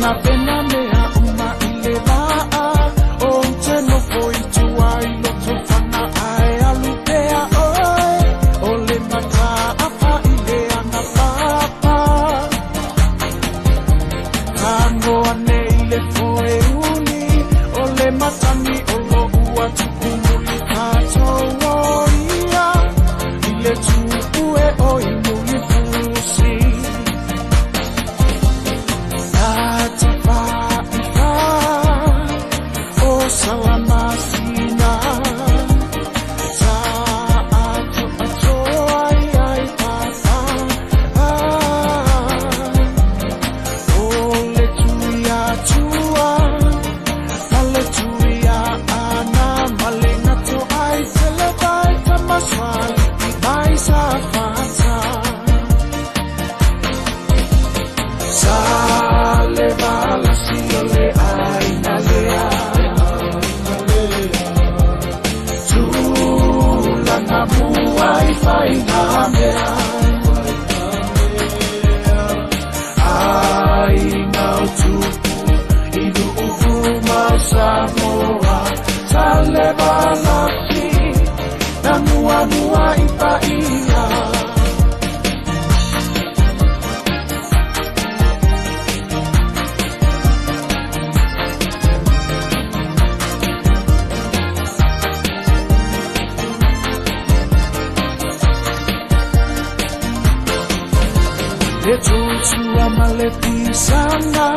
pena pena mea uma i le vaa o te nofo i tua i loto fana ae alu pea oe o le mata apa i le ana papa Kanoa nei le foe uli o le matani o lo ua tuku muli tātou o ia i le tupu e o i muli fusi Tatafa'ifa o Salamasina Sa'ato'atoa ai ai papa O le Tuiatua ma le Tuia'ana ma le gato ai televai tamaswali'i mai Safata Sa le valasi o le aina lea Tulaga mua i faiga mea Aiga o Tupu i Nu'u ma Samoa Sa le valasi na muamua i paia Le tutua ma le pisana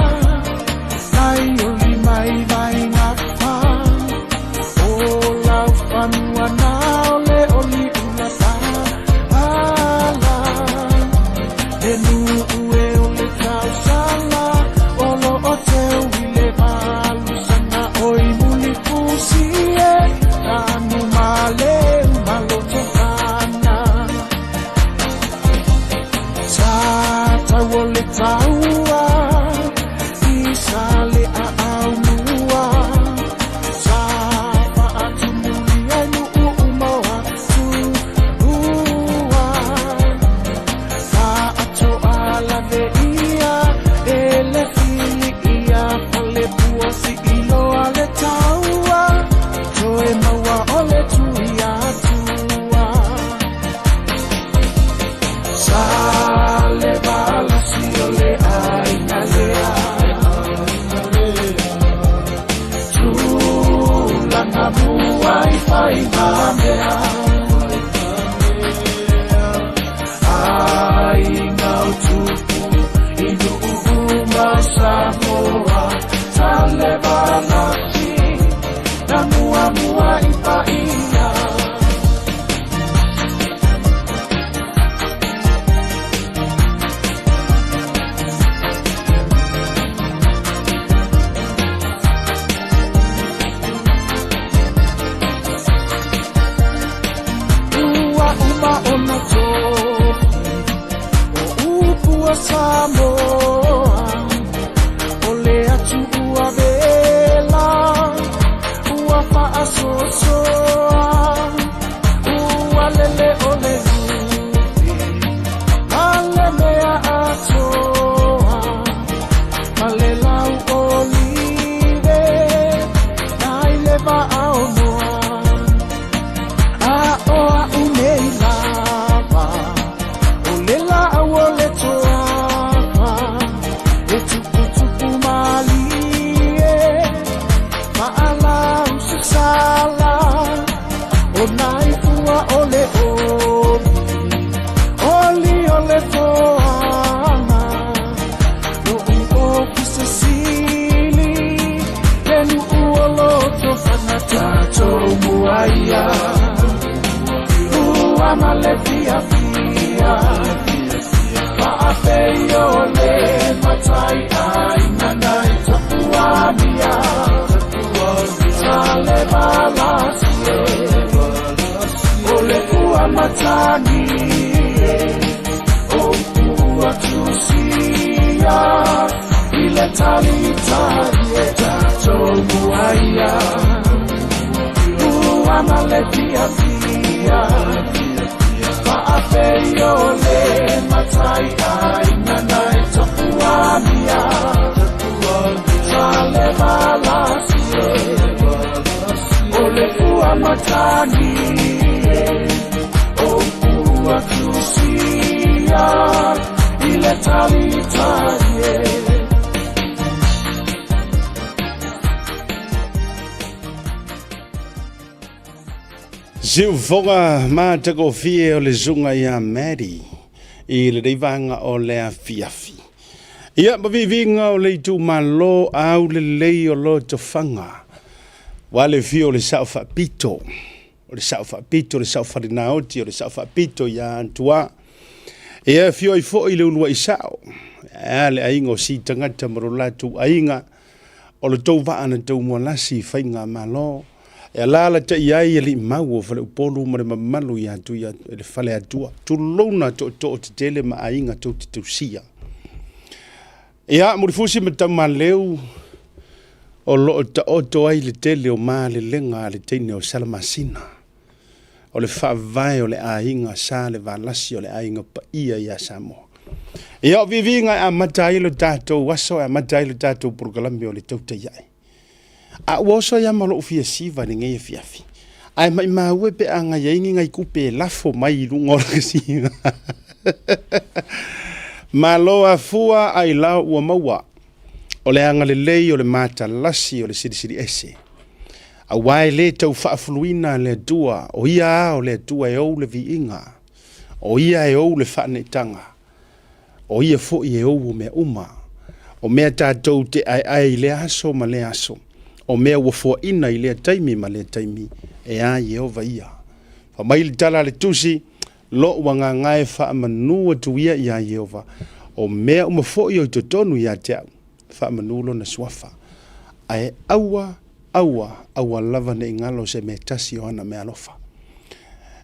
Nai o lima i vai ngā whā O lau whanua nā o le oli ula tā ala Le nuu e o le tausala O lo o teu i le valusanga O i muli fusi e Tanu ma le umaloto whana Sa tau o le taua I sa le a au mua Sa whaatumuli ai nuu umoa Tuua Whaatoa lave ia E le fili ia Pale pua si iloa le taua Toe maua o le tui atua Sa le valasi o le aina lea Tulaga mua i faiga mea Aiga o Tupu i Nu'u ma Samoa Sa le valasi na muamua i paia Ua uma ona tofi o upu a Samoa O le atu ua vela ua fa'asoasoa Ua lele o le lupe ma le mea atoa Ma le lau olive nai le va'aonoa A o a'u nei lava o le la'au o le toaka E tuputupu malie ma'alau sasala O nai fua o le oli oli o le foaga Lo'u ofisa sili le nu'u o loto faga Tatou muaia Ua ma le fiafia Fa'afei o le matai aiga nai tapuamia Sa le valasi e O le ua matagi e O ua tusia I le talitali e tatou muaia Ua ma le fiafia Fa'afei o le matai aiga nai tapuamia ua matagi e O upu a Tusia i le talitali e. Siufoga matagofie o le susuga ia Maddie i lenei vaega o le afiafi. Ia, ma viiviiga o le itumalo aulelei o Lotofaga, ua le afio o le Sao Faapito, o le Sao Faapito, o le Sao Falinaoti, o le Sao Faapito ia Antuā. Ia, afio ai foi le uluai sao, ae a le aiga o Sitagata ma lo latou aiga, o le tou vaa na taumualasi i faigamalo, e alaalatai ai alii mau o Faleupolu ma le mamalu ia Tuia i le Faleatua, tulouna tootoo tetele ma aiga tou te tausia. Ia, Mulifusi ma Tamaleu, o lo o taoto ai le tele o malelega a le teine o Salamasina, o le faavae o le aiga Salevalasi o le aiga paia ia Samoa. Ia, o viiviiga e amata ai lo tatou aso, e amata ai lo tatou polokalame o le tautai ae. A ua oso ai lava ma lou fia siva i lenei afiafi. Ae maimau e pe a na i ai ni nai tupe e lafo mai i luga o le siva. Malo afua ailao ua maua. O le agalelei o le matalasi o le Silisili Ese. Aua e le tau faafuluina le Atua, o Ia lava o le Atua e ou le viiga, o Ia e ou le faaneetaga, o Ia foi e ou o mea uma. O mea tatou te aeae i lea aso ma lea aso, o mea ua foaina i lea taimi ma lea taimi, e a Ieova ia. Fai mai le tala a le Tusi, Lou agaga e faamanu atu ia iā Ieova, o mea uma foi o i totonu ia te au, faamanu lona suafa. Ae aua, aua, aua lava ne i galo se mea tasi o ana meaalofa.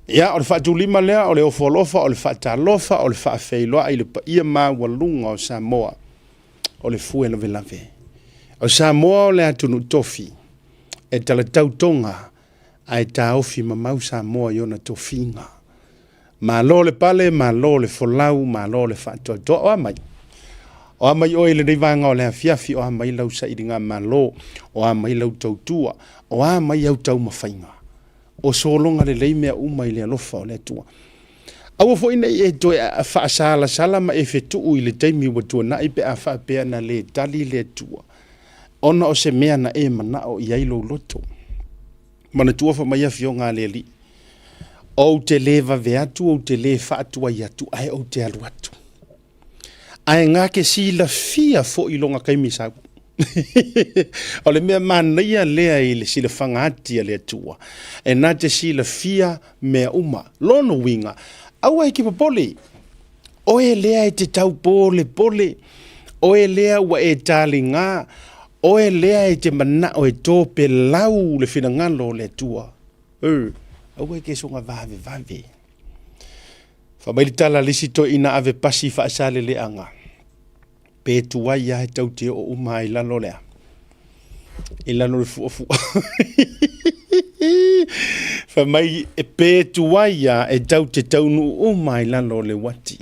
Ia, o le faatulima lea, o le ofo alofa, o le faatalofa, o le faafeiloai i le paia maualuga o Samoa, o le fue lavelave. O Samoa o le atunuu tofi, e talatau toga, ae taofi mamau Samoa i ona tofiga. Malo le pale, malo le folau, malo le faatoatoa. O a mai? O a mai oe i lenei vaega o le afiafi? O a mai lau sailiga malo? O a mai lau tautua? O a mai au taumafaiga? O sologa lelei mea uma i le alofa o le Atua. Aua foi ne i e toe faasalasala ma e fetuu i le taimi ua tuanai pe a faapea na le tali le Atua ona o se mea na e manao i ai lou loto. Manatua fai mai afioga a le Alii, Ou te le vave atu, ou te le faatuai atu, ae ou te alu atu. Ae gake silafia foi loga taimi sau. O le mea manaia lea i le silafaga ati a le Atua, e na te silafia mea uma. Lona uiga, aua e te popole, oe lea e te taupolepole, oe lea ua e taliga, oe lea e te manao e topelau le finagalo o le Atua. E, aua e te soga vavevave. Fai mai le tala a le isi toeaina ave pasi i Faasaleleaga, pe tuai lava e tau te oo uma i lalo lea, i lalo le fuafua. Fai mai pe tuai lava e tau te taunuu uma i lalo o le uati.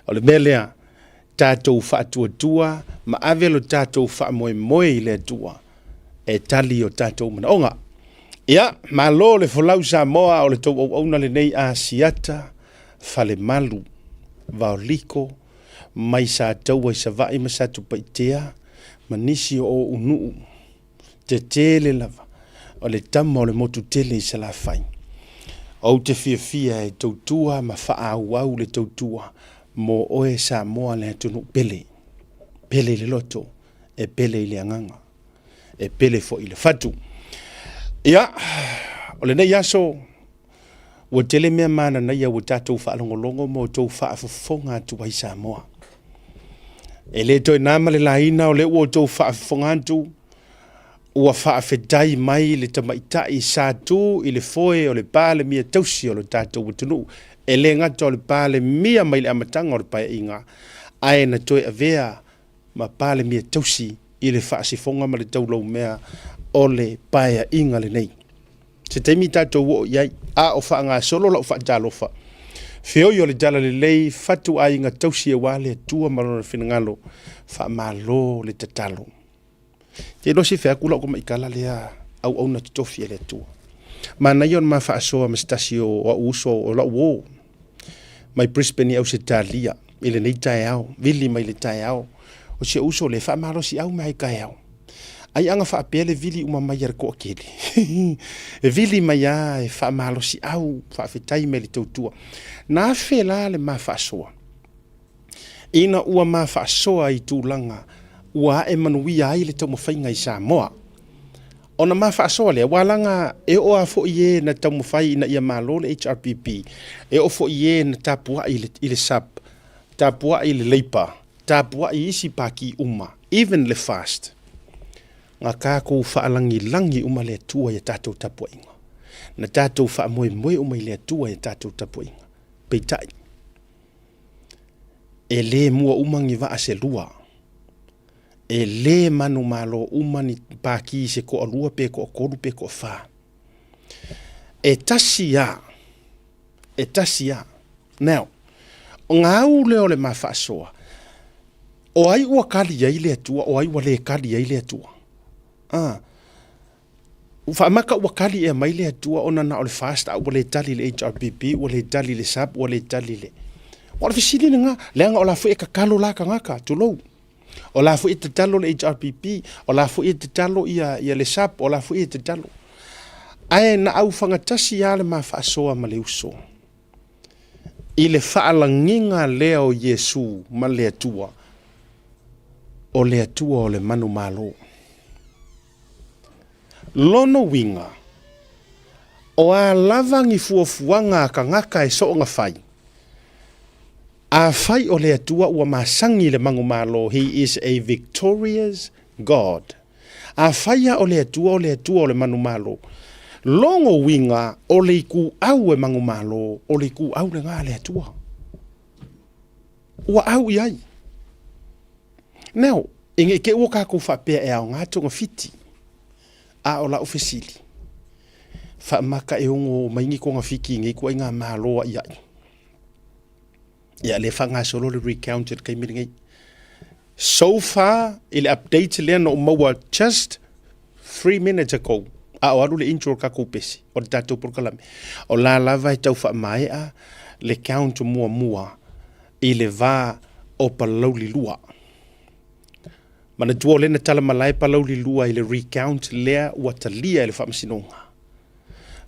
O le mea lea, tatou faatuatua ma ave lo tatou faamoemoe i le Atua e tali o tatou manaoga. Ia, malo le folau Samoa o le tou auauna lenei Asiata Falemalu Vaoliko mai Sataua i Savaii ma Satupaitea ma nisi o ou nuu tetele lava o le tama o le motu tele i Salafai. Ou te fiafia e tautua ma faaauau le tautua mo oe Samoa le atunuu pele, pele i le loto, e pele i le agaga, e pele foi i le fatu. Ia, o lenei aso, ua tele mea mananaia ua tatou faalogologo ma outou faafofoga atu ai Samoa. E le toe na ma le laina o lea ua outou faafofoga atu, ua faafetai mai le tamaitai sa tu i le foe o le Palemia tausi o lo tatou atunuu. E le gata o le Palemia mai le amataga o le Paeaiga, ae na toe avea ma Palemia tausi i le faasifoga ma le taulaumea o le Paeaiga lenei. Se taimi tatou oo i ai, a o faagasolo lau faatalofa. Feoi o le Talalelei, fatu aiga tausi aua le Atua ma lona finagalo, faamalo le tatalo. Te iloa se fai atu lau tamaitala lea auauna totofi a le Atua. Manaia o le ma faasoa ma se tasi o au uso o la'u uō mai Brisbane i Ausetalia i lenei taeao, vili mai le taeao o si ou uso lea e faamalosiau mai kaeao. Ai aga faapea le vili uma mai a le toatele. E vili mai lava e faamalosiau, faafetai mai le tautua. Na afe la le ma faasoa ina ua ma faasoa i tulaga ua ae manuia ai le taumafaiga i Samoa. Ona ma faasoa lea, ua alaga e oo lava foi e na taumafai ina ia malo le HRPP, e oo foi e na tapuai i le SUP, tapuai i le Labour, tapuai i isi pati uma, even le FAST. Na tatou faalagilagi uma le Atua i a tatou tapuaiga. Na tatou faamoemoe uma i le Atua i a tatou tapuaiga. Peitai, e le mua uma ni vaa se lua. E lē manumalo uma ni pākī se toalua pe toatolu pe toafa. E tasi a, e tasi a. Now, o ga au lea o le ma faasoa, o ai ua kali ai le Atua, o ai ua lē kali ai le Atua? Ah. Faamaka ua kali ea mai le Atua ona na o le FAST a ua le tali le HRPP, ua le tali le SUP, ua le tali le. O le fesili lena, leaga o la foi e tatalo la tagata, tulou. O la foi e tatalo le HRPP, o la foi e tatalo ia, ia le SUP, o la foi e tatalo. Ae na aufagatasi lava le ma faasoa ma le uso i le faalagiga lea o Iesu ma le Atua, o le Atua o le manumalo. Lona uiga, o a lava ni fuafuaga a tagata e soona fai, afai o le Atua ua masani i le manumalo, He is a victorious God. Afai a o le Atua o le Atua o le manumalo, lona uiga o le ituau e manumalo, o le ituau lena a le Atua. Ua au i ai. Now, e ne i te i ua tatou faapea e aoga togafiti, a o lau fesili, faamata e ono omai ni togafiti i nei ituaiga Malo aiai? Ia, lea e faagasolo le recount i le taimi lenei. So far, i le update lea na ou maua just 3 minutes ago, a o alu le intro o le tatou pesi, o le tatou polokalame, o la lava e tau faamaea le count muamua i le va o Palauli 2. Manatua o lea na tala malae Palauli 2 i le recount lea ua talia e le Faamasinoga.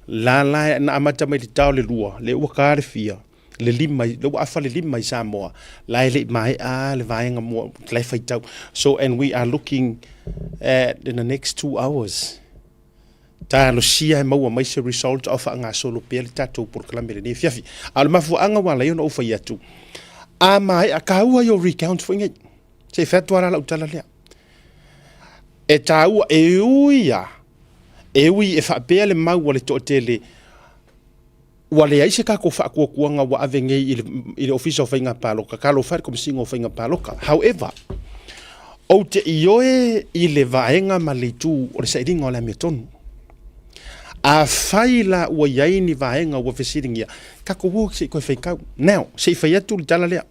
La la na amata mai le tao le lua, le ua ka le fia, le lima, le ua afa le lima i Samoa, la e le i maea le vaega mua, la e faitau. So, and we are looking at in the next 2 hours. Talosia e maua mai se result o faagasolo pea le tatou polokalame lenei afiafi. A o le mafuaaga ua ala ai ona ou fai atu, a maea, taua ia o recount foi nei. Se i fai atu lava lau tala lea. E taua, e ui lava, e ui e faapea le mau a le toatele, ua leai se tatou faatuatuaga ua ave nei i le Ofisa o Faiga Palota, talofa e le Komesina o Faiga Palota. However, ou te ioe i le vaega ma le itu o le sailiga o le amiotonu. Afai la ua i ai ni vaega ua fesiligia, tatou o se i toe faitau. Now, se i fai atu le tala lea.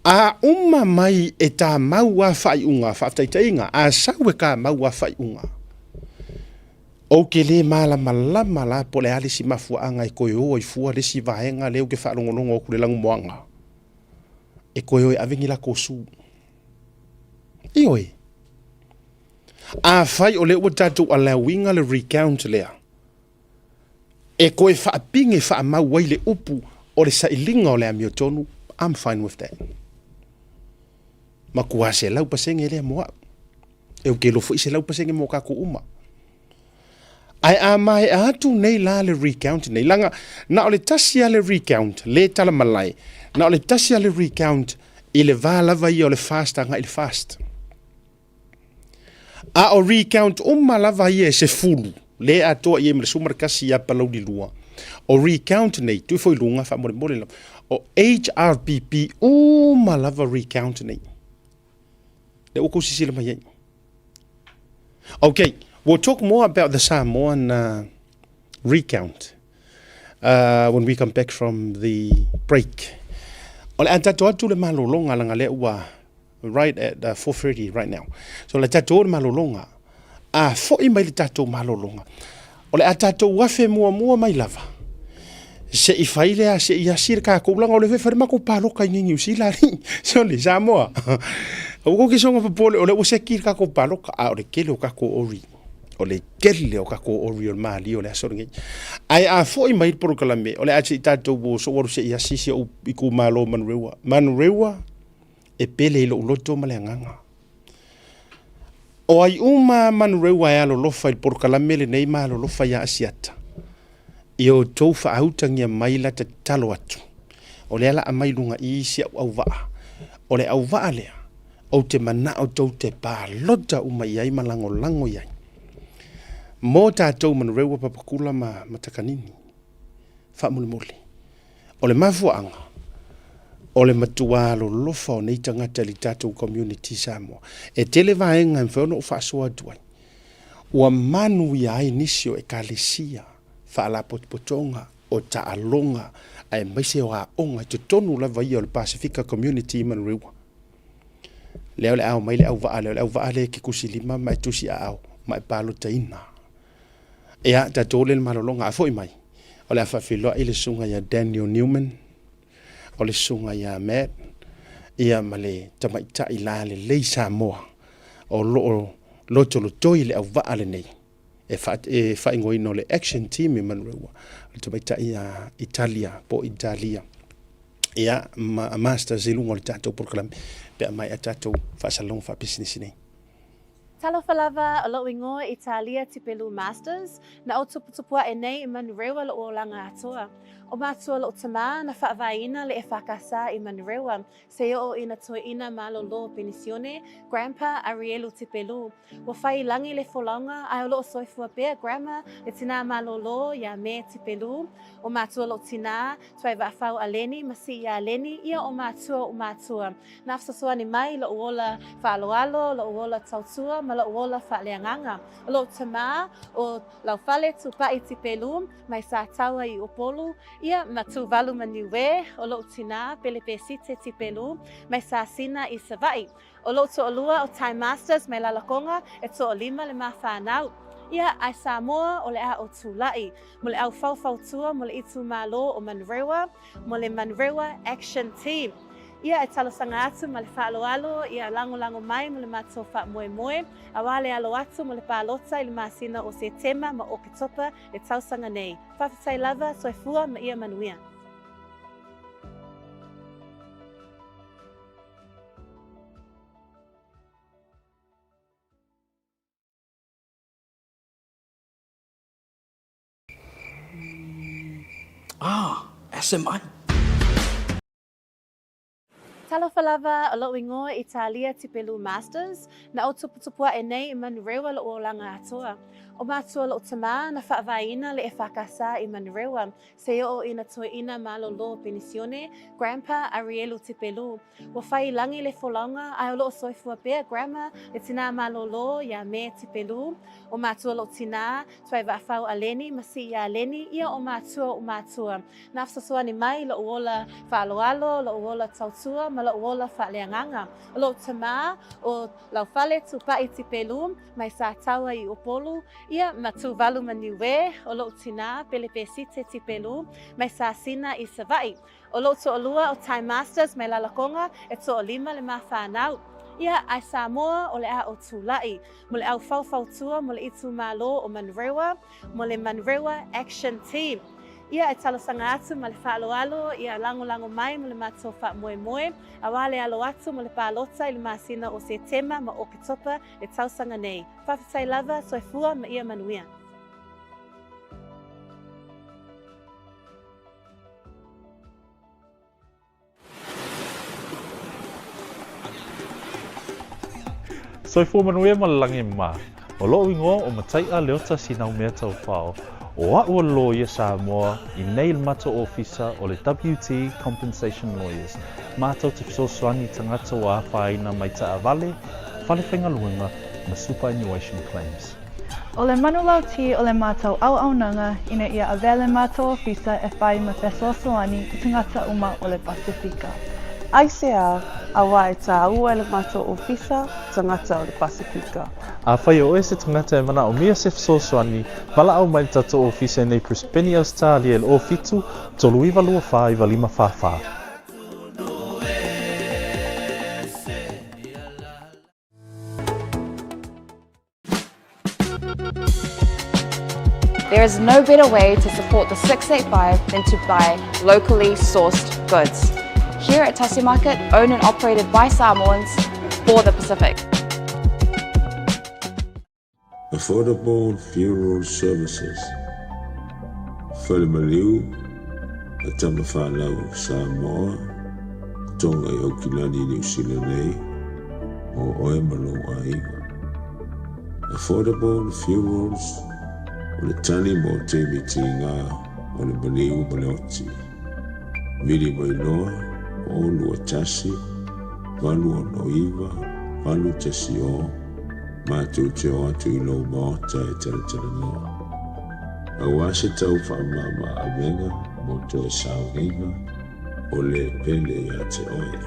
A uma mai e tamau a faaiuga, faataitaiga, a sau e tamau a faaiuga, ou te le malamalama la po o le a le isi mafuaaga e toe o ai fua le isi vaega lea ou te faalogologo atu i le lanumoana e toe o e ave ni latou sue. Ioe. Afai o lea ua tatou allow-ina le recount lea, e toe faapige faamau ai le upu o le sailiga o le amiotonu, I'm fine with that. Matua 100% lea mo au. E ou te iloa foi 100% mo tatou uma. Ae a maea atu nei la le recount nei, laga na o le tasi lava le recount, le tala malae, na o le tasi lava le recount i le va lava ia o le FAST agai i le FAST. A o recount uma lava ia e 10, le atoa i ai ma le 11 ia Palauli 2. O recount nei, tuu ifo i luga faamolemole lava, o HRPP uma lava recount nei. Lea ua tou silasila mai ai. Okay, we'll talk more about the Samoan recount when we come back from the break. O le a tatou atu le malologa laga lea ua right at 4:30 right now. So le tatou o le malologa, a foi mai le tatou malologa. O le a tatou afe muamua mai lava, se i fai lea, se i asi le tatou laga, o lea foi e fai le matou paloka i Niu Sila alii. Sole, Samoa. Aua kou te soga popole, o lea ua seki le tatou paloka, a o le tele o tatou ori, o le tele o tatou ori o le malie o le aso lenei. Ae a foi mai le polokalame, o le a se i tatou o sou alu se i asi si ou itumalo o Manurewa. Manurewa e pele i lou loto ma le agaga. O ai uma a Manurewa e alolofa i le polokalame lenei ma alolofa ia Asiata, ia outou faautagia mai la tatalo atu, o lea la aumai luga i si au auvaa. O le auvaa lea, ou te manao tou te palota uma i ai ma lagolago i ai. Mo tatou Manurewa, Papakula ma Matakanini, faamolemole. O le mafuaaga, o le matua alolofa o nei tagata i le tatou community Samoa. E tele vaega e mafai ona ou faasoa atu ai, ua manuia ai nisi o Ekalesia, faalapotopotoga, o taaloga, aemaise o aoga i totonu lava ia o le Pasifika Community i Manurewa. Lea o le a omai le auvaa lea, o le auvaa lea e te tusilima ma e tusiaao ma e palotaina. Ia, tatou ole le malologa, a foi mai, o le a faafeiloai le susuga ia Daniel Newman, o le susuga ia Matt, ia ma le tamaitai lalelei Samoa o lo o lotolotoi le auvaa lenei e, fa, e faaigoaina o le Action Team i Manurewa, o le tamaitai ia Italia po o Italia. Ia, ma Masters i luga o le tatou polokalame pe a maea tatou faasalalauga faapisinisi nei. Talofa lava, o lou ingoa Italia Tipelu Masters, na ou tuputupu aʻe nei i Manurewa loʻu olaga atoa. O matua loʻu tamā na faavaeina le EFKS i Manurewa, se oʻo ina toeʻina malolo penisione, Grandpa Arielu Tipelu. Ua fai i lagi le folauga ae o loo soifua pea Grandma le tinā malolo iā Me Tipelu. O matua loʻu tinā, Tuai Vaafau a Leni ma Sii a Leni, ia o matua o matua. Na fesoasoani mai i loʻu ola faaaloalo, loʻu ola tautua ma loʻu ola faaleagaga. O loʻu tamā, ʻo Laufale Tupaʻi Tipelu, mai Sataua i Upolu, ia ma Tuvalu ma Niue, ʻo loʻu tinā, Pelepesite Tipelu, mai Sasina i Savaʻi. ʻO loʻu toʻalua, ʻo Ty Masters, mai Lalakoga, e toʻalima le ma whānau. Ia, ae Samoa, o le a o Tulaʻi, mo le au faufautua mo le itumalo o Manurewa, mo le Manurewa Action Team. Ia e talosaga atu ma le faaaloalo ia lagolago mai mo le matou faamoemoe, auā le alo atu mo le palota i le masina o Setema ma Oketopa le tausaga nei. Faafetai lava, soifua ma ia manuia. Ah, SMI. Talofa lava, o loʻu ingoa Italia Tipelu Masters, na ou tuputupu aʻe nei i Manurewa loʻu olaga atoa. O matua loʻu tamā na faavaeina le EFKS i Manurewa, se oʻo ina toeʻina malolo penisione, Grandpa Arielu Tipelu. Ua fai i lagi le folauga, ae o loo soifua pea Grandma le tinā malolo iā Me Tipelu. O matua loʻu tinā, Tuai Vaafau a Leni ma Sii a Leni, ia o matua o matua. Na fesoasoani mai i loʻu ola faaaloalo, loʻu ola tautua ma loʻu ola faaleagaga. O loʻu tamā, ʻo Laufale Tupaʻi Tipelu, mai Sataua i Upolu, ia ma Tuvalu ma Niue, ʻo loʻu tinā, Pelepesite Tipelu, mai Sasina i Savaʻi. ʻO loʻu toʻalua, ʻo Ty Masters mai Lalakoga, e toʻalima le ma whānau. Ia, ae Samoa, o le a o Tulaʻi, mo le au faufautua mo le itumalo o Manurewa, mo le Manurewa Action Team. Ia e talosaga atu ma le faaaloalo, ia lagolago mai mo le matou faamoemoe, auā le alo atu mo le palota i le masina o Setema ma Oketopa le tausaga nei. Faafetai lava, soifua ma ia manuia. Soifua manuia ma le lagi ma. O loʻu ingoa o Mataiʻa Leota Sinaumea Taufao, o aʻu o le loia Samoa i nei le matou ofisa o le WT Compensation Lawyers, matou te fesoasoani i tagata ua afaina mai taavale, fale faigaluega ma superannuation claims. ʻO le manulauti o le mātou auaunaga ina ia avea le mātou ofisa e whai ma fesoasoani i tagata uma o le Pasifika. Aisea, auā e tāua e le mātou ofisa, tagata o le Pasifika. Afai o oe se tagata e manaʻomia se fesoasoani, valaau mai le tatou ofisa i nei Brisbane, Ausetalia i le 07 39 24 95 44. There is no better way to support the 685 than to buy locally sourced goods. Here at Tasi Market, owned and operated by Samoans for the Pacific. Affordable Funeral Services, Fale Maliu a Tama Whanau Samoa, Tonga i Aukilani, Niu Sila nei, mō oe ma lou aiga. Affordable Funerals o le tali mo taimi tīgā o le maliu ma le oti. Vili mai loa, 0 2 1 8 6 9 8 1 0, matou te o atu i lou maota e talatalanoa. Aua se tau faamama avega mo toe sauniga o le pele ia te oe.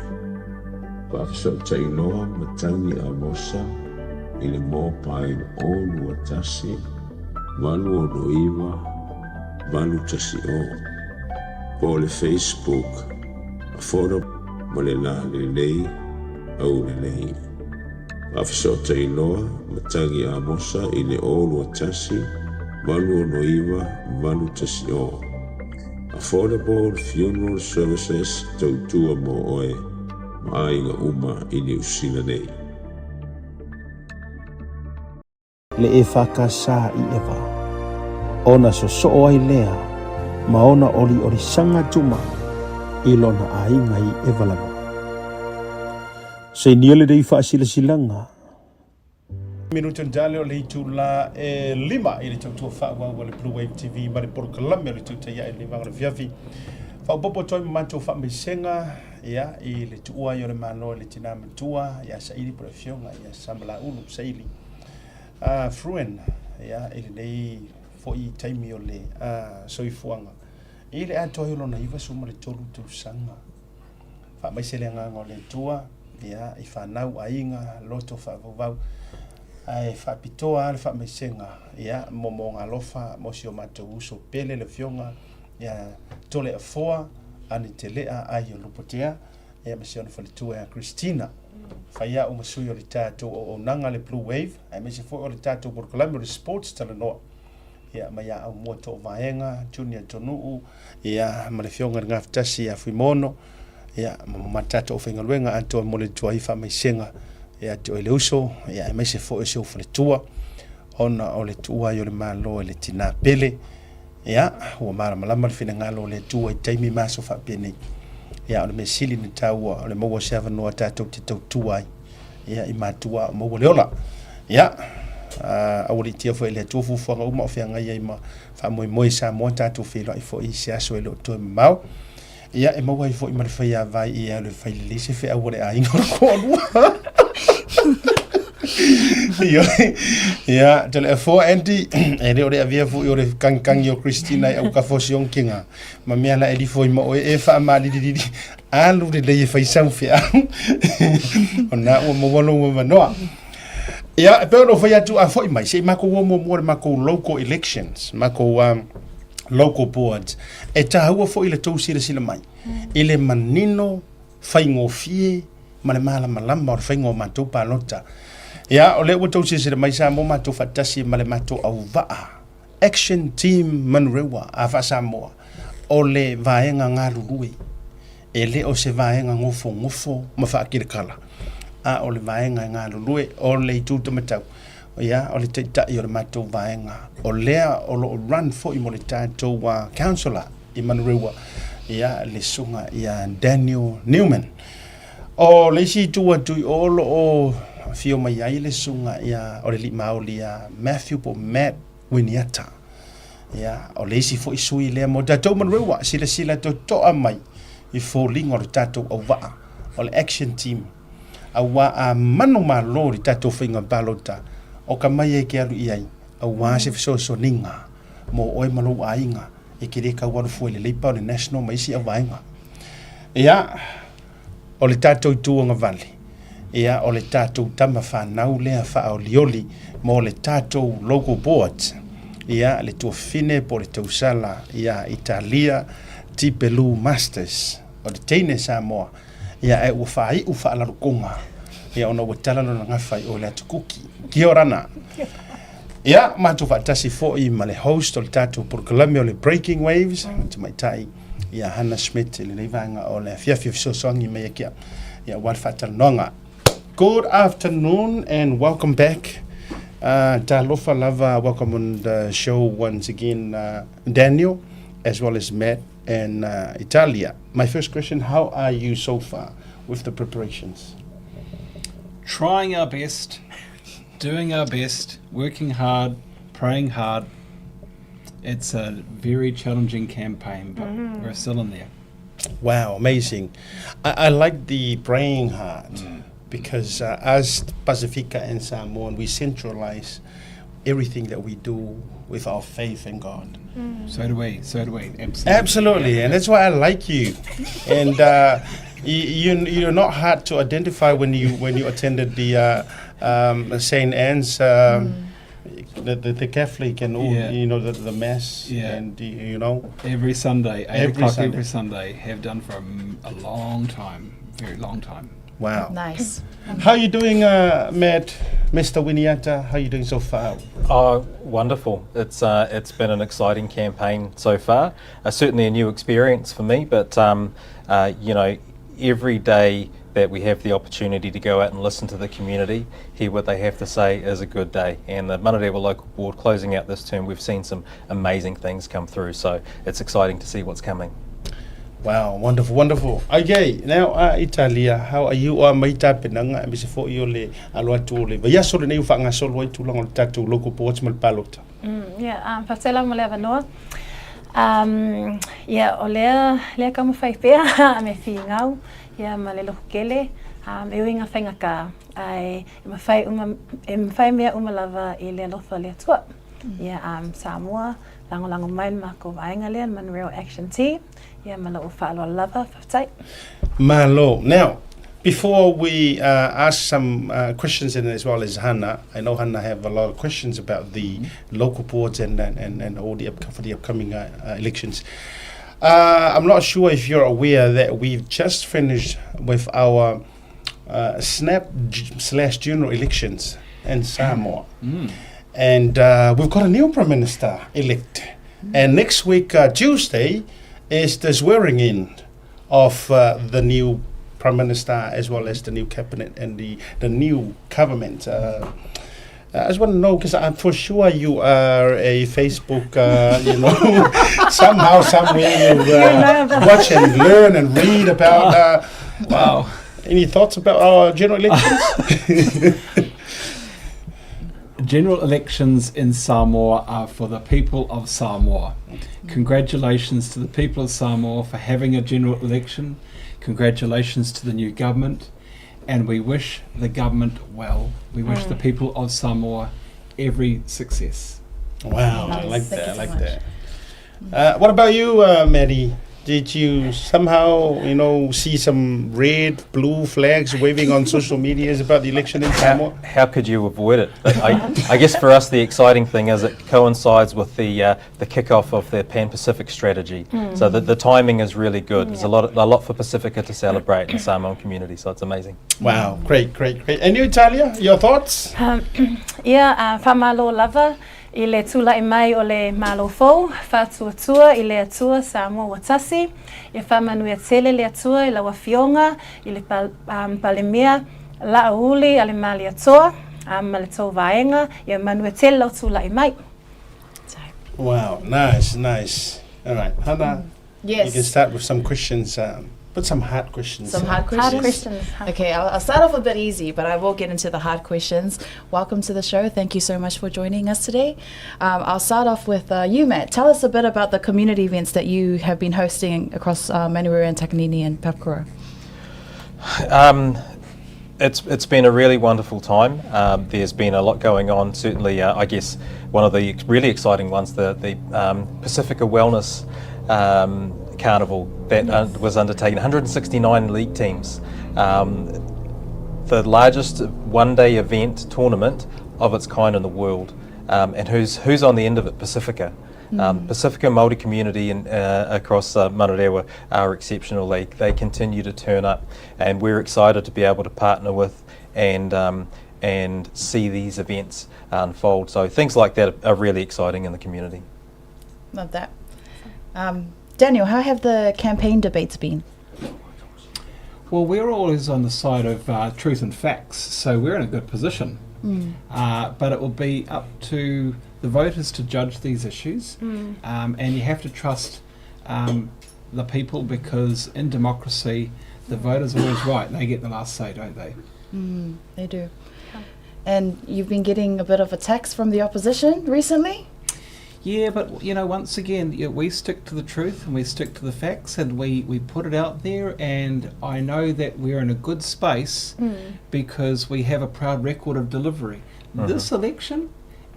Faafesootai loa Matangi Amosa i le mobile 0 2 1 8 6 9 8 1 0 po o le Facebook Affordable ma le La Lelei Aulelei. Faafesootai loa Matagi Amosa i le 0 2 1 8 6 9 8 1 0. Affordable Funeral Services tautua mo oe ma aiga uma i Niu Sila nei. Le EFKS i ʻEva, ona sosoo ai lea ma ona oliolisaga tuma i lona aiga i ʻEva lava. Sainia lenei faasilasilaga. Minute dale o le itulā e lima i le tautua faaauau a le Blue Wave TV ma le polokalame o le Tautai Ae i lenei vaega o le afiafi. Faaopoopo atu ai ma matou faamaisega ia, i le tuua ai o le Malo e le tinā matua ia Saili po o le Afioga ia Samalaulu Saili Fruen ia, i lenei foi taimi o le soifuaga i le atoa ai o lona 93 tausaga. Faamaise le agaga o le Atua ia, i fanau, aiga, loto faavauvau, ae faapitoa lava le faamaisega ia, mo moga alofa mo si o matou uso pele le Afioga ia Toleafoa Anitelea Ai o Lupotea ia ma si ona faletua ia Christina. Fai au ma sui o le tatou auaunaga le Blue Wave, aemaise foi o le tatou polokalame o le Sports Talanoa. Ia, ma ia Aumua Toovaega, Junior Tonuu, ia, ma le Afioga i le Gafatasi ia Fuimono, ia, ma ma tatou aufaigaluega atoa mo le tuai faamaisega ia te oe le uso, ia, aemaise foi o si ou faletua, ona o le tuua ai o le Malo e le tinā pele. Ia, ua malamalama le finagalo o le Atua i taimi ma aso faapenei. Ia, o le mea sili ona taua, o le maua o se avanoa tatou te tautua ai, ia, i matua o maua le ola. Ia, aualiitia foi e le Atua fuafuaga uma o feagai ai ma faamoemoe i Samoa tatou feiloai foi i se aso e le o toe mamao. Ia, e maua ai foi ma le faiāvai i ea o le fai lelei se feau a le aiga o le toalua. Ia, te le afoa Andy, e le o le avea foi o le kagikangi o Christina i autafa o si ona ma mea la e lifo i ma oe e faamalililili alu lelei e fai sau feau ona ua maua lou avanoa. Ia, e pei ona ou fai atu a foi mai, se i makou o muamua le makou local elections, makou local boards, e taua foi le tou silasila mai i le manino faigofie ma le malamalama o le faiga o matou palota. Ia, o lea ua tou silasila mai sa mo matou faatasi ma le matou auvaa Action Team Manurewa a Faa-Samoa, o le vaega galulue, e le o se vaega gofogofo ma faakilakala, a o le vaega e galulue, o le itu tamatau, ia, o le taitai o le matou vaega, o lea o lo o run foi mo le tatou councillor i Manurewa, ia, le susuga ia Daniel Newman. O le isi itu atu i o o lo o afio mai ai le susuga ia, o le alii Maoli ia Matthew po o Matt Winiata. Ia, o le isi foi sui lea mo tatou Manurewa, silasila totoa mai i foliga o le tatou auvaa, o le action team. Aua a manumalo le tatou faiga palota, o ka mai e ke alu i ai, aua se fesoasoaniga mo oe ma lou aiga, e te le tau alu fua i le Labour, o le National ma isi auvaega. Ia, o le tatou itu agavale, Ia, o le tatou tama fanau lea faaolioli mo le tatou local board, ia, le tuafafine po o le tausala ia Italia Tipelu Masters, o le teine Samoa, ia, ae ua faaiu faalalokoma, ia, ona ua tala lona gafa i o i le Atu Kuki. Kia orana! Ia, matou faatasi foi ma le host o le tatou polokalame o le Breaking Waves, le tamaitai ia Hannah Schmidt i lenei vaega o le afiafi o fesoasoani mai akia ia aua le faatalanoaga. Good afternoon and welcome back. Uh, talofa lava, welcome on the show once again, uh, Daniel, as well as Matt and uh, Italia. My first question, how are you so far with the preparations? Trying our best, doing our best, working hard, praying hard. It's a very challenging campaign, but mm. we're still in there. Wow, amazing. I, I like the praying hard mm. because uh, as Pacifica and Samoan, we centralize everything that we do with our faith in God. Mm. So do we. So do we. Absolutely. Absolutely. And that's why I like you. and uh, you, you, you're not hard to identify when you when you attended the uh, um, St. Anne's. Um, mm the, the, the Catholic and all, yeah. you know, the, the mass yeah. and, the, you know. Every Sunday, 8 every o'clock Sunday. every Sunday, have done for a, a long time, very long time. Wow. Nice. How are you doing, uh, Matt, Mr. Winiata? How are you doing so far? Oh, wonderful. It's, uh, it's been an exciting campaign so far. Uh, certainly a new experience for me, but, um, uh, you know, every day that we have the opportunity to go out and listen to the community, hear what they have to say is a good day. And the Manurewa Local Board closing out this term, we've seen some amazing things come through. So it's exciting to see what's coming. Wow, wonderful, wonderful. Okay, now uh, Italia, how are you? Uh, mai tapenaga, aemaise foi o le alo atu o le vaiaso lenei ua faagasolo ai tulaga o le tatou local boards ma le palota. Mm, yeah, um, faafetai lava mo le avanoa. Um, yeah, o lea, lea taumafai pea me figau, yeah, ma le loho kele, um, e ui ngā faigata, ae e mawhai uma, e mawhai mea uma lava i le alofa o le Atua. Mm. Yeah, um, Samoa, lagolago mai le makou vaega lea, le Manurewa Action Team, yeah, ma lou faaaloalo lava, faafetai. Malo. Now, before we uh, ask some uh, questions and as well as Hannah, I know Hannah have a lot of questions about the mm -hmm. local boards and, and, and all the up, for the upcoming uh, uh, elections. Uh, I'm not sure if you're aware that we've just finished with our uh, snap slash general elections in Samoa. Mm. And uh, we've got a new prime minister elect. Mm. And next week, uh, Tuesday, is the swearing in of uh, the new prime minister as well as the new cabinet and the, the new government. Uh, I just want to know because I'm for sure you are a Facebook, uh, you know, somehow, somewhere you uh, watch and learn and read about. Uh, wow. Any thoughts about our general elections? general elections in Samoa are for the people of Samoa. Congratulations to the people of Samoa for having a general election. Congratulations to the new government. And we wish the government well. We wish mm. the people of Samoa every success. Wow, nice. I like that. I like so that. Uh, what about you, uh, Maddie? Did you somehow, you know, see some red, blue flags waving on social medias about the election in Samoa? How, how could you avoid it? I, I guess for us, the exciting thing is it coincides with the uh, the kickoff of the Pan Pacific strategy. Mm. So the, the timing is really good. Yeah. There's a lot, a lot for Pacifica to celebrate in the Samoan community, so it's amazing. Wow, great, great, great. And you, Talia, your thoughts? Um, yeah, uh, whamalo lava. I le tula'i mai o le Malo fou, faatuatua i le Atua Samoa ua tasi, ia faamanuia tele le Atua i lau Afioga i le Palemia Laauli a le Malietoa ma le tou vaega, ia manuia tele lau tula'i mai. Wow, nice, nice. All right, Hannah, Yes. you can start with some questions. Um, put some hard questions. Some hard questions. Hard questions. Okay, I'll, I'll start off a bit easy, but I will get into the hard questions. Welcome to the show. Thank you so much for joining us today. Um, I'll start off with uh, you, Matt. Tell us a bit about the community events that you have been hosting across uh, Manurewa and Takanini and Papakura. Um, it's, it's been a really wonderful time. Um, there's been a lot going on. Certainly, uh, I guess one of the really exciting ones, the, the um, Pacifica Wellness um, Carnival that uh, yes. was undertaken. 169 league teams. Um, the largest one-day event tournament of its kind in the world. Um, and who's, who's on the end of it? Pacifica. Um, Pacifica Māori community in, uh, across uh, Manurewa are exceptional. They, they continue to turn up and we're excited to be able to partner with and, um, and see these events unfold. So things like that are really exciting in the community. Love that. Um, Daniel, how have the campaign debates been? Well, we're always on the side of uh, truth and facts, so we're in a good position. Mm. Uh, but it will be up to the voters to judge these issues, Mm. um, and you have to trust um, the people because in democracy, the voters are always right. They get the last say, don't they? Mm, they do. And you've been getting a bit of attacks from the opposition recently? Yeah, but you know, once again, you know, we stick to the truth and we stick to the facts and we, we put it out there. And I know that we're in a good space Mm. because we have a proud record of delivery. This election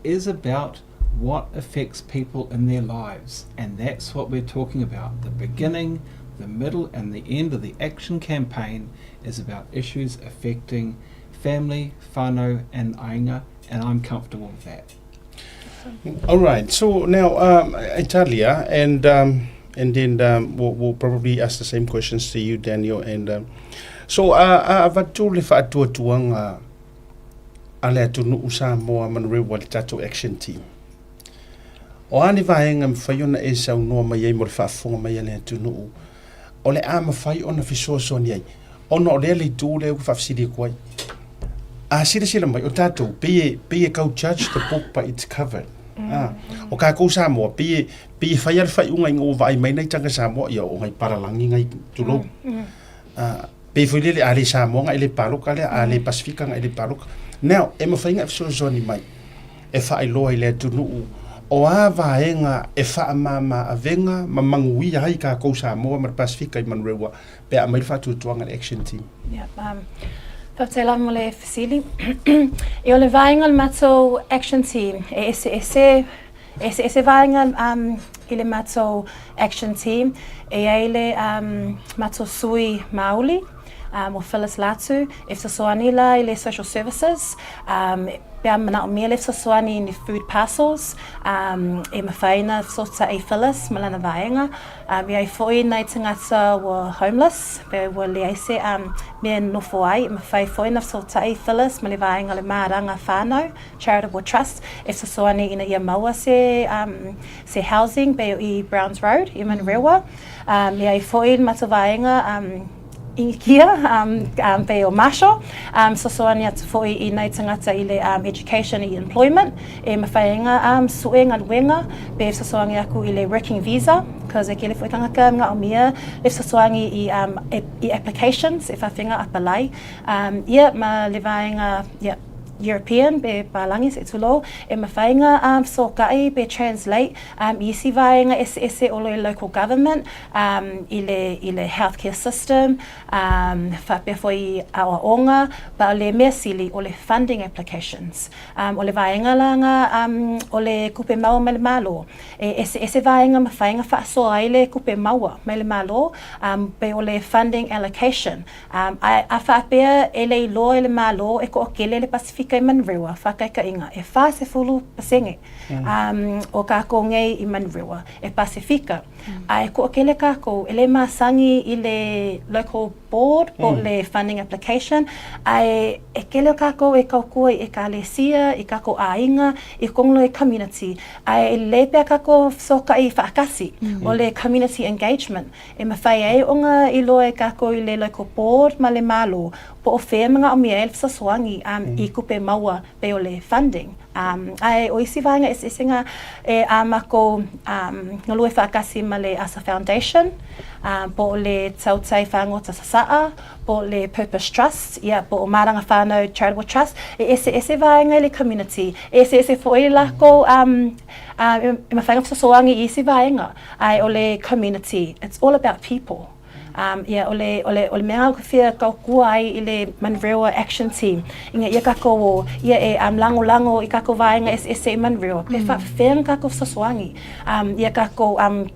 is about what affects people in their lives, and that's what we're talking about. The beginning, the middle, and the end of the action campaign is about issues affecting family, whānau, and ainga, and I'm comfortable with that. All right. So now, um, Italia, and um, and then um, we'll, we'll probably ask the same questions to you, Daniel. And um, so, uh, uh, avatu le faatuatuaga a le atunuu Samoa Manurewa le tatou action team. O a ni vaega e mafai ona e saunoa mai ai mo le faafofoga mai a le atunuu, o le a mafai ona fesoasoani ai, ona o lea le itu lea ua faafesili atu ai. A silasila mai, o tatou, pei e, pei e kau judge the book by its cover. Ah, o kākou Samoa, pei e, pei e fai a le faaiuga ina ua vaai mai nai tagata Samoa, ia o ngai palalagi ngai tulou. Ah, pei foi lele, a le Samoa ngai le paloka lea, a le Pasifika ngai le paloka. Now, e mafai ona e fesoasoani mai, e faailoa i le atunuu o a vaega e faamama avega ma manuia ai kākou Samoa ma le Pasifika i Manurewa pe a aumai le faatuatuaga a le Action Team. Yeah, um, faafetai lava mo le fesili. E o le vaega o le matou Action Team e eseese, e eseese vaega um, i le matou Action Team. E i ai le um, matou sui Māori, um, o Phyllis Latu, e fesoasoani la i le Social Services, um, Pe a manaomia le fesoasoani i ni food parcels, um, e mafai ona fesootai Phyllis ma lana vaega. Um, e ai foi nai tagata ua homeless, pe ua leai se um, mea e nofo ai, e mafai foi ona fesootai Phyllis ma le vaega o le Maranga Whānau Charitable Trust e fesoasoani ina ia maua se, um, se housing pe i Browns Road i Manurewa. Um, e ai foi le matou vaega um, Inikia, um, um, pei o Marshall, um, fesoasoani atu foi i nai tagata i le um, education i employment, e mafai ai nga um, sue galuega, pe fesoasoani aku i le working visa, cause e kele foi tagata manaomia le fesoasoani i, um, e, i applications e faafega apalai, um, ia ma le vaega, ia, European pe palagi se i tulou, e mafai nga um, fesootai pe translate um, i isi vaega eseese o le local government, um, i le, i le healthcare system, um, faapea foi i aoaoga, but o le mea sili o le funding applications. Um, o le vaega la nga, um, o le kupe maua mai le Malo. E eseese vaega mafai ona faasoa ai le kupe maua mai le Malo, um, pei o le funding allocation. Um, a, a faapea e le iloa e le Malo e toatele le Pasifika i Manurewa, faataitaiga, e 40% um, o kākou nei i Manurewa, e Pasifika. A e toatele kākou e le masani i le local board po o le funding application, a e, e tele o kākou e tautua i ekalesia, i kākou ʻāina, i totonu o le community, a e lelei pea kākou fesootai faatasi, o le community engagement, e mafai ai ona iloa e kākou i le local board ma le Malo, po o fea e manaomia ai le fesoasoani um, i tupe maua pei o le funding. Um, ae o isi vaega eseese nga e a makou um, galue faatasi ma le ASA Foundation, um, po o le Tautai Fagota Sasaa, po o le Purpose Trust, ia, po o Maranga Whānau Charitable Trust, e eseese vaega i le community, e eseese foi lākou um, um, e mafai ona fesoasoani i isi vaega, ae o le community, it's all about people. Um, ia, o le, o le, o le mea au fia tautua ai i le Manurewa Action Team, ina ia kākou o, ia e um, lagolago i kākou vaega eseese i Manurewa, pe faapefea ona kākou fesoasoani, um, ia kākou um,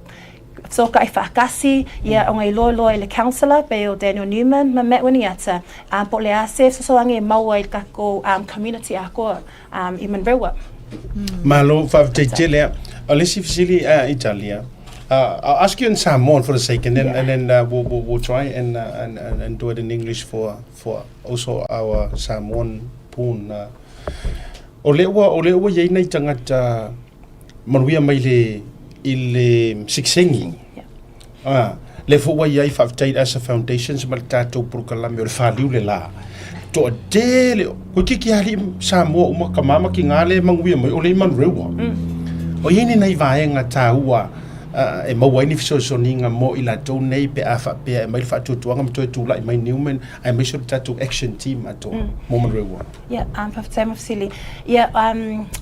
Fesootai faatasi, ia ona iloiloa i le councillor pei o Daniel Newman ma Matt Winiata, um, po o le a se fesoasoani e maua i le tatou um, community atoa um, i Manurewa. Malo, faafetai tele. O le isi fesili a Italia. I'll ask you in Samoan for the sake, and then and then we'll, we'll we'll try and, and and and do it in English for for also our Samoan born. O lea ua o lea ua i ai nai tagata manuia mai le i le sikisengi. Ah, lea foi ua i ai faafetai i le Asa Foundations ma le tatou polokalame o le Faliu le La. Toatele, toeitiiti alii Samoa uma, tama ma tina lea e manuia mai, o lea i Manurewa. O i ai ni nai vaega taua e maua ai ni fesoasoaniga mo i latou nei pe a faapea e aumai le faatuatuaga ma toe tulai mai Newman aemaise o le tatou action team atoa mo Manurewa. Ia, faafetai mo fesili. Ia,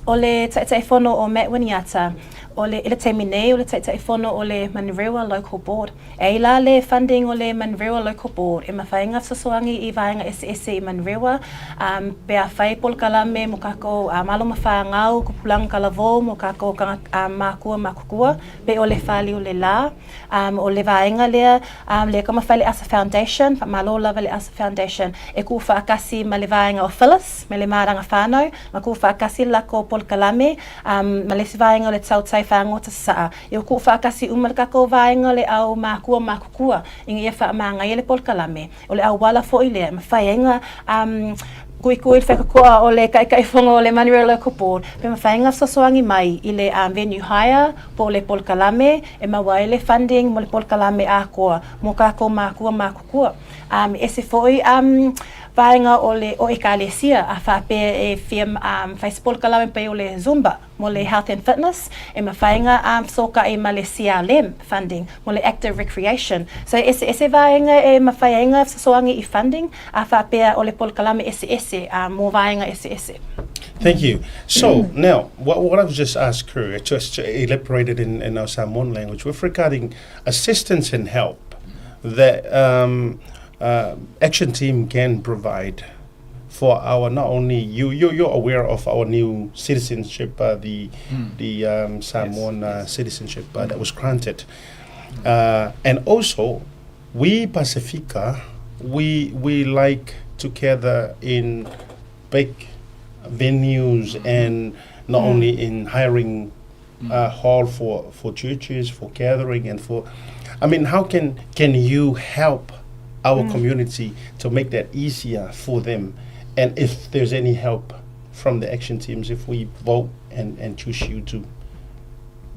o le Taitaifono o Matt Winiata, o le, i le taimi nei, o le Taitaifono o le Manurewa Local Board. E ai la le funding o le Manurewa Local Board e mafai ona fesoasoani i vaega eseese i Manurewa, um, pe a fai polokalame mo kākou um, alo ma whāngau, tupulaga talavou mo kākou tangata, um, mākua mākukua, pei o le whāliu le la. Um, o le vaega lea, um, lea ka mafai le Asa Foundation, faamalo lava le Asa Foundation, e kū faatasi ma le vaega o Phyllis, me le Maranga Whānau, ma kū faatasi le lakou polokalame, um, ma le isi vaega o le Tautai Fagota Sasaa. Ia ua kū faatasi uma le tatou vaega o le au mākua mākukua ina ia faamānaia le polokalame. O le auala foi lea e mafai ai ona um, tuitui le whaikakoa o le Taitaifono o le Manurewa Local Board pe mafai ona fesoasoani mai i le um, venue hire po o le polokalame e maua ai le funding mo le polokalame atoa mo tātou mātua mākukua. Um, ese foi um, vaega o le o ekalesia a faapea e fia um, fai se polokalame pei o le Zumba mo le health and fitness, e mafai ona um, fesootai ma le CLM funding mo le active recreation. So e eseese vaega e mafai ai ona fesoasoani i funding, a faapea o le polokalame eseese um, mo vaega eseese. Thank you. So now, what, what I've just asked her, just to elaborate it in, in our Samoan language, with regarding assistance and help that um, action team can provide for our not only you you you're aware of our new citizenship uh, the mm. the um, Samoan yes, uh, yes. citizenship uh, mm. that was granted uh, and also we Pacifica we we like to gather in big venues mm. and not mm. only in hiring mm. uh, hall for for churches for gathering and for I mean how can can you help our mm. community to make that easier for them and if there's any help from the action teams if we vote and, and choose you to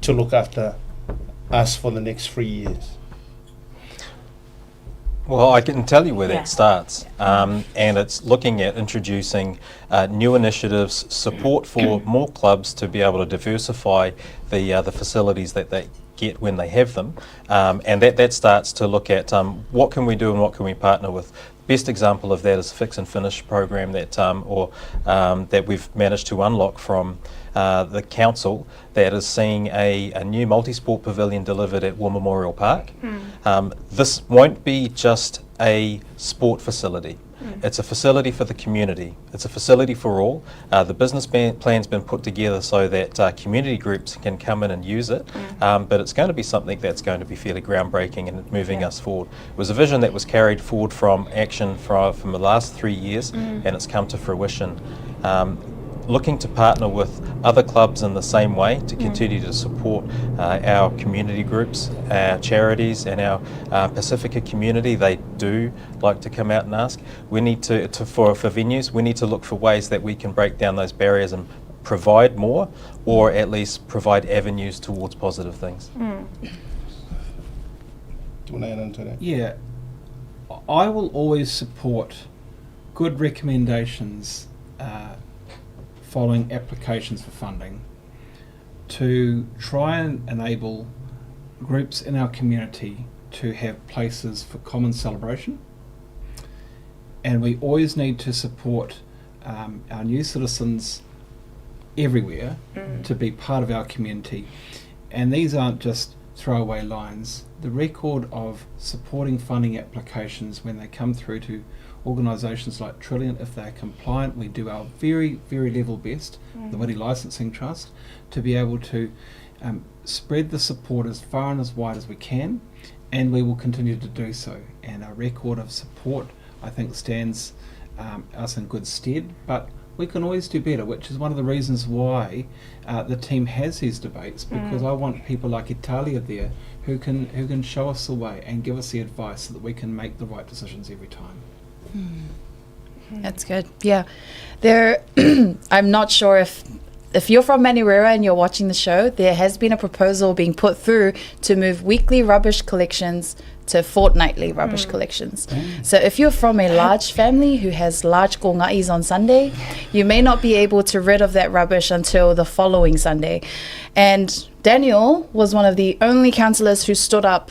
to look after us for the next three years Well, I can tell you where yeah. that starts. Um, and it's looking at introducing uh, new initiatives, support for more clubs to be able to diversify the, uh, the facilities that they get when they have them. Um, and that, that starts to look at um, what can we do and what can we partner with. Best example of that is the Fix and Finish program that, um, or, um, that we've managed to unlock from uh, the council that is seeing a, a new multi-sport pavilion delivered at War Memorial Park. Mm. Um, this won't be just a sport facility. Mm. It's a facility for the community. It's a facility for all. Uh, the business plan's been put together so that uh, community groups can come in and use it, mm. um, but it's going to be something that's going to be fairly groundbreaking and moving yeah. us forward. It was a vision that was carried forward from action for, from the last three years, mm. and it's come to fruition. Um, looking to partner with other clubs in the same way to mm. continue to support uh, our community groups, our charities, and our uh, Pacifica community. They do like to come out and ask. We need to, to for, for venues, we need to look for ways that we can break down those barriers and provide more or at least provide avenues towards positive things. Mm. Do you want to add on to that? Yeah. I will always support good recommendations uh, following applications for funding to try and enable groups in our community to have places for common celebration. And we always need to support um, our new citizens everywhere mm. to be part of our community. And these aren't just throwaway lines. The record of supporting funding applications when they come through to organisations like Trilliant, if they're compliant, we do our very, very level best, mm. the Witty Licensing Trust, to be able to Um, spread the support as far and as wide as we can, and we will continue to do so. And our record of support, I think, stands um, us in good stead. But we can always do better, which is one of the reasons why uh, the team has these debates, because I want people like Italia there who can who can show us the way and give us the advice so that we can make the right decisions every time. That's good. Yeah. There I'm not sure if if you're from Manurewa and you're watching the show, there has been a proposal being put through to move weekly rubbish collections to fortnightly rubbish collections. So if you're from a large family who has large konga'is on Sunday, you may not be able to rid of that rubbish until the following Sunday. And Daniel was one of the only councillors who stood up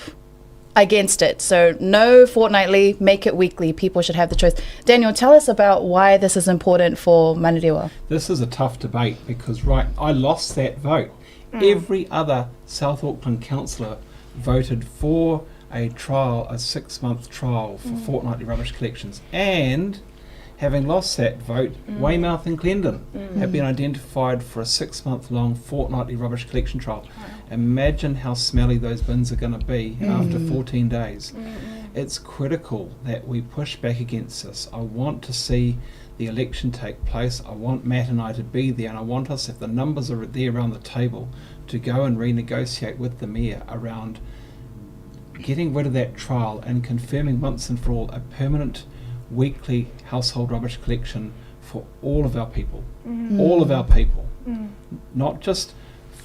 against it. So no fortnightly, make it weekly. People should have the choice. Daniel, tell us about why this is important for Manurewa. This is a tough debate because, right, I lost that vote. Every other South Auckland councillor voted for a trial, a six month trial for fortnightly rubbish collections. And having lost that vote, Weymouth and Clendon have been identified for a six month long fortnightly rubbish collection trial. Imagine how smelly those bins are going to be after 14 days. It's critical that we push back against this. I want to see the election take place. I want Matt and I to be there, and I want us, if the numbers are there around the table, to go and renegotiate with the mayor around getting rid of that trial and confirming once and for all a permanent weekly household rubbish collection for all of our people. All of our people. Not just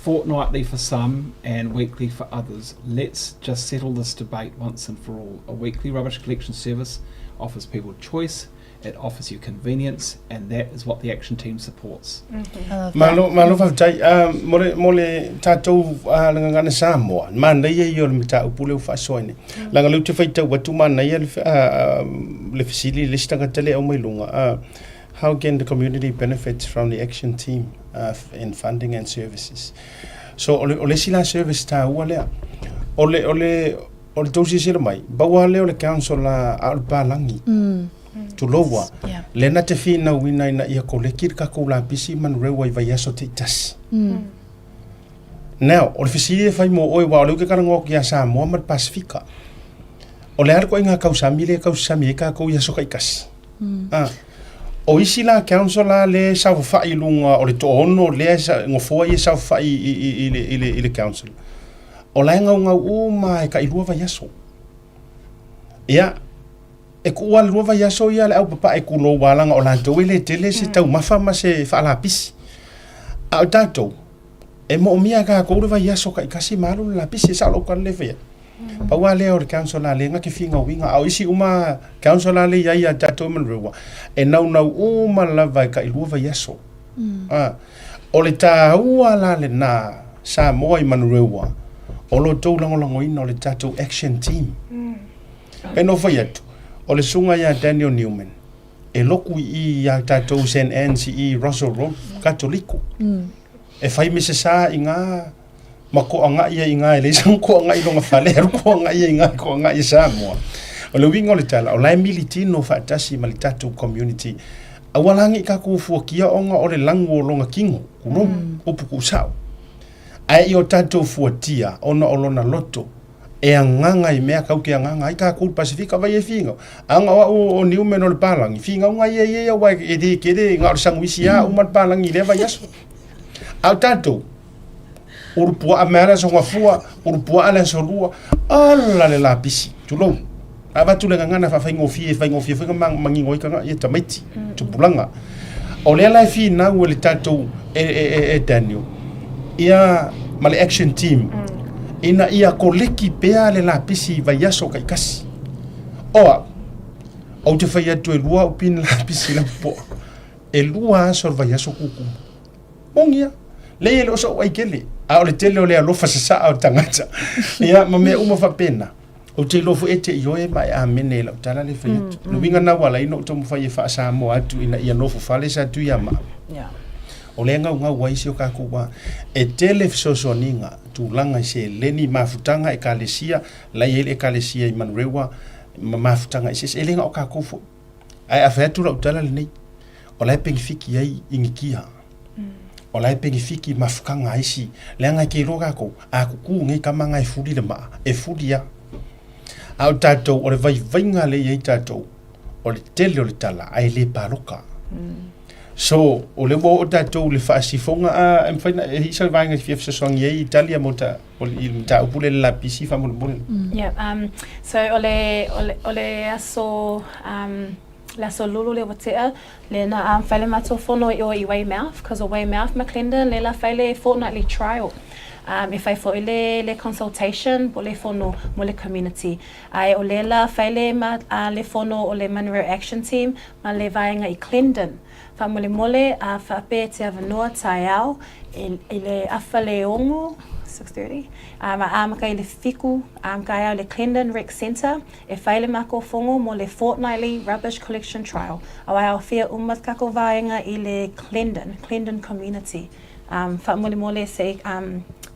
fortnightly for some and weekly for others. Let's just settle this debate once and for all. A weekly rubbish collection service offers people choice, it offers you convenience, and that is what the action team supports. I love that. Malo, malo faafetai. Uh, mo le, mo le tatou uh, le gagana Samoa, manaia ia o le mataupu lea ua faasoa nei. Leaga o lea ou te faitau atu manaia le, uh, le fesili i le isi tagata lea e aumai luga, uh, how can the community benefit from the action team uh, in funding and services? So, o le, o le isi la service taua lea. O le, o le, o le tou silasila mai, pau lava lea o le council a, a o le palagi. Mm. Tulou a, Yeah. lea na te finauina ina ia koleki le kakou lapisi ma Manurewa i vaiaso taitasi. Now, o le fesili e fai mo oe, aua o lea ou te talanoa atu ia Samoa ma le Pasifika. O le a le ituaiga kausami lea e kausami ai tatou i aso taitasi? Ah. O isi la council la lea e saofafai i luga o le toaono lea e sa- nofoa ia e saofafai i, i, i, le, i, le, i le council, o la e gaugau uma e tailua vaiaso. Ia, E kuʻu lava le lua vaiaso ia le au papaʻe kulou a laga o latou e le tele se taumafa ma se faalapisi. A o tatou, e moomia e kakou le vaiaso taitasi ma alu le lapisi, e sao lou tala lea e fai atu. Pau lava lea o le council a lea na te finauina, a o isi uma council a lea e i ai ia tatou i Manurewa, e naunau uma lava e tailua vaiaso. A, o le taua la lena Samoa i Manurewa, o lo outou lagolagoina o le tatou action team. Pei ona ou fai atu, o le susuga ia Daniel Newman, e loku i i iā tatou St Anne's i i Russell Road, Katoliko. E fai me se sa i ngā ma koʻagaʻi ia i ngā e leai sana koʻagaʻi i lona fale, alu koʻagaʻi ia i ngā koʻagaʻi i Samoa. O le uiga o le tala, o la e militino faatasi ma le tatou community. Aua la ne i kakou fuatia ona o le lagu o lona kino, kulou, upu kuusao. Ae i o tatou fuatia ona o lona loto, E agaga i mea kau ke agaga ai kakou i le Pasifika vai e figau. Aga o au o Newman o le palagi, figauga ia ia ia aua e le kele na o le saguisi a uma le palagi i lea vaiaso. A o tatou, ulu puaa mai lava le aso gafua, ulu puaa le aso lua, ala le lapisi, tulou. A avatu le gagana faafaigofie, e faigofie foi ona manino ai tagata ia tamaiti, tupulaga. O lea la e finau e le tatou e, e, e, e Daniel ia ma le action team ina ia koleki pea le lapisi i vaiaso taitasi. O au, ou te fai atu e lua au pin lapisi i lau poa. E lua aso o le vaiaso kukuma. Moni ia. Leai e le o soʻu ai tele, a o le tele o le alofa sasaa o tagata. Ia, ma mea uma faapena. Ou te iloa foi e te ioe ma e amene i lau tala lea e fai atu. Le uiga na ua ala ai ona ou taumafai e faa-Samoa atu ina ia nofo fale sa Tuiama. O lea e gaugau ai si o kakou wā. E tele fesoasoaniga, tulaga i seleni, mafutaga ekalesia, la e i ai le ekalesia i Manurewa ma mafutaga eseese, e le na o kakou foi. Ae a fai atu lau tala lenei, o la e penefiti ai Initia. O la e penefiti i mafutaga a isi, leaga e te iloa tatou, a tutu nei tama na e fuli le maa, e fuli lava. A o tatou, o le vaivaiga lea e i ai tatou, o le tele o le tala, ae le palota. So, o lea ua oo tatou i le faasifoga, a, e mafai ona, e i ai se vaega e fia fesoasoani ai Italia mo ta, o le, i le mataupu lea i le lapisi faamolemole. Yeah, so o le, o le, o le aso, le aso lulu lea ua tea, lea na fai le matou fono i o i Weymouth, cause o Weymouth ma Clendon lea la fai le fortnightly trial. E fai foi le, le consultation po o le fono mo le community. Ae o lea la fai le, le fono o le Manurewa Action Team ma le vaega i Clendon. Faamolemole a faapea te avanoa taeao i le afa le ono, 6:30, ma amata i le fiku taeao i le Clendon Rec Centre e fai le makou fono mo le fortnightly rubbish collection trial aua e aofia uma takou vaega i le Clendon, Clendon community. Faamolemole se i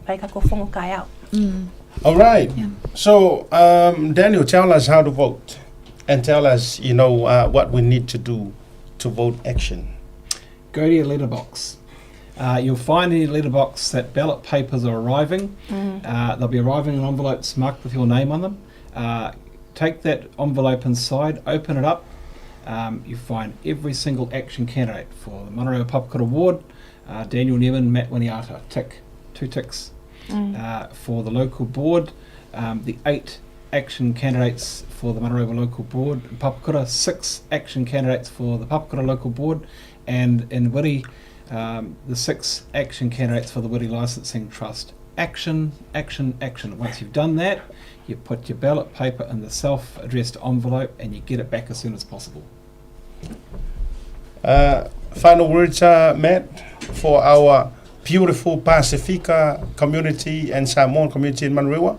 fai takou fono taeao. All right. So, Daniel, tell us how to vote and tell us, you know, what we need to do to vote action. Go to your letterbox. You'll find in your letterbox that ballot papers are arriving. They'll be arriving in envelopes marked with your name on them. Take that envelope inside, open it up. You find every single action candidate for the Manurewa Papakura Ward, Daniel Newman, Matt Winiata. Tick, 2 ticks. For the local board, the 8 action candidates for the Manurewa Local Board in Papakura, 6 action candidates for the Papakura Local Board, and in Wiri, the 6 action candidates for the Wiri Licensing Trust. Action, action, action. Once you've done that, you put your ballot paper in the self-addressed envelope and you get it back as soon as possible. Final words, Matt, for our beautiful Pasifika community and Samoan community in Manurewa?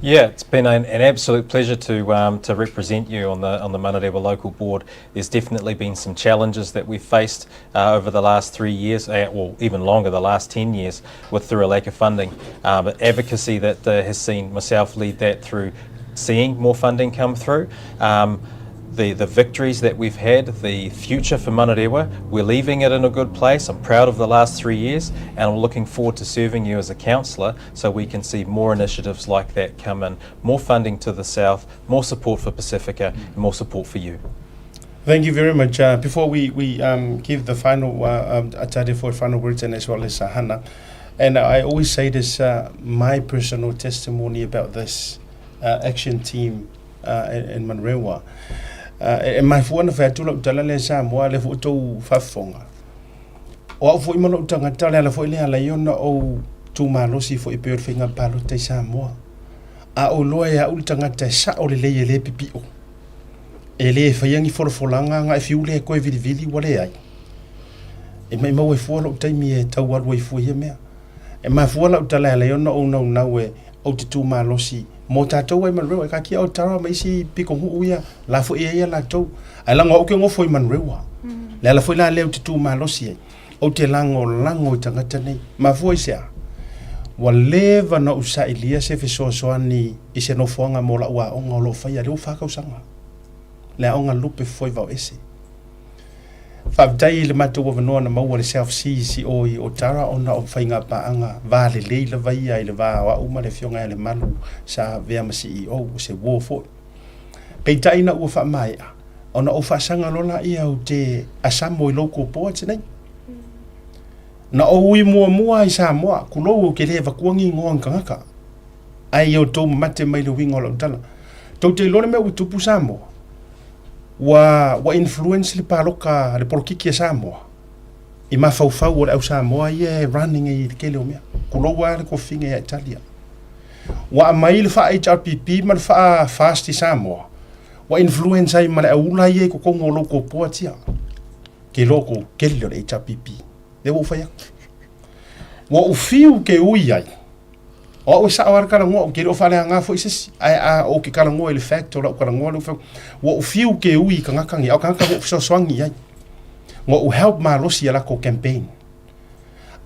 Yeah, it's been an absolute pleasure to represent you on the Manurewa Local Board. There's definitely been some challenges that we've faced over the last 3 years, well, even longer, the last 10 years, with through a lack of funding. But advocacy that has seen myself lead that through seeing more funding come through. The victories that we've had, the future for Manurewa, we're leaving it in a good place. I'm proud of the last 3 years, and I'm looking forward to serving you as a councillor so we can see more initiatives like that come in, more funding to the south, more support for Pacifica, and more support for you. Thank you very much. Before we give the final Atalia for final words, and as well as Hannah, and I always say this, my personal testimony about this action team in Manurewa. E mafua ona fai atu lau tala lea Samoa lea foi ua outou faafofoga. O au foi ma lou tagata o le ala foi lea e ala ai ona ou tu malosi foi e pei o le faiga palota i Samoa. A ou iloa e au le tagata e sao lelei e le pipio. E le faia ni folafolaga agai fiule e toe vilivili ua leai. E maimau ai fua lou taimi e tau alu ai fua i ia mea. E mafua lau tala e ala ai ona ou naunau e ou te tu malosi mo tatou ai Manurewa. E kakia o Tara ma isi pitonuu ia, la foi e i ai a latou. Ae leaga o au ke gofo i Manurewa. Le ala foi la lea ou te tu malosi ai, ou te lagolago i tagata nei. Mafua i se a? Ua leva ona ou sailia se fesoasoani i se nofoaga mo lau aoga o lo o faia lea ua fa tausaga. Le aoga lupe foi vao ese. Faafetai i le matou avanoa na maua le South Seas i o i Otara ona o faiga paaga va lelei lava ia i le va o au ma le Afioga ia Lemalu sa avea ma CEO, o se uo foi. Peitai ina ua faamaea, ona ou faasaga loa laia ou te asamo i local boards nei. Na ou ui muamua i Samoa, kulou ou te le avatua ni igoa o ni tagata, ae ia outou mamate mai le uiga o lau tala. Tou te iloa le mea ua tupu Samoa? Ua ua influence le paloka le polokiki a Samoa i mafaufau o le au Samoa ia e running ai i le tele o mea. Kulou lava le tofiga ia Italia. Ua aumai le faa HRPP ma le faa FAST i Samoa, ua influence ai ma le au ula ia i totonu o local boards ia. Ke iloa kou kele o le HRPP. Lea ua ou fai atu. Ua ou fiu ke ui ai. O au e sao lava le talanoa, ou te le o faaleaga foi se isi, ae a ou te talanoa i le fact o lau talanoa lea ua fai atu, ua ou fiu ke ui i tagata nei, a o tagata ua ou fesoasoani i ai. Ua ou help malosi i a latou campaign.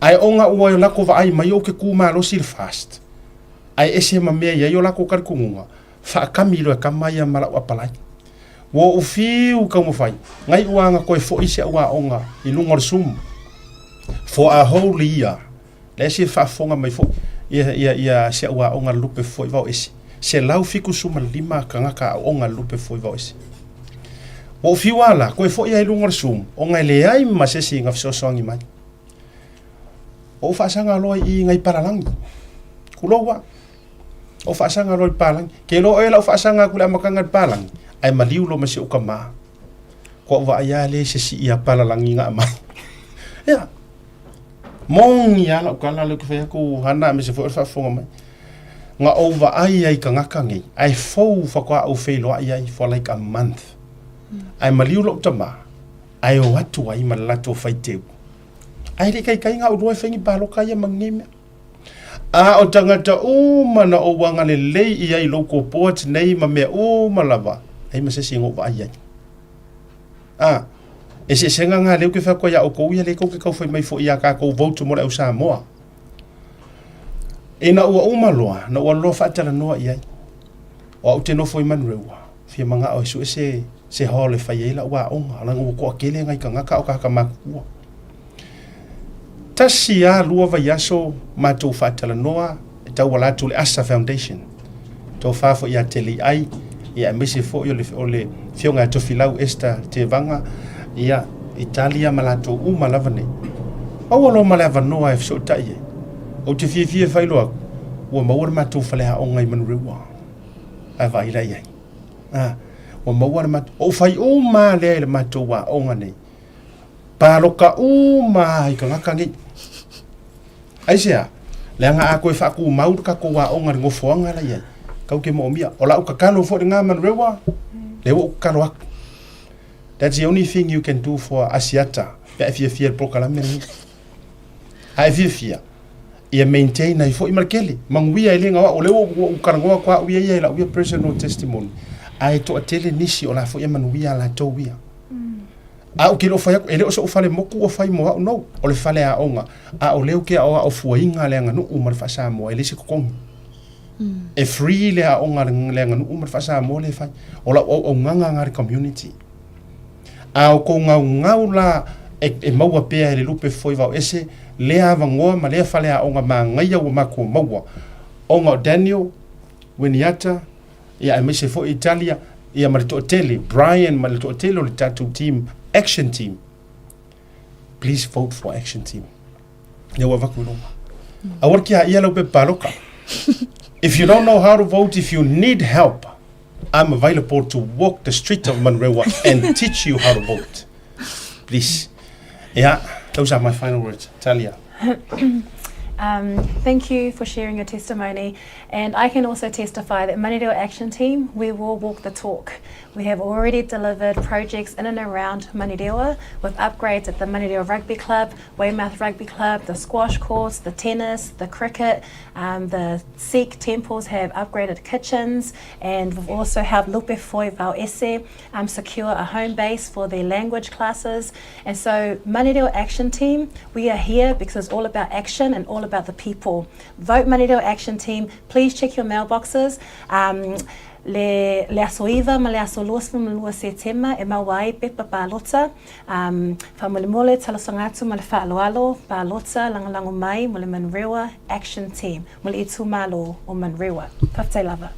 Ae ona ua latou vaai mai ou te tu malosi i le fast, ae ese ma mea i ai o latou talitonuga, faakami loa e kama ia ma lau apalai. Ua ou fiu taumafai, nai ua ana toe foi si au aoga i luga o le Zoom. For a whole year, lea se faafofoga mai foi ia ia ia si au aoga lupe foi vao ese. 175 tagata aoga lupe foi vao ese. Ua ou fiu lava la, koe foi ai luga o le Zoom, ona e leai ma se isi na fesoasoani mai. Ua ou faasaga loa i i nai palalagi. Kulou a. Ou faasaga loa i le palalagi. Ke iloa oe lau faasaga atu i le amataga i le palalagi, ae maliu loa ma si ou tama. Kua ou vaai lava lea i se sii a palalagi na aumai. Ia, moni lava lau tala lea ou te fai atu Hana aemaise foi o le faafofoga mai. Na ou vaai ai i tagata nei, ae fou faatoa ou feiloai ai for like a month. Ae maliu lou tama, ae o atu ai ma le latou faiteu. Ae le i taitai na ou iloa e fai ni paloka ia ma lenei mea. A o tagata uma na ou agalelei i ai i local boards nei ma mea uma lava, leai ma se isi na ou vaai ai. A, eseesega na lea ou te fai atu ai ia outou ia lea tou te tau fai mai foi ia tatou vote mo le au Samoa. Ina ua uma loa, na ou alu loa faatalanoa i ai. O au te nofo i Manurewa, fia manao e sue se, se hall e fai ai lau aoga, leaga ua toatele nai tagata o tagata matutua. Tasi a lua vaiaso matou faatalanoa e tauala atu le Asa Foundation. Tofa foi ia Teleiai, ia aemaise foi o le, o le afioga ia Tofilau Esther Tevaga, ia Italia ma latou uma lava nei. Maua loa ma le avanoa e fesootai ai. Ou te fiafia e faailoa atu, ua maua le matou faleaoga i Manurewa. Ae vaai la i ai. Ah, ua maua le matou, ou fai uma lea i le matou aoga nei. Paloka uma lava i tagata nei. Aisea? Leaga a toe faatumau le tatou aoga i le nofoaga la i ai, tatou te moomia. O lau tatalo foi lena Manurewa, lea ua ou tatalo atu. That's the only thing you can do for Asiata pe a e fiafia i le polokalame lenei. A e fiafia, ia maintain ai foi ma le tele. Manuia e le gau au, o lea ua ou talanoa atu au ia ia i lau ia personal testimony, ae toatele nisi o la foi e manuia a latou ia. A ou te le o fai atu, e le o so'u fale motu ua fai mo a'u, no, o le fale aoga, a o lea ou te aoao fuaina le aganuu ma le faa-Samoa, e leai se totogi. E free le aoga a le aganuu ma le faa-Samoa lea e fai. O lau auaunaga lena i le community. A o kou gaugau la e, e maua pea e le lupe foi vao ese lea avanoa ma lea fale aoga manaia ua matou maua, ona o Daniel, Winiata, ia aemaise foi Italia, ia ma le toatele, Brian ma le toatele o le tatou team, action team. Please vote for action team. Ia ua avatu i luma. Aua le kia ia lau pepa paloka. If you don't know how to vote, if you need help, I'm available to walk the street of Manurewa and teach you how to vote. Please. Yeah, those are my final words. Talia. Um, thank you for sharing your testimony. And I can also testify that Manurewa Action Team, we will walk the talk. We have already delivered projects in and around Manurewa with upgrades at the Manurewa Rugby Club, Weymouth Rugby Club, the squash courts, the tennis, the cricket, um, the Sikh temples have upgraded kitchens, and we've also helped Lupe Foi Esse um, secure a home base for their language classes. And so, Manurewa Action Team, we are here because it's all about action and all about the people. Vote Manurewa Action Team. Please check your mailboxes. Um, le, le aso 9 ma le aso 22 Setema e maua ai pepa pālota. Um, faamolemole, talosaga atu ma le faaaloalo, pālota, lagolago mai mo le Manurewa Action Team, mo le itumalo o Manurewa. Faafetai lava.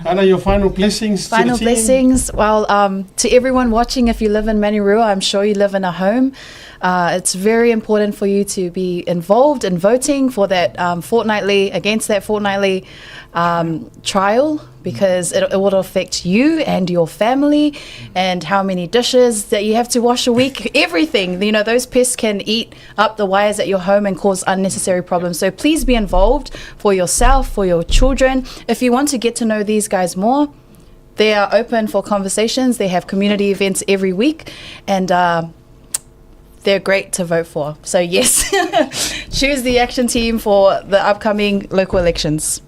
Anna, your final blessings Final to the team. blessings. Well, um, to everyone watching, if you live in Manurewa, I'm sure you live in a home. Uh, it's very important for you to be involved in voting for that um, fortnightly, against that fortnightly um, trial, because it, it will affect you and your family and how many dishes that you have to wash a week, everything. You know, those pests can eat up the wires at your home and cause unnecessary problems. So please be involved for yourself, for your children. If you want to get to know these guys more, they are open for conversations. They have community events every week, and uh, they're great to vote for. So, yes, choose the action team for the upcoming local elections.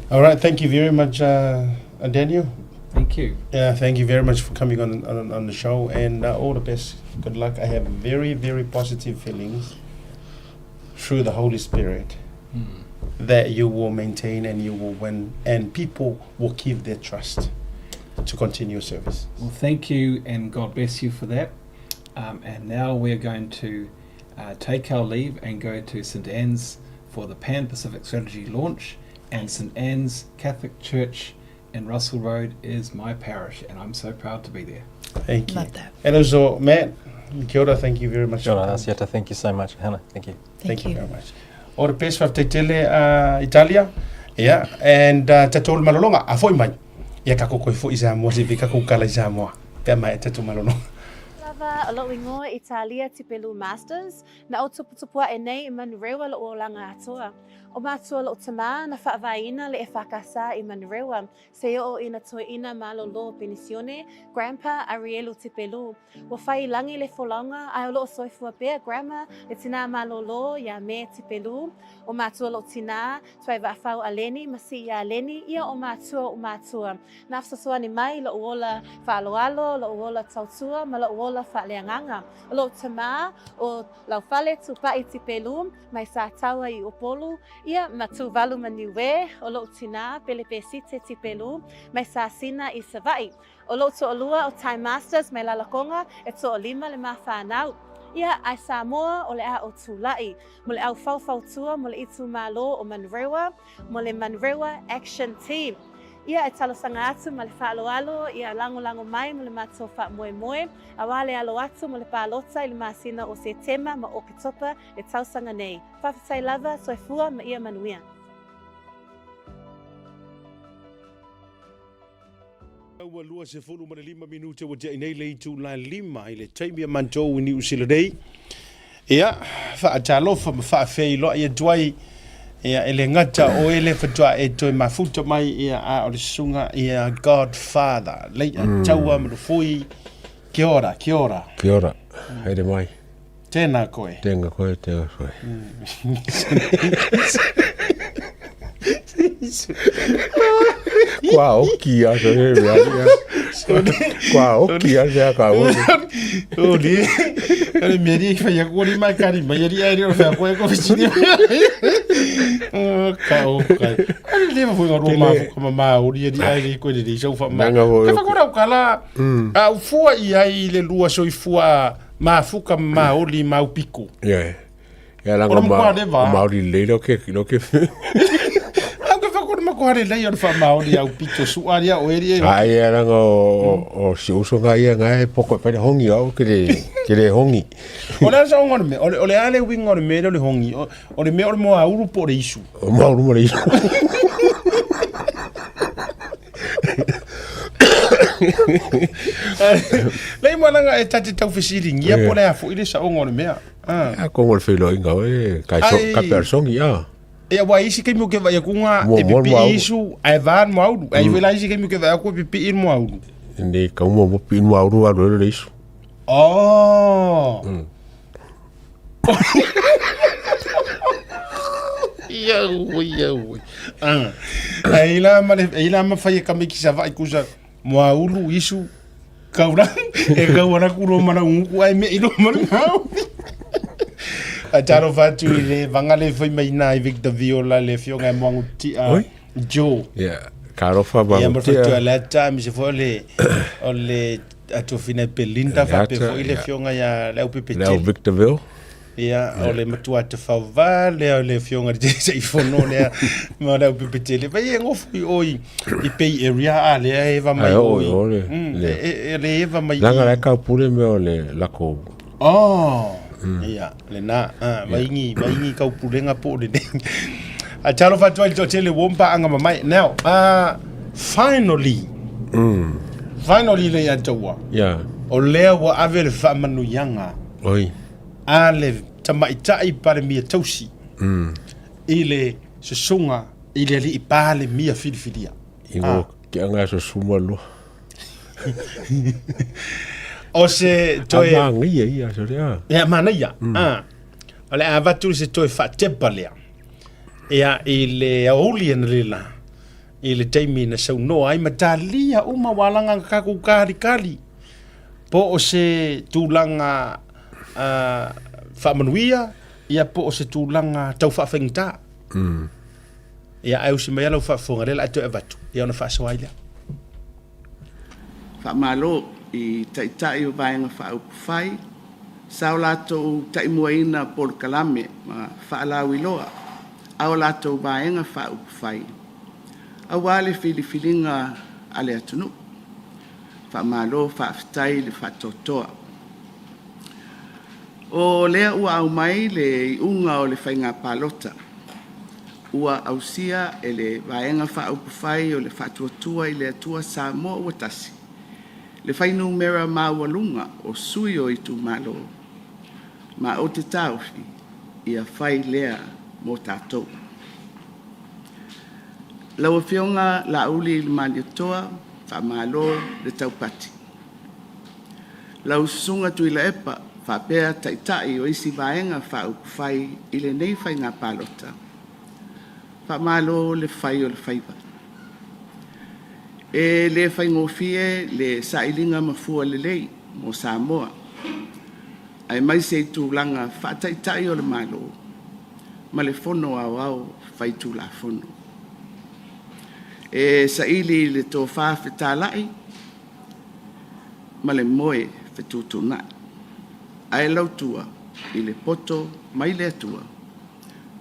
All right, thank you very much, uh, Daniel. Thank you. Yeah, thank you very much for coming on on, on the show, and uh, all the best. Good luck. I have very, very positive feelings through the Holy Spirit mm. that you will maintain and you will win, and people will keep their trust to continue service. Well, thank you, and God bless you for that. Um, and now we're going to take our leave and go to St Anne's for the Pan Pacific Strategy launch. And St Anne's Catholic Church in Russell Road is my parish, and I'm so proud to be there. Thank you. Love that. And also, Matt, kia ora, thank you very much. Kia ora, Asiata, thank you so much. Hannah, thank you. Thank, Thank you very much. All the best faafetai tele Italia. Yeah, and tatou le malologa, a foi mai. Ia takou koe foi i Samoa se i kakou kala i Samoa. Pe a maea tatou malologa. Lava o lou ingoa Italia Tipelu Masters, na ou tuputupu aʻe nei i Manurewa loʻu olaga atoa. O matua loʻu tamā na faavaeina le EFKS i Manurewa, se oo ina toeʻina malolo penisione, Grandpa Arielu Tipelu. Ua fai i lagi le folauga, ae o loo soifua pea Grandma le tinā malolo iā Me Tipelu. O matua loʻu tinā, Tuai Vaafau Aleni ma Sii Aleni, ia o matua oʻu matua. Na fesoasoani mai loʻu ola faaaloalo, loʻu ola tautua ma loʻu ola faaleagaga. O loʻu tamā, o Laufale Tupaʻi Tipelu, mai Sataua i Upolu, ia ma Tuvalu ma Niue, o loʻu tinā, Pelepesite Tipelu, mai Sasina i Savaʻi. O loʻu toʻalua o Time Masters mai Lalakoga, e toʻalima le ma whanau. Ia, ae Samoa, o le a o Tulaʻi, mo le au faufautua mo le itumalo o Manurewa, mo le Manurewa Action Team. Ia e talosaga atu ma le faaaloalo, ia lagolago mai mo le matou faamoemoe, auā le alo atu mo le palota i le masina o Setema ma Oketopa le tausaga nei. Faafetai lava, soifua ma ia manuia. Ua 25 minute ua tiai nei le itula e lima i le taimi a matou i Niu Sila nei. Ia, faatalofa ma faafeiloai atu ai, ia, e le gata o e le faatoa e toe mafuta mai, ia, a o le susuga, ia, Godfather, Lei'a mm. Taua Malofui, kia ora, kia ora. Kia ora, haere mai. Tēnā koe. Tēnā koe, tēnā koe. Kua oki a so he mea ia. Kua oki a sea ka oe. O ni, ore mea ri whai aku ori mai kari mai eri ai reo whai koe ko whitini. O ka o kai. Ari le fo ngaro ma fo kama ma ori eri ai ri koe ri sau fa ma. Ka whakora o kala. A ufua i ai le lua soifua Mafuka maoli mau piko. Yeah. Ia langa ma maoli lei lo ke lo ke. Au ke whakora ma kohare lei o wha maoli au pito suaria o eri e. Ai ia langa o o si uso nga ia nga e poko e hongi au ke le ke le hongi. O le asa ongo me o le ale wingo le me le hongi o le me o le moa uru po le isu. O moa uru mo le isu. Lei moanaga e tate tau fesilingia po le a foi le saoga o le mea. Ah. A kongo le feiloaiga oe kai so ka persongi a. Ia ua isi kaimi o ke vaai akuga e pipii isu ae va le moaulu. Ae iai foi la isi kaimi o ke vaai aku e pipii le moaulu. Nei ka uma mo pii moaulu alu le isu. Oh. Ia ui, ia ui. Ah. Ai la ma le ai la ma fai ka miki sa vai kusa moa ulu isu kaura e kau ana ku ro mana ungu ai me ilo mana ngau. A taro fatu i le vanga le fai mai na i Victor Viola le fionga e moangu tia Oi? Joe. Yeah. Ka alofa ma Ia ma fatu a le ata mi se fo le o le atofina Belinda fa pe fo i le fionga ia le au pepe Le au Victorville. Ia, o le matua te whawā lea o le fionga te se i fono lea ma le au pepe tele. Vai e ngofu i oi i Bay Area a lea e va mai oi. E le eva mai. Langa la ka pule me o le lako. Oh. Ia, le na, vaingi, vaingi kau pulenga po le nei. A talo fatua i tele wompa anga mamai. Now, finally. Finally le ia taua. Yeah. O lea ua ave le faamanuiaga. Oi. A le tamaitai Palemia tausi. I le susuga i le alii Palemia filifilia. I ngo ke anga so suma lua. O se toe. A manaia ia so lea. Ia manaia. Ah. O le a avatu se toe faatepa lea. Ia i le aoauli analeila i le taimi na saunoa ai ma talia uma ua alaga kakou kalikali po o se tulaga faamanuia ia po o se tulaga tau faafaigata. Ia ae usi mai lava lau faafofoga lea o le a toe avatu ia ona faasoa ai lea. Faamalo i Taitai o Vaega Faaupufai, Sa o latou taimuaina polokalame ma faalauiloa a o latou Vaega Faaupufai aua le filifiliga a le atunuu. Faamalo faafetai le faatoatoa. O lea ua aumai le iuga o le Faiga Palota ua ausia e le Vaega Faaupufai o le Faatuatua i le Atua Samoa ua Tasi le fuainumera maualuga o sui o itumalo, ma ou te taofi ia fai lea mo tatou. Lau Afioga Laaulialemalietoa, faamalo le taupati. Lau Susuga Tuilaepa faapea Taitai o isi Vaega Faaupufai i lenei Faiga Palota, faamalo le fai o le faiva. E le faigofie le sailiga mafua lelei mo Samoa, aemaise i tulaga faa-Taitai o le Malo ma le Fono Aoao Faitulafono. E saili i le tofa fetalai ma le moe fetuutuunai, ae lautua i le poto mai le Atua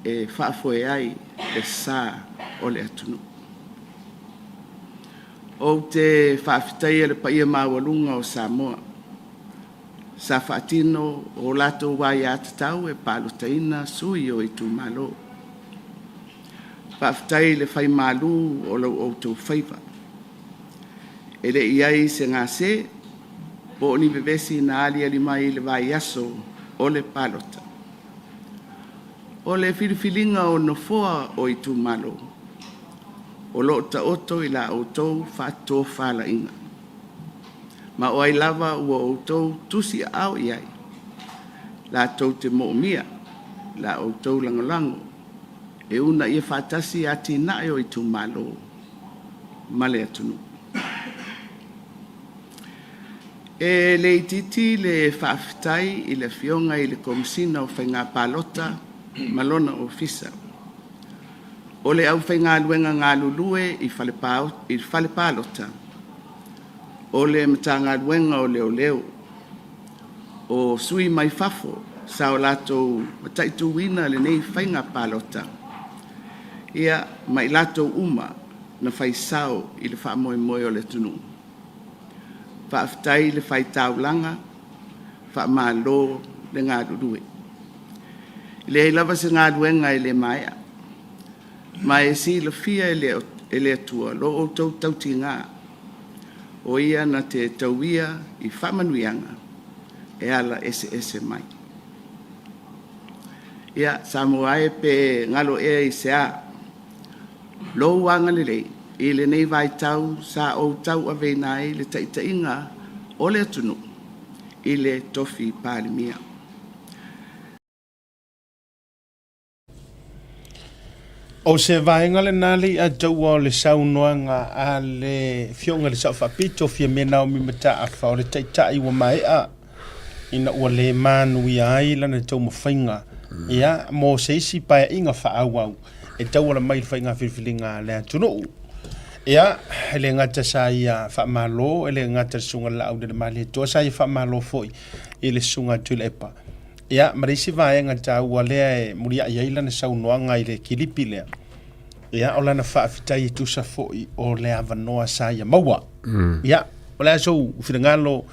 e faafoe ai le sa o le atunuu. Ou te faafetaia le paia maualuga o Samoa sa faatino o latou aiatatau e palotaina sui o itumalo. Faafetai le fai malu o lo outou faiva. E le i i ai se gase po o ni vevesi na aliali mai i le vaiaso o le palota. O le filifiliga o Nofoa o itumalo, o lo o taoto i la outou faatofalaiga. Ma o ai lava ua outou tusiaao i ai, latou te moomia la outou lagolago e uunaia faatasi atinae o itumalo ma le atunuu. E le itiiti le faafetai i le Afioga i le Komesina o Faiga Palota ma lona Ofisa, o le aufaigaluega galulue i fale palota, o le Matagaluega o Leoleo, o sui mai fafo sa o latou mataituina lenei faiga palota, ia ma i latou uma na fai sao i le faamoemoe o le atunuu. Faafetai le fai taulaga, faamalo le galulue. E leai lava se galuega e le maea, ma e silafia e le Atua lo outou tautiga, o Ia na te tauia i faamanuiaga e ala eseese mai. Ia, Samoa e pe galo ea i se a lou agalelei i lenei vaitau sa ou tauaveina ai le taitaiga o le atunuu i le tofi Palemia. O se vaega lena le i ataua o le saunoaga a le Afioga i le Sao Faapito Fiame Naomi Mataafa o le Taitai ua maea ina ua le manuia ai lana taumafaiga ia mo se isi paeaiga faaauau e tauala mai i le faiga filifiliga a le atunuu. Ia, e le gata sa ia faamalo, e le gata le Susuga i le Laaulialemalietoa, sa ia faamalo foi i le Susuga a Tuilaepa. Ia, ma le isi vaega taua lea e muliai ai lana saunoaga i le kilipi lea, ia, o lana faafetai e tusa foi o le avanoa sa ia maua. Ia, o le a sou finagalo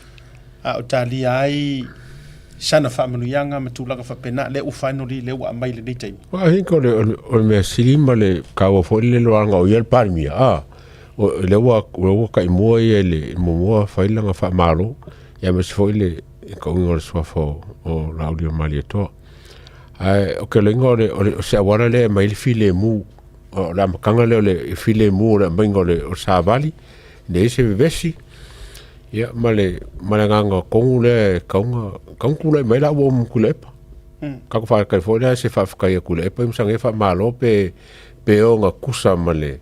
a o talia ai sana faamanuiaga ma tulaga faapena, lea ua finally, lea ua aumai i lenei taimi. Well, I think o le, o le, o le mea sili ma le kaua foi le loaga o ia le Palemia, ah, o, lea ua, lea ua taimua ia i le muamua fai lana faamalo, ia aemaise foi le kauiga o le suafa o, o Laaulialemalietoa. Ae o ke loiga o le, o le, o se auala lea e aumai ai le filemu, o le amataga lea o le filemu o le aumaiga o le, o le savali, leai se vevesi, ia ma le, ma le agaga tonu lea e tatau ona, tatau ona tulai mai la ua omo Tuilaepa. Tatou faafetai foi lea se faafetai a Tuilaepa ma saga faamalo pe pe ona tusa ma le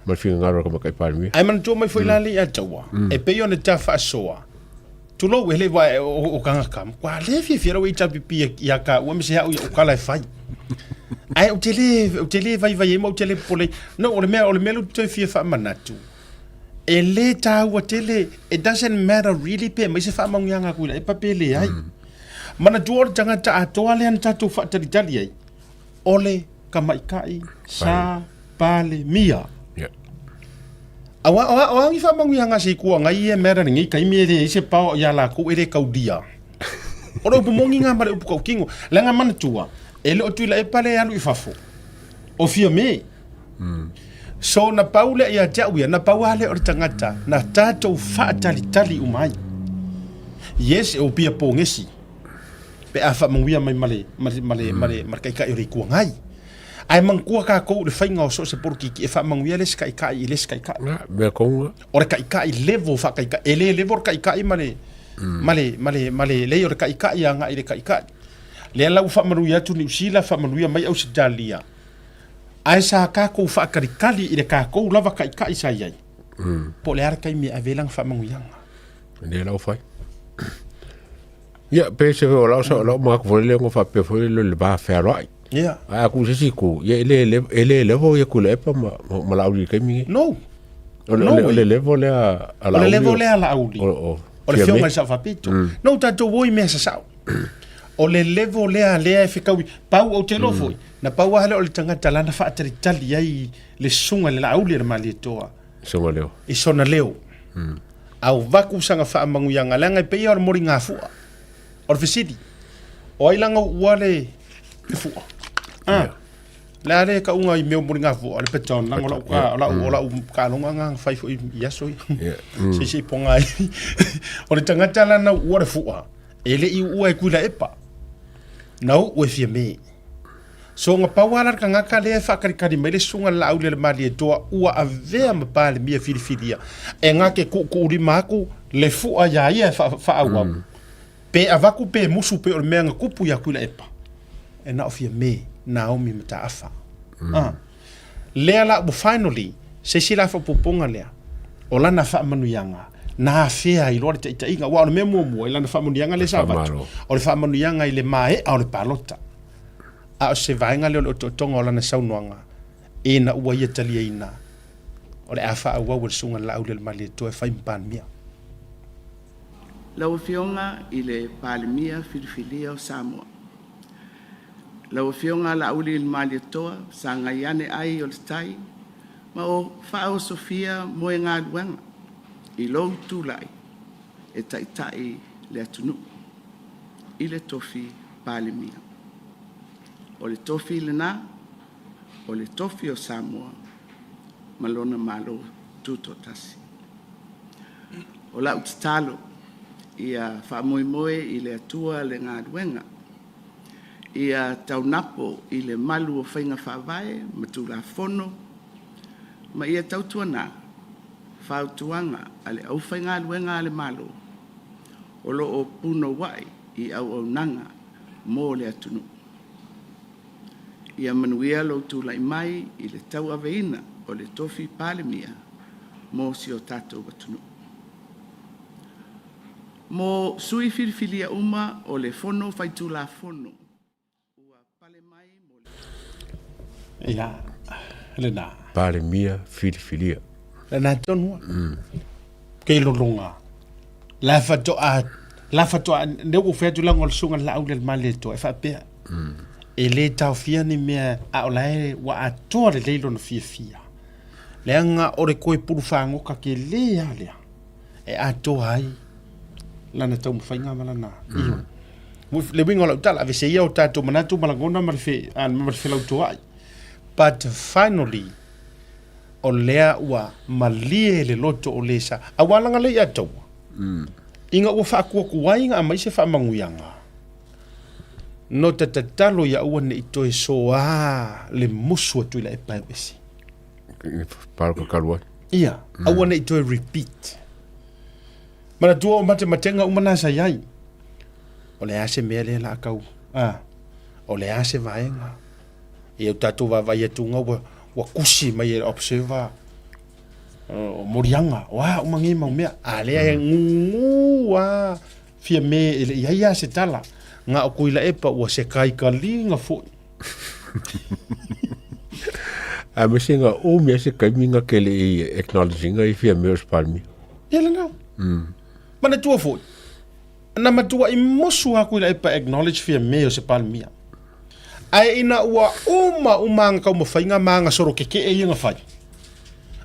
ma le finagalo o le Tamaitai Palemia. Ae manatua mai foi la le ia taua, e pei ona ta faasoa, tulou e le wa o tagata, matua le fiafia lau HRPP ia taua ma se au ia ukala e fai. Ae ou te le, ou te le vaivai ai ma ou te le popole ai. No, o le mea, o le mea lea ou te toe fia faamanatu, e le taua tele, it doesn't matter really pe aumai se faamanuiaga a Tuilaepa pe leai. Manatua o le tagata atoa lea na tatou faatalitali ai, o le tamaita'i sa Palemia. Yeah. Aua o a o a ni faamanuiaga a se Itu Agai ia mea lenei taimi e leai se power ia latou e le taulia. O le upu moni nga ma le upu tautino. Leaga manatua, e le o Tuilaepa lea e alu i fafo. O Fiame. So na pau lea ia te au ia, na pau lava lea o le tagata na tatou faatalitali uma ai. Yes, e opia pogesi pe a faamanuia mai ma le, ma le, ma le, ma le, ma le Taitai o le Itu Agai. Ae manatua tatou i le faiga o so o se polokiki e faamanuia le isi taitai i le isi taitai. Ia, mea tonu lava. O le taitai level faataitai, e le level le taitai ma le, ma le, ma le, ma le, leai o le taitai agai i le taitai. Lea la ua faamanuia atu Niu Sila, faamanuia mai Ausetalia. Ae sa tatou faatalitali i le tatou lava taitai sa i ai. Po o le a le taimi e ave ai lana faamanuiaga. Lea la ua fai. Ia, pe se o lau sa lau manatu foi lea ona faapea foi lea le va fealoai. Ia. Ae a tuu i se isi itu, ia e le e le level ia Tuilaepa ma ma Laauli i le taimi lenei. No. O le No o way. le level lea a O le Laauli. level lea a Laauli. O o O le afioga i le Sao Faapito. No, tatou o i mea sasao. O le level lea lea e fetaui. Pau ou te iloa foi, na pau lava lea o le tagata lana faatalitali ai le susuga i le Laauli a le Malietoa. Sona leo. I sona leo. Au vaku sana faamanuiaga, leaga e pei o le moligafua. O le fesili, o ai laga uua le fua? Ah. Le a le kauga i mea o moligafua, o le peton, laga o lau, o lau, o lau taaloga na fai foi i aso ia. Se se ponga ai. O le tagata lana uua le fua, e le i uua e Tuilaepa. Na uu e Fiame. So na pau lava la le tagata lea e faakalikali mai le susuga i le Laaulialemalietoa ua avea ma Palemia filifilia e na te tuutuulima atu le fua iā ia e faaauau. Pe avatu pe musu pe o le mea na tupu iā Tuilaepa, e na o Fiame, Naomi Mataafa. Ah. Lea la ua finally, se isi la faaopoopoga lea, o lana faamanuiaga, na afea ai loa le taitaiga. Aua o le mea muamua i lana faamanuiaga lea sa avatu, o le faamanuiaga i le maea o le palota. A o se vaega lea o le otootoga o lana saunoaga, ina ua ia taliaina, o le a faaauau e le Susuga i le Laaulialemalietoa e fai ma Palemia. Lau Afioga i le Palemia filifilia o Samoa. Lau Afioga Laaulialemalietoa, sagai ane ai o le tai ma o faaosofia moegaluega i lou tulai e taitai le atunuu i le tofi Palemia. O le tofi lena, o le tofi o Samoa ma lona Malo Tutoatasi. O lau tatalo, ia faamoemoe i le Atua le galuega, ia taunapo i le malu o faiga faavae ma Tulafono, ma ia tautuana fautuaga a le aufaigaluega a le Malo o lo o punouai i auaunaga mo le atunuu. Ia manuia lou tulai mai i le tauaveina o le tofi Palemia mo si o tatou atunuu. Mo sui filifilia uma o le Fono Faitulafono ua pale mai mo le. Ia, lena. Palemia filifilia. Lena tonu a. Ke lolonga. La faatoa, la faatoa, ne ua fai atu laga o le susuga i le Laaulialemalietoa e faapea, e le taofia ni mea a o la e ua atoa lelei lona fiafia. Leaga o le toe pulu fagota tele lava lea e atoa ai lana taumafaiga ma lana ioe. Le uiga o lau tala, aveese ia o tatou manatu ma lagona ma le fe, ma le felautoai. But finally, o lea ua malie le loto o le sa, aua laga lea ia taua. Ina ua faatuatuai na aumai se faamanuiaga, no ta tatalo ia aua ne i toe soa le musu a Tuilaepa e ese. Palota talu ai. Ia, aua ne i toe repeat. Manatua o matematega uma na sa i ai. O le a se mea lea la kau, a, o le a se vaega. Ia o tatou vaavaai atu nga ua, ua kusi mai e observer o moliaga, o a uma nei mau mea. A lea e gugu a Fiame e le i ai a se tala. Nga o Tuilaepa ua se kaikaliga foi. A me se nga umi a se kaimi nga ke le i acknowledging i Fiame o se Palemia. Ia lena. Manatua foi. Na matuaʻi musu aku i Tuilaepa acknowledge Fiame o se Palemia. Ae ina ua uma uma aga taumafaiga ma aga solo kekeʻe ia na fai.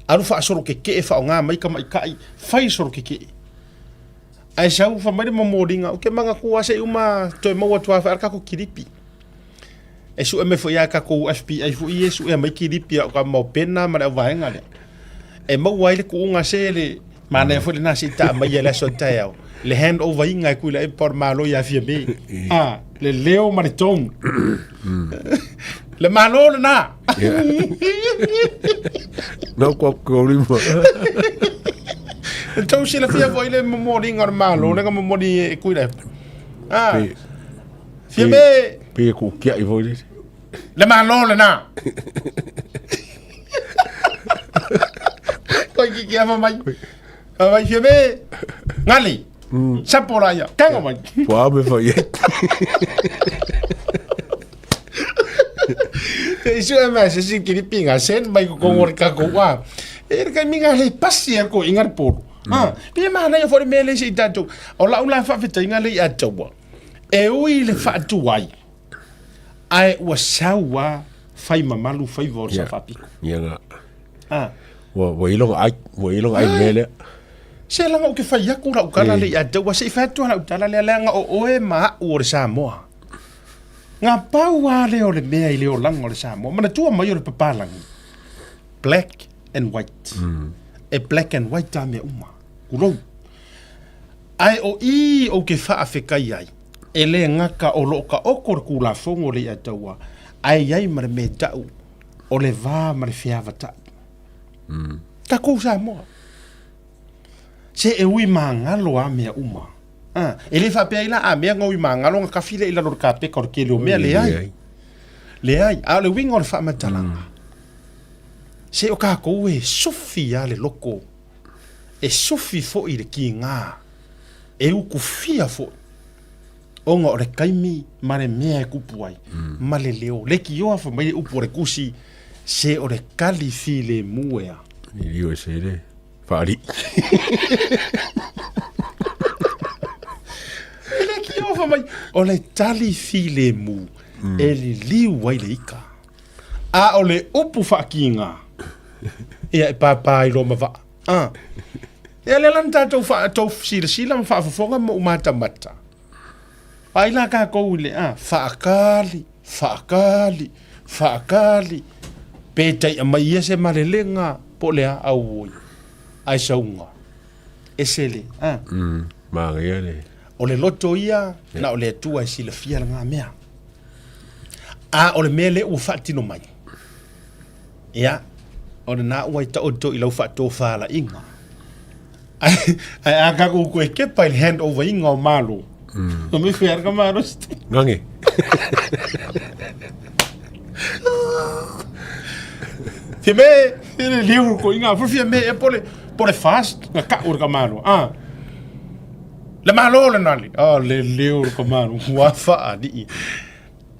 Alu faasolo kekeʻe faaaoga mai tamaitaʻi fai solo kekeʻe. Ae sau fai mai le momoliga ou te manatua se i uma toe maua atu lava foi a le tatou kilipi. E sue mai foi ia tatou FBI foi ia e suea mai kilipi a o ka maopena ma le auvaega lea. E maua ai le tuuga se le manaia foi lena se i taa mai ia le aso a taeao. Le hand over inga e Tuilaepa o le Malo ia Fiame. Ah, le leo ma le tone. Le Malo lena. No kua kaulima. E tau silafia foi le momoliga o le Malo, le ga momoli e Tuilaepa. Ah. Fiame! Pe ku kia i foi le. Le Malo lena. Koi ki kia mai. Mai Fiame. Ngali. Sapo la ia. Tango mai. Pua me foi. Te isu e mai se si kiri pinga sen mai ko ngori ka ko wa. E ka minga le pasi e ko ingar polu. Ha, pe mana ia fo me le se tatou. O la ula fa fetainga le ia taua. E ui le faatuai, ae ua sau a fai mamalu faiva o le Ia. Sao Faapito. Ia nga. Ah. Ua ua iloga ai, ua iloga ai mea lea. Se laga ou te fai atu lau tala Eh. le ia te ua se i fai atu lau tala lea leaga o oe ma a'u o le Samoa. Nga pau a lea o le mea i le olaga o le Samoa. Manatua mai o le papalagi. Black and white. E black and white a mea uma. Kulou. Ae o i ou te faafetai ai, e le gata o loo taoto le Tulafono le ia taua, ae i ai ma le mea tau o le va ma le feavatai. Takou Samoa. Se e ui magalo a mea uma. A, e le faapea ai la a mea na ui magalo na kafi lea i lalo o le kapeta o le tele o mea, leai. Leai, a o le uiga o le faamatalaga, se o tatou e sofi a le loko e sofi foi i le kīgā, e ukufia foi, ona o le taimi ma le mea e kupu ai, ma le leo. Leitioa fai mai le upu a le Tusi, se o le tali filemu ea. Liliu e se le faalii. E leitioa fai mai, o le tali filemu e liliu ai le ika. A o le upu faakīgā, ia e pāpā ai loa ma vaa. A. Ia lea la na tatou wha, tou silasila ma faafofoga ma ou matamata. Ai la kākou i le, a, faakali, faakali, faakali, pe tai'a mai ia se malelega, po o le a, auoi, ae sauga. Ese le, a. Manaia le. O le loto ia, na o le Atua e silafia lena mea. A o le mea lea ua faatino mai, ia, o lena ua i taoto i lau faatofalaiga. Ae, ae a tatou toe kepa i le handover inga o Malo, mm. me whea ka Malo se Ngange. Te me, e le leo ko inga, fia me e pole, pole fast, nga ka ur ka Malo. Ah. Le Malo le nali. Oh, le leo ka Malo. Ua whaari.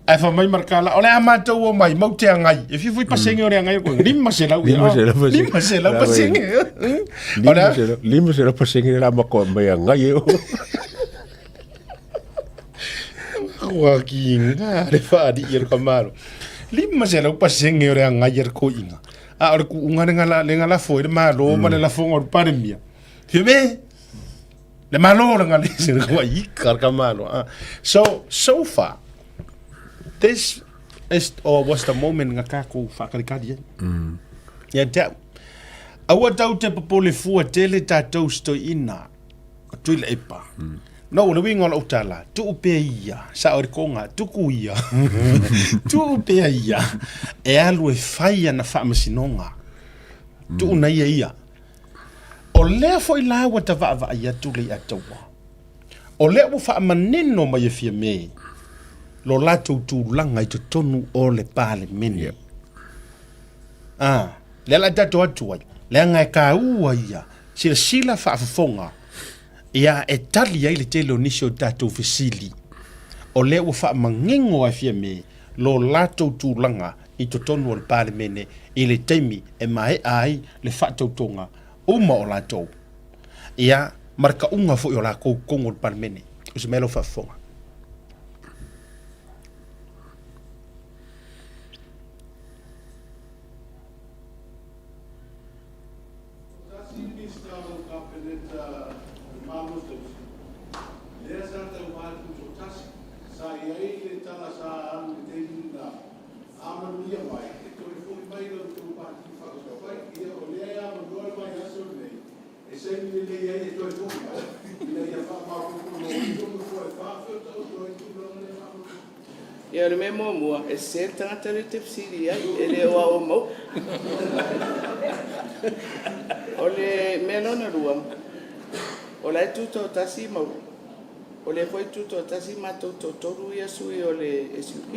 Ae fai mai Markala, o le a matou o mai, mau te agai. E fia foi pasenge o le agai o koe. 500 ia. 500 pasenge. 500 pasenge. O le a... 500 pasenge le la makoa mai agai e o. Ua ki ngā le whaari i le kamaro. 500 pasenge o le agai e le koinga. A o le kuunga le ngala, le ngala foi le malo ma le lafonga o le palemia. Fia me, Le malo le ngale se le kua ika le kamalo. Ah. So, so far, this is, or was the moment nga kākou whakalikari ai. Ia te au. Aua tau te popole fua tele tātou stoina o Tuilaepa. No, le uiga o lau tala, tuu pea ia, sao i le konga, tuku ia, tuu pea ia, e alu e fai ana faamasinoga. Tuu na ia ia. O lea foi la ua ta vaavaai atu le Iataua, o lea ua faamanino mai e Fiame lo latou tulaga i totonu o le Palemene. A, lea la tatou atu ai, leaga e taua ia silasila faafofoga, ia e tali ai le tele o nisi o tatou fesili. O lea ua faamanino e Fiame lo latou tulaga i totonu o le Palemene i le taimi e maea ai le faatautoga uma o latou, ia, ma le tauga foi o latou i totonu o le Palemene. O se mea lau faafofoga. Tasi Minisita o lau Kapeneta o le Malo Tausi, lea sa tauva tutoatasi, sa i ai le tala sa alu i le taimi lena, a manuia mai, e toe foi mai la outou Pati Faaupufai, ia o lea e avanoa le vaiaso lenei e saini lelei ai e toe foi mai, ina ia faamaopoopo loa ai lou nofoa e faafeotaoto ai tulaga lea faamolemole. Ia, o le mea muamua, e sese le tagata lea e te fesili i ai, e le o au o Mauu. O le mea lona lua, o la e tutoatasi Mauu, o lea foi e tutoatasi matou toatolu ia sui o le SUP.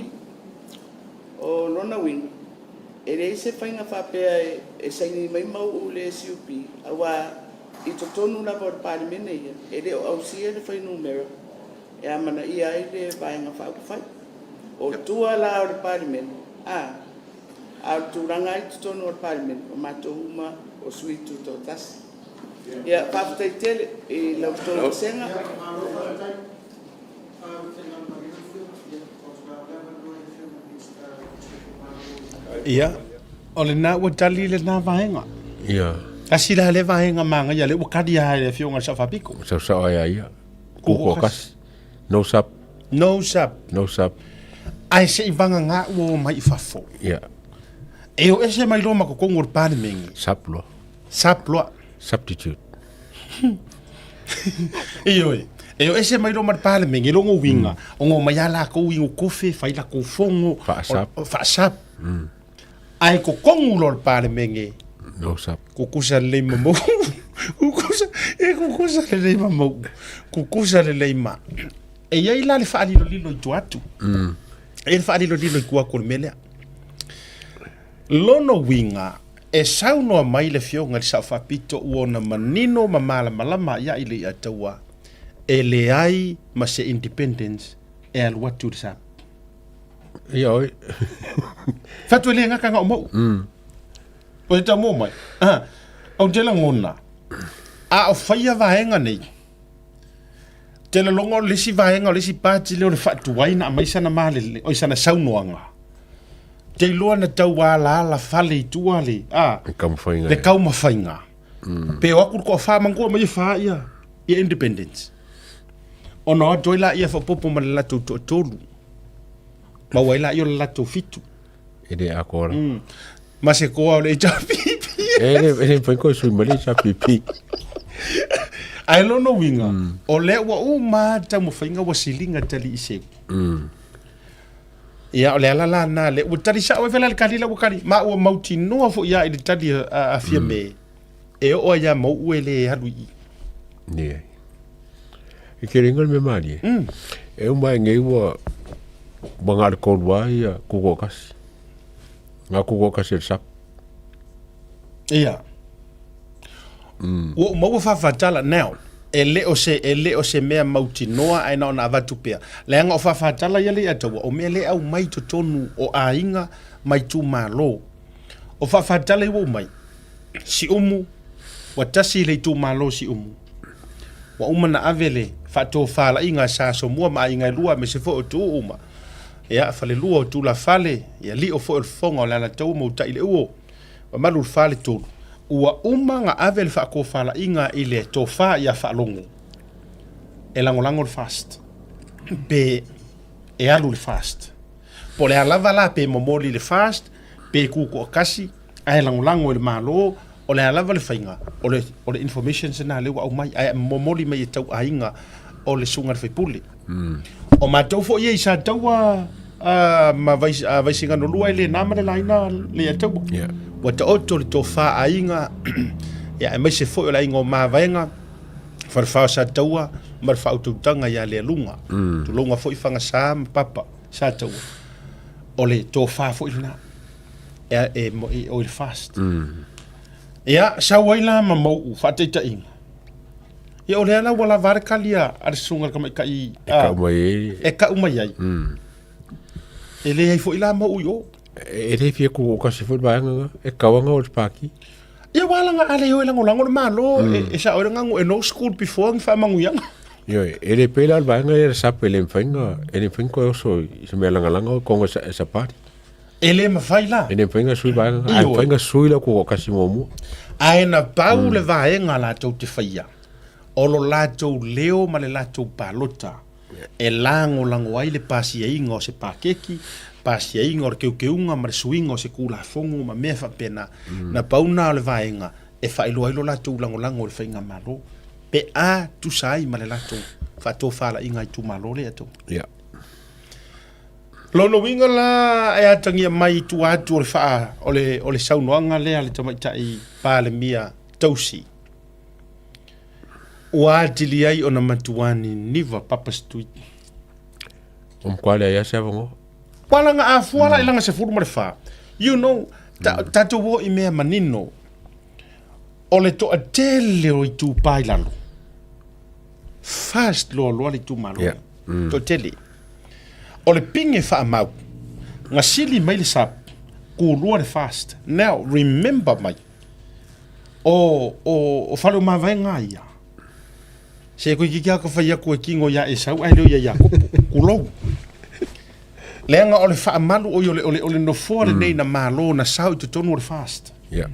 O lona uiga, e leai se faiga faapea e saini mai Mauu i le SUP, aua i totonu lava o le Palemene ia, e le o ausia le fuainumera e amanaia ai le Vaega Faaupufai. O tua la o le Palemene, a, a o le tulaga lava i totonu o le Palemene, o matou uma o sui tutoatasi. Ia, faafetai tele i la outou vasega. Ia, o lena ua tali lena vaega. Ia. Tasi la lea vaega manaia lea ua tali lava e le Afioga i le Sao Faapito. Saosao ai a ia. Kuku o kasi. No sub. No sub. No sub. Ae se i vagagā ua o mai i fafo. Ia. E o ese mai loa ma totonu o le Palemene. Sub loa. Sub loa. Substitute. Ioe. E o ese mai loa ma le Palemene, logo uiga, ona o mai a lakou i kofe, fai lakou fono. Faasap. Faasap. Ae totonu loa o le Palemene. No sub. Kukusa lelei ma Mauu. Kukusa, e kukusa lelei ma Mauu. Kukusa lelei ma. E i ai la le faalilolilo i tua atu. E i ai le faalilolilo i tua atu o le mea lea. Lona uiga, e saunoa mai le Afioga i le Sao Faapito ua ona manino ma malamalama ia i le Iataua, e leai ma se independence e alu atu i le SAP. Ia oi. Fatu e le gata na o Mauu. O te tau mai. Ah, ou te lagona, a o faia vaega nei, te laloga o le isi vaega o le isi pati lea o le faatuai na aumai sana malele, oi sana saunoaga. Te iloa na tau alaala fale i tua le, a, Le taumafaiga. le taumafaiga. Pe o atu le toafa manatua mai e fa ia, ia independence. Ona o atu ai laia faaopoopo ma le latou toatolu. Maua ai laia o le latou fitu. E le atoa la. Ma se koa o le HRPP. E le e le mafai koe sui ma le HRPP. Ae lona uiga, o lea ua uma taumafaiga ua siliga tali i seu. Ia, o le ala la lena, lea ua tali sao ai foi la le tali la ua tali. Ma ua mautinoa foi lava i le tali a Fiame, e oo ai lava Mauu e le alu i i. Leai. E tele ingoa le mea malie. E uma ai nei ua ua na o le tolu lava ia tutoatasi. Na tutoatasi e le SAP. Ia. Ua ou maua faafatala now. E le o se, e le o se mea mautinoa ae na ona avatu pea. Leaga o faafatala ia le ia taua, o mea lea e aumai i totonu o aiga ma itumalo. O faafatala ia ua aumai, Siumu, ua tasi le itumalo o Siumu. Ua uma na ave le faatofalaiga a Sa Asomua ma aiga e lua aemaise foi o Tuuu ma ia falelua o Tulafale, ia Lio foi o le Fofoga o le Alataua ma Utaileuo, mamalu o le Faletolu. Ua uma na ave le faatofalaiga i le tofa ia Faalogo e lagolago le FAST pe e alu le FAST. Po o le a lava la pe momoli le FAST pe tutoatasi ae lagolago i le Malo, o le a lava le faiga, o le, o le information sena lea ua aumai, ae momoli mai e tau aiga o le susuga i le faipule. Mm. O matou foi ia i Sataua uh, ma Vais, uh, Vaisigano lua e le na ma le laina le Ataua. Yeah. Ua taoto le tofa aiga, ia aemaise foi o le aiga o Mavaega, Falefa o Sataua ma le faautautaga ia Lealuga. Mm. Tulouna foi Fagasa ma Papa Sataua. O le tofa foi lena. E, e, e, o i le fast. Mm. Ia, sau ai la ma Mauu, faataitaiga. Ia, o lea la ua lava le kali a, a le susuga i le tamaitai. E kau mai ai. E kau mai ai. Mm. E leai foi la Mauu i o. E le fia tutoatasi foi le vaega na. E tatau lava ona o i le pati. Ia, ua ala na ale o e lagolago le Malo, mm. e, e sao ai le gago e no school before ni faamanuiaga. Ioe, e le pei la o le vaega ia a le SUP e le mafai ona, e le mafai ona toe oso i se mea lagalaga o Congress as a party. E le mafai la. E le mafai ona sui vaega na, ae Ioe. mafai ona sui le tutoatasi muamua. Ae na pau le vaega latou te faia, o lo latou leo ma le latou palota e lagolago ai le pasiaiga o se pakeki, pasiaiga o le keukeuga ma le suiga o se Tulafono ma mea faapena. Na pau na o le vaega e faailoa ai lo latou lagolago i le faigamalo pe a tusa ai ma le latou faatofalaiga itumalo lea tou. Yeah. Lona uiga la e atagia mai i tua atu o le faa, o le, o le saunoaga lea a le tamaitai Palemia tausi, ua atili ai ona matua niniva Papa Stui. O matua leai lava se avanoa. Ua laga afua la i laga 14. You know, ta, tatou o i mea manino, o le toatele o itupa i lalo, first loa loa le itumalo. Yeah. Toatele. O le pine faamau, na sili mai le SUP, kulua le first. Now, remember mai, o, o, o Faleomavaega ia, Se koe kiki a ka fai aku e kingo ia Esau ae leo ia Iakopo. Kulou. Leaga o le faamalu oi o le, o le, o le nofoa lenei na malo na sao i totonu o le fast. Yeah.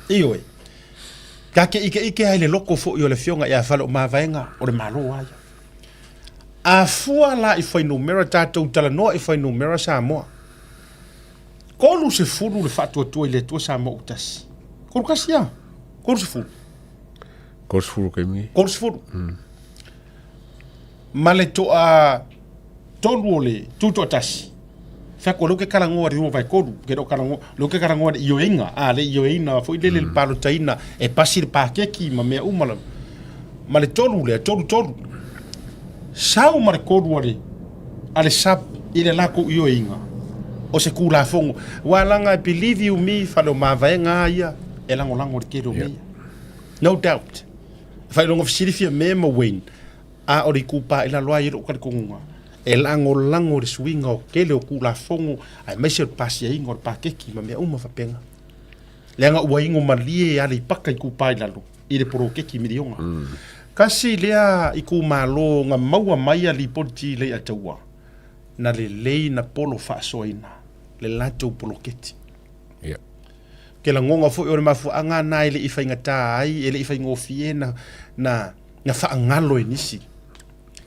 Ioe. Ta te ike ike ai le loko foi o le fionga ia Faleomavaega o le malo a ia. A fua la i fuainumera tatou talanoa i fuainumera Samoa. 30 le faatuatua i le Atua Samoa ua tasi. 31 a? 30. 30 taimi nei. 30. Ma le toa tolu o le tutoatasi. Fea ko leu ke kalangoa le 2/3, ke lo kalangoa, leu ke kalangoa le ioeiga, a le ioeina foi lele le palotaina e pasi le pakeki ma mea uma lava. Ma le tolu lea, tolu tolu. Sau ma le kolu a le a le SUP i le lakou ioeiga o se Tulafono. Ua laga e believe you me Faleomavaega a ia e lagolago i le tele o mea ia. No doubt. E faailoga fesilafia me ma Wayne, a o le itupa i lalo ai i lou talitonuga, e lagolago i le suiga o tele o Tulafono aemaise o le pasiaiga o le paketi ma mea uma faapena. Leaga ua ino malie Aleipata itupa i lalo i le poloketi miliona. Kasi lea itumalo na maua mai a lipoti i Leiataua, na lelei na polo faasoaina le latou poloketi. Yeah. Ke lagona foi o le mafuaaga na e le i faigata ai, e le i faigofie na, na, na faagalo e nisi.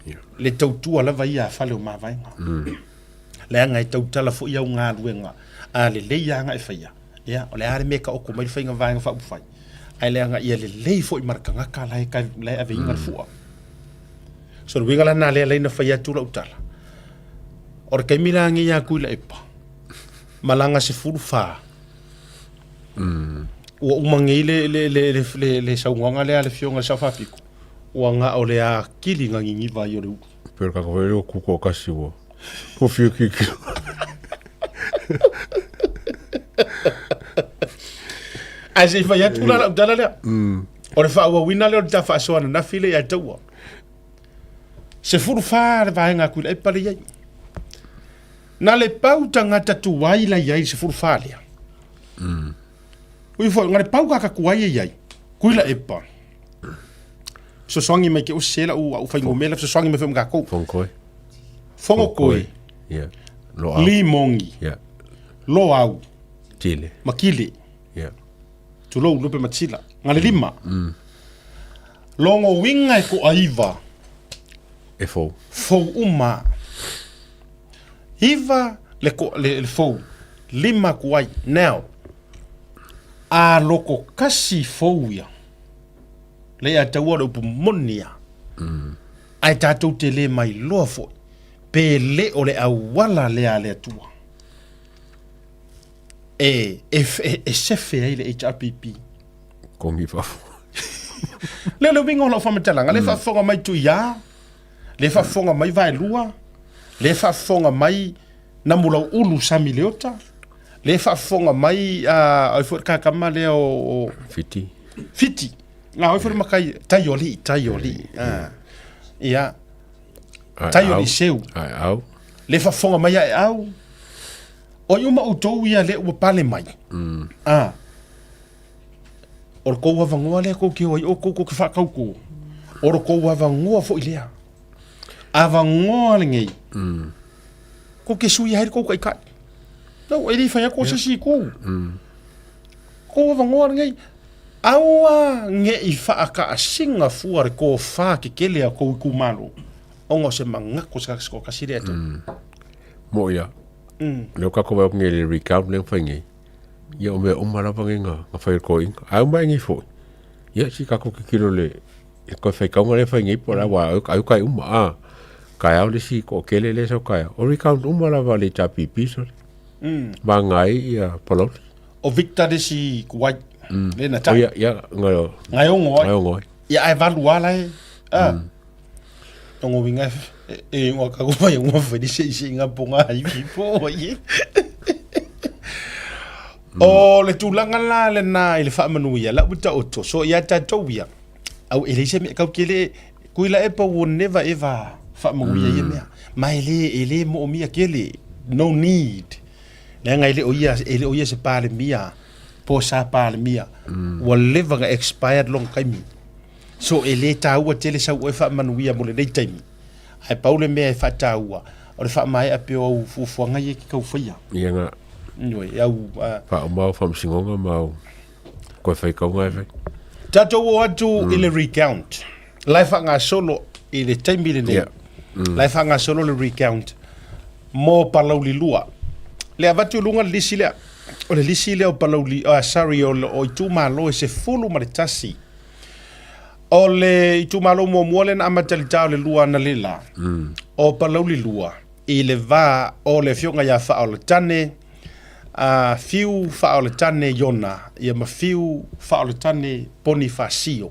Yeah. Le tautua lava ia a Faleomavaega. Leaga e tautala foi au galuega a lelei lava na e faia, ia, o le a le mea e taoto mai le faiga vaega faaupufai, ae leaga ia lelei foi ma le tagata la e, la e aveina le fua. So le uiga la lena lea na fai atu lau tala, o le taimi la nei ia Tuilaepa, malaga 14, ua uma nei le, le, le, le, le, le saunoaga lea a le Afioga i le Sao Faapito, ua na o le atili na niniva ai o le ulu. Pei o le tagata foi lea ua tutoatasi ua ua fiu tilotilo. Ae se i fai atu la lau tala lea. O le faaauauina lea o le ta faasoa ananafi lea ia Taua. 14 le vaega a Tuilaepa lea i ai. Na le pau tagata tuai la i ai i le 14 lea. Ui foi, na le pau kaka tuai e i ai. Tuilaepa. Fesoasoani mai ke osi se lau au fuainumera fesoasoani mai foi ma tatou. Fonotoe. Fonotoe. Yeah. Loau. Limogi. Yeah. Loau. Tile. Ma Kile. Yeah. Tulou Lupe ma Tila. Nga le lima. Logo uiga e toaiva. E fou. Fou uma. Iva le, le, le fou. Lima kuai. Now, a loko kasi fou ia. Le ia taua o le upu moni ia. Ae tatou te le mailoa foi pe le o le auala lea a le Atua e, e, e, e sefe ai le HRPP. Kongi fafo. Lea le uiga o lau faamatalaga, le faafofoga mai Tuia, le faafofoga mai Vaelua, le faafofoga mai Namulauulu Sami Leota, le faafofoga mai ai foi le kakama lea o Fiti. Fiti. Na oi foi le makai Taioli, Taioli. Ia. Taioli Seu. Ai au. Le faafofoga mai ai au. O ai uma outou ia le ua pale mai. Ah. O le kou avanoa lea kou te o ai oukou kou te whaakau kou. O lo kou avanoa foi lea. Avanoa lenei. Kou te suia ai le kou taitai. No, e le i fai atu o se isi itu. Kou avanoa lenei. Aua ne i faakaasiga fua le tofa kekele a kou itumalo, ona o se manatu o se toatasi lea e tau. Moʻi ia. Lea ua tatou vaai atu nei i le recount lea na fai nei, ia o mea uma lava nei na fai e le toeaina. Ae uma ae nei foi, ia se i tatou tilotilo i le toe faitauga lea e fai nei po o le a, aua ai o tai uma, a. Taeao le isi toatele lea e sau taeao, o recount uma lava a le HRPP sole. Vagana ai ia Palauli. O Victor le isi kuai, le na tai. Ia, ia, ngai Ngai ongo ai. Ngai ongo ai. Ia ae valu ala e. A. Tongo winga e e ngwa ka ko mai ngwa fai se se nga ponga ai fi po ai. O le tulaga la lena i le faamanuia lau taoto so ia tatou ia au e leai se mea kau ke le kui la e pa will never ever faamanuia ia mea ma e le e le moomia kele no need leaga e le o ia e le o ia se palemia po sa palemia ua leva na expired lona taimi So e le taua tele sau oe faamanuia mo lenei taimi, ae pau le mea e faataua, o le faamaea pea o au fuafuaga ia e te tau faia. Ia na. Ioe, e au... Uh, Faauma au faamasinoga ma au koe faitauga e fai. Tatou o atu mm. i le recount. La e faagasolo i le taimi lenei. Yeah. Mm. La e faagasolo le recount mo Palauli 2. Le avatu i luga le lisi lea. O le lisi lea o Palauli, uh, sorry, o, o itumalo e 11 O le itumalo muamua lea na amata i le ta o le 2 analeila, o Palauli 2, i le va o le afioga ia Faaolatane, a Fiu Faaolatane Iona, ia ma Fiu Faaolatane Ponifasio.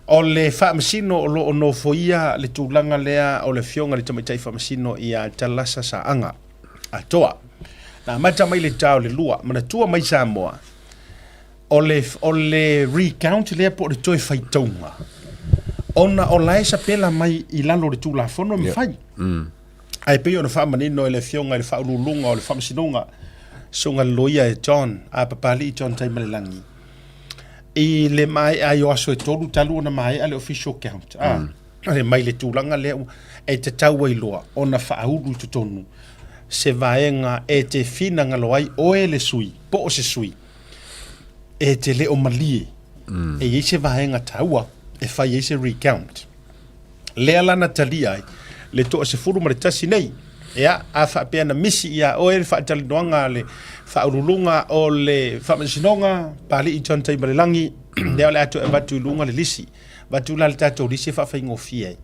O le faamasino o lo o nofoia le tulaga lea o le afioga i le Tamaitai Faamasino ia Talasa Saaga Atoa. Na amata mai le ta o le 2, manatua mai Samoa, O le, o le recount lea po o le toe faitauga, ona o la e sapela mai i lalo o le Tulafono e mafai. Yeah. Ae pei ona faamanino e le Afioga i le Faauluuluga o le Faamasinoga, Susuga i le Loia e John, a Papalii John Taimalelagi, i le maea ai o aso e tolu talu ona maea le official count, a, mm. mai le tulaga lea e tatau ai loa ona faaulu i totonu se vaega e te finagalo ai oe le sui, po o se sui, e te le o malie mm. e i ai se vaega taua e fai ai se recount. Lea la na talia ai le 11 nei. Ia, a faapea na misi ia oe le faatalanoaga a le faauluuluga o le Faamasinoga, Papalii John Taimalelagi, lea o le a toe avatu i luga le lisi. Avatu la le tatou lisi e faafaigofie ai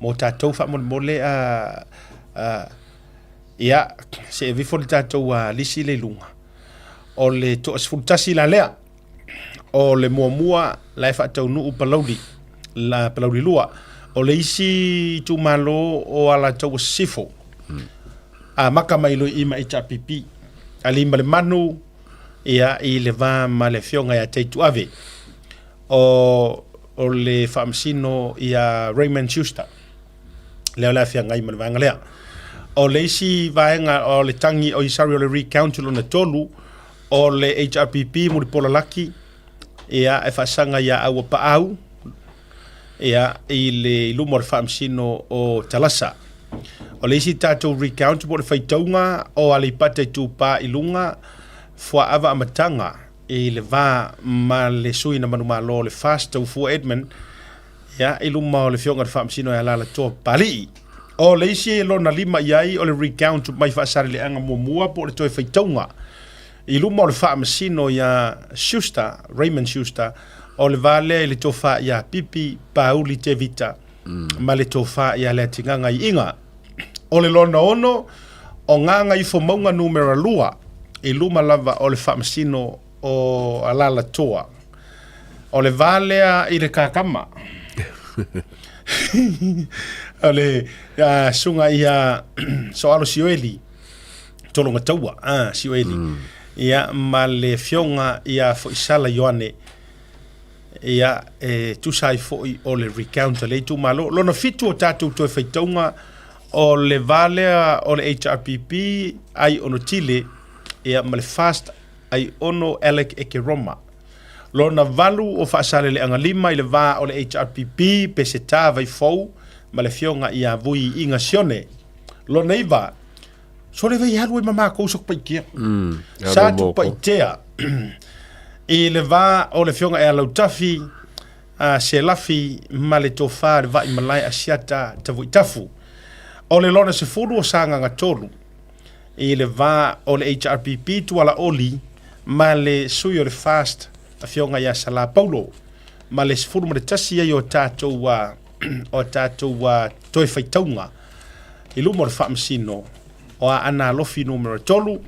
mo tatou faamolemole a, a ia, se ave ifo le tatou lisi lea i luga. O le 11 la lea, o le muamua la e faataunuu Palauli, la Palauli 2. O le isi itumalo o Alataua Sisifo, amata mai loa i i ma HRPP. Aliimalemanu, ia, i le va ma le afioga ia Taituave. O, o le faamasino ia Raymond Schuster. Lea o le a feagai ma le vaega lea. O le isi vaega o le tangi, oi sorry, o le recount lona tolu, o le HRPP Mulipola Lucky, ia, e faasaga ia Aua Paau, ia, i le i luma o le faamasino o Talasa. O le isi tatou recount po o le faitauga o Aleipata Itupa i Luga, Fuaava Amataga i le va ma le sui na manumalo o le FAST Taufua Edmund, Ia, i luma o le Afioga i le Faamasino e Alaalatoa Papalii. O le isi e lona lima i ai o le recount mai Faasaleleaga muamua po o le toe faitauga i luma o le Faamasino iā Schuster, Raymond Schuster, o le va lea i le tofa iā Pipi Pauli Tevita ma le tofa iā Leatigaga Iiga. O le lona ono, o Gagaifomauga numera 2 i luma lava o le Faamasino o Alaalatoa. O le va lea i le kakama. o le uh, suga ia Soalo Sioeli, Tologataua, ah, Sioeli. Ia, ma le afioga ia Foisala Ioane, ia, e tusa ai foi o le recount a le itumalo. Lona fitu o tatou toe faitauga o le va lea o le HRPP ai ono tile, ia, ma le FAST ai ono Alec Ekeroma. Lona valu o Faasaleleaga 5 i le va o le HRPP, Peseta Vaifou ma le Afioga ia Vui Iga Sione. Lona iva, sole vei alu ai ma makou Satupaitea. Sa Tupaitea i le va o le Afioga ia Lautafi a Selafi ma le Tofa le Vaimalae Asiata Tavuitafu. O le lona 10 o Sagaga 3 i le va o le HRPP Tualaoli ma le sui o le FAST Afioga ia Salā Paulo ma le 11 ai o tatou o tatou toe faitauga i luma o le Faamasino o Aana Alofi numera 3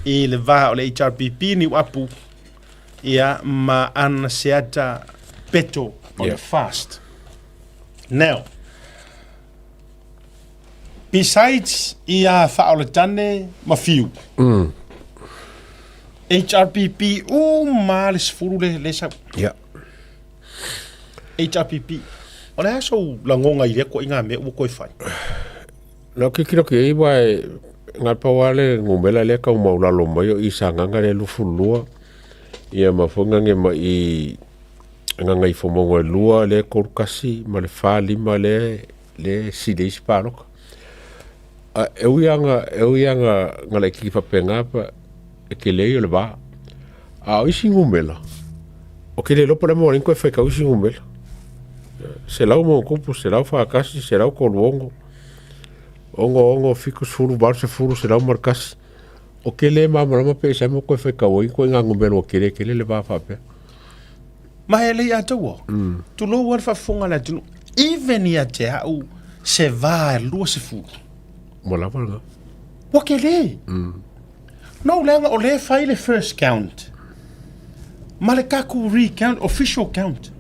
i le va o le HRPP Niuapu ia ma Ana Seata Peto o le FAST. Now, besides ia Faaoletane ma Fiu, HRPP uma le 10 le, le sau. HRPP. O le a sou lagoga i lea koaiga mea ua toe fai? Na tilotilo atu i ai aua e na o le pau lava le numera lea e tau maulalo mai o i Sagaga lea 22 ia ma foi nage ma i Gagaifomauga 2 lea 31 ma le 45 lea lea e sili ai isi palota. A e ui lava na e ui lava na laitiiti faapena pa e tele ai o le va. A o isi numera, ou te le iloa po o le a le mea ua ala ai ona toe faitau isi numera. 100+, 141, 136, 66, 70, 80, 101. Ou te le malamalama pe aisea le mea ua toe faitau ai ituaiga numera ua tele tele le va faapea. Ma e lei atoa. Tulou lava le faafofoga a le atunuu. Even ia te au se va e 20. Ua lava lena. Ua tele. No leaga o lea e fai le first count ma le tatou recount, official count.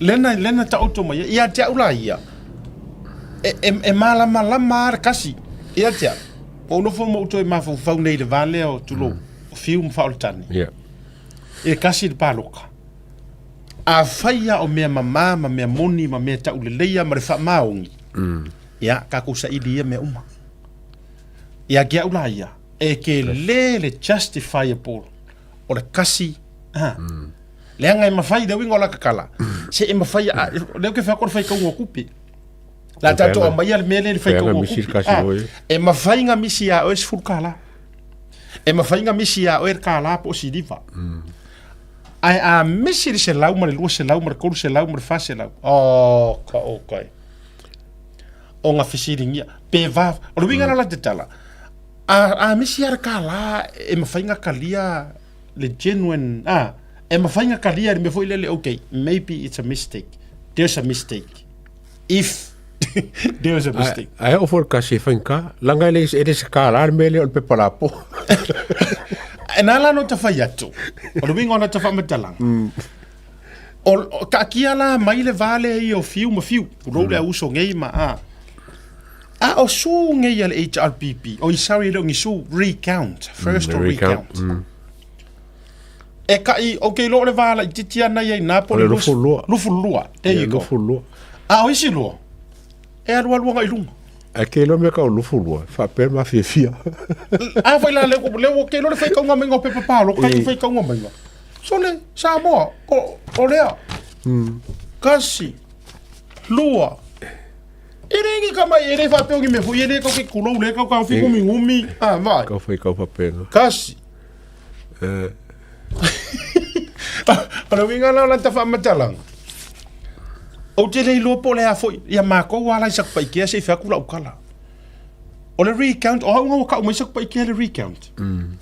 Lena, lena taoto mai ai. Ia te au la ia, e, e, e malamalama lava le kasi. Ia te au, ua ou nofo ma ou toe mafaufau nei i le va lea o tulou, o Fiu ma Faaoletane. I le kasi le paloka. Afai lava o mea mama ma mea moni ma mea tauleleia ma le faamaoni, ia, tatou saili ia mea uma. Ia te au la ia, e tele le justifiable o le kasi, ha. Leaga e mafai, le uiga o la tatala, se e mafai, a, lea ou te fai atu o le faitauga o tupe. La tatou aumaia le mea lea i le faitauga o tupe. Ah, e mafai na misi ia oe $10. E mafai na misi ia oe le $1 po o siliva. Ae a misi le 100 ma le 200 ma le 300 ma le 400, oh, ka okay. O nga fesiligia, pe va, o le uiga la la te tala, a, a misi lava le $1 e mafai na talia le genuine, a, e mafai na talia le mea foi lele, okay, maybe it's a mistake, there's a mistake, if there's a mistake. Ae oo foi le kasi e faigata, leaga e le e le se $1 le mea lea o le pepa lapoa. E na ala ona ta fai atu, o le uiga o lata faamatalaga, o, o taatia la mai le va lea ia o Fiu ma Fiu, tulou le auuso nei ma a. A o su nei a le HRPP, oi sorry e le o ni su, recount, first or recount. E kai, ou te iloa o le va laitiiti ana ia i na po o le 22. 22, there you go. 22. A o isi lua, e alualu agai i luga. Ae ke iloa mea kau 22, e faapea le mafiafia. A foi la lea ua ke iloa le faitauga maiga o pepa paloka i le faitauga maiga. Sole, Samoa, o, o lea. Kasi, lua. E le ni ka mai, e le faapea o ni mea foi, e le kau ke kulou, le kau kau fi gumi gumi. Ah, vai. Kau fai kau faapena. Kasi. O le uiga la o lata faamatalaga, ou te le iloa po o le a foi, ia makou lava la i Satupaitea se i fai atu lau tala. O le recount, o au ina ua tau mai Satupaitea le recount,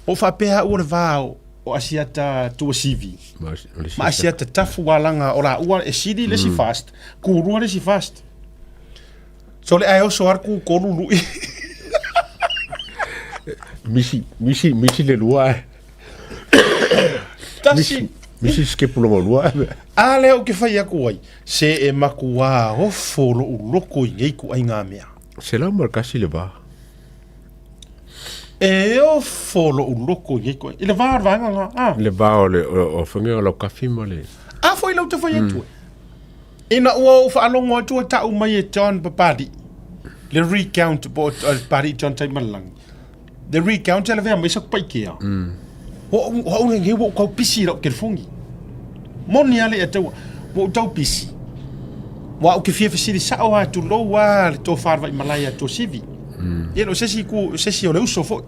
o faapea au o le va o Asiata Tuasivi ma Asiata Tafu alaga o laua e sili le isi fast, kulua le isi fast. So le ae oso lava le kukolu lui. Misi, misi, misi le lua ae. Tasi. Misi sikepu lona lua ae. A lea ou te fai atu ai, se e makuā ofo loʻu loko i nei ituaiga mea. 101 le va. E ofo loʻu loko i nei ituaiga, i le va o le vaega lena, a. Le va o le, o, o faiga o Laukafi ma le. A foi lau te fai atu ai. Ina ua ou faalogo atu ua tau mai e John Papali'i le recount po o Papali'i John Taimalelagi, the recount e lavea mai Satupaitea. O au nei ua ou tau pisi i lau telefoni. Moni a le taua, ua ou tau pisi. Ua ou te fia fesili sao lava tulou lava le tofa a le Vaimalae ia Tuasivi. Ia o se isi itu, se isi o le uso foi.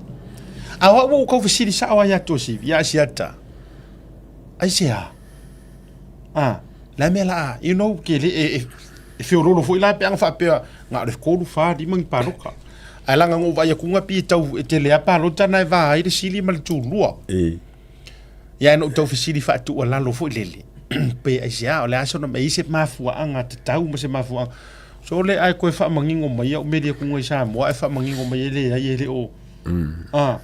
A o au ua ou tau fesili sao lava ia Tuasivi, ia Asiata, aisea? A, le a mea la a, you know, ke le, e, e, e feololo foi la pe ana faapea, na o le 3, 4, 5 ni paloka. Ae laga na ou vaai atu na pei e tau, e tele lava palota na e va ai le sili ma le tulua. E. Ia na ou tau fesili faatuualalo foi lele, pe aisea, o le a sona mea, e i ai se mafuaaga tatau ma se mafuaaga. So le ae toe faamanino mai au meli atu i Samoa ae faamanino mai e leai e le o, a,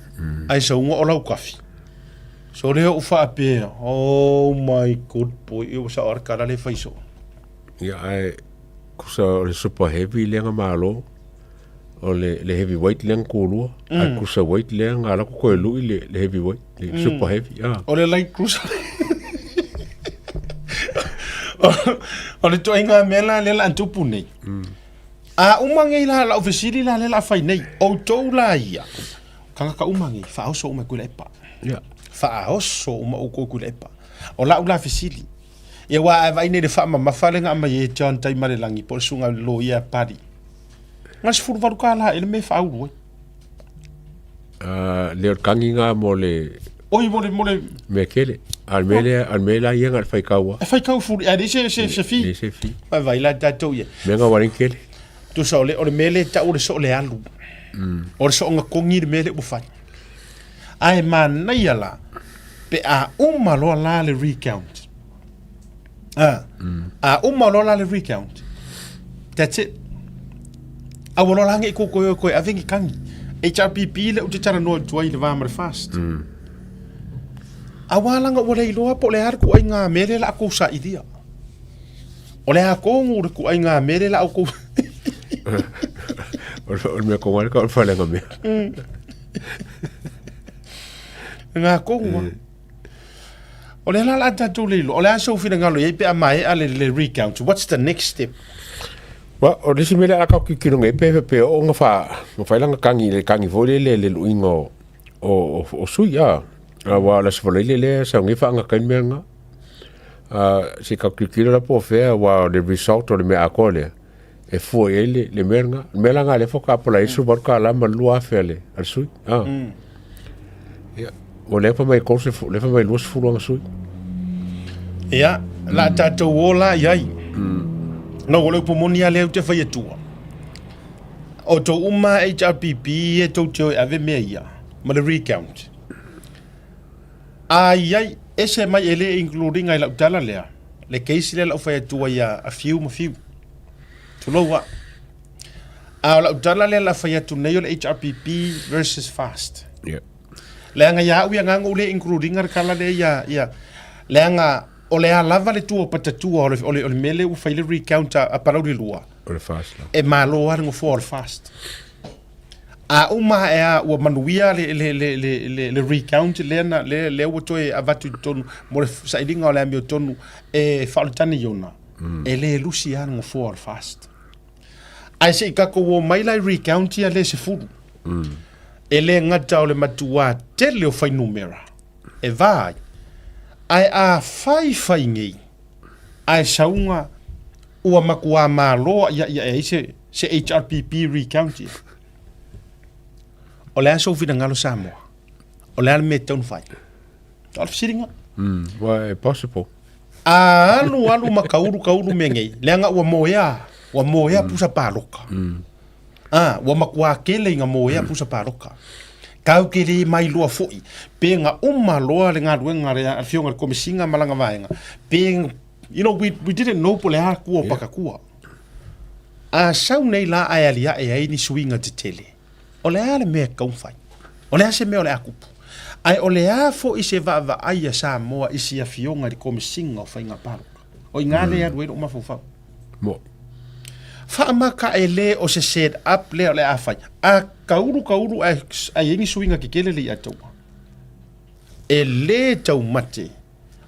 ae saunoa o Lautafi. So lea ou faapea, oh my good boy, ia ua sao lava le tala lea e fai soo. Ia ae kusa o le super heavy lea na malo, o le, le heavy weight lea na tulua, mm. ae kusa weight lea na ala ko koe lui le, le heavy weight, le mm. super heavy. Ah. O le light cruiser. o le toaiga mea la lea la antupu nei. Mm. A uma nei la lau fesili la lea la fai nei, outou la ia, Tagata uma nei, faaoso uma i Tuilaepa. Yeah. Faaoso uma outou i Tuilaepa. O lau la fesili, ia aua a e vaai nei i le faamamafa lea na aumai e John Taimalelagi po o le susuga i le loia a Pali, na o le $18 ea le mea e faaulu ai. Uh, le o le kagiga mo le... Oi, mo le... Mo le... Mea kele. A le mea lea, a le mea la ia na le faikau E faikau fuli, a leai se, se, se fee. Leai se fee. Vai vai la tatou ia. Mea nga waring kele. Tusa o le, o le mea lea e tau o le soo le alu. Mm. O le soonga kogi le mea lea ua fai. Ae manaia la, pe a uma loa la le recount. A, mm. a uma loa la le recount. That's it. A ua loa la nge i koukou e koe ave ni kagi. HRPP le ou te talanoa atu ai i le va ma le fast. Mm. Aua laga ua le iloa po o le a le kuaiga mea lea la a kou sailia. O le a kogu le kuaiga mea lea la a oukou O le mea konga le ka o le falega mea. Ngā kogu a. O le ala la a tatou le iloa, o le a sou finagalo i ai pe a maea le, le recount, what's the next step? Wa, o le isi mea lea a kau kikino ngai pe pe o nga wha, nga whai langa kangi, le kangi fo le le le luinga o, o, o, o sui a. A wa la se le le sa ngai wha nga kain mea nga. A se kau kikino la po fea wa le result o le mea akoa lea. E fua i ai le, le mea nga. Le mea la nga le fo ka pola isu valu ka la ma lua afe a le, a le sui. A. Mm. Ia, o le fa mai kose fu, le fa mai lua sefulu anga sui. Ia, la tatou o la i ai. Mm. No, o le upu moni a lea ou te fai atua. O tou uma HRPP e tou te o e ave mea ia, ma le recount. A i ai, ese mai e le include ina i lau tala lea, le case lea lau fai atua ia a fiu ma fiu. Tulou a. A o lau tala lea la fai atu nei o le HRPP versus fast. Yeah. Leaga ia au ia ngaga ou le include ina le tala lea ia, ia, leaga o le a lava le tua o patatua o le, o le, o le mea lea ua fai le recount a, a Palauli 2. O le fast la. E malo lava le nofoa o le fast. A uma ae a ua manuia le, le, le, le, le, le recount lea, na, lea, lea ua toe avatu i totonu mo le sailiga o le amiotonu e faaoletane iona, mm. e le lusi lava le nofoa o le fast. Ae se i tatou o mai la i recount ia le 10. Mm. E le gata o le matuā tele o fuainumera e va ai, ae a fai fai nei, ae sauga ua matuā malo aʻiaʻi ae ai se, se HRPP recount ia. O le a sou finagalo Samoa? O le a le mea e tatau ona fai? O le fesiliga. Mm, well, e possible. A alu alu ma kaulu kaulu mea nei, leaga ua moea, ua moea mm. pusa paloka. Mm. Ah, ua makuā kele i nga moea mm. pusa paloka. Kau ke le mai loa foi, pe nga uma loa le galuega le afioga le komisiga ma lana vaega, pe you know, we, we didn't know po le a kua o yeah. pakakua. A sau nei la ae aliae ai ni suiga tetele. O le a le mea e tatau ona fai? O le a se mea o le a kupu? Ae o le a foi se vaavaai a Samoa i si afioga i le Komesiga o Faiga Palota? O i ina lea e alu ai lou mafaufau. Mo. Faamaka e le o se set up lea o le a fai. A kaulu kaulu ae ae i ai ni suiga kekele le ia taua. E le taumate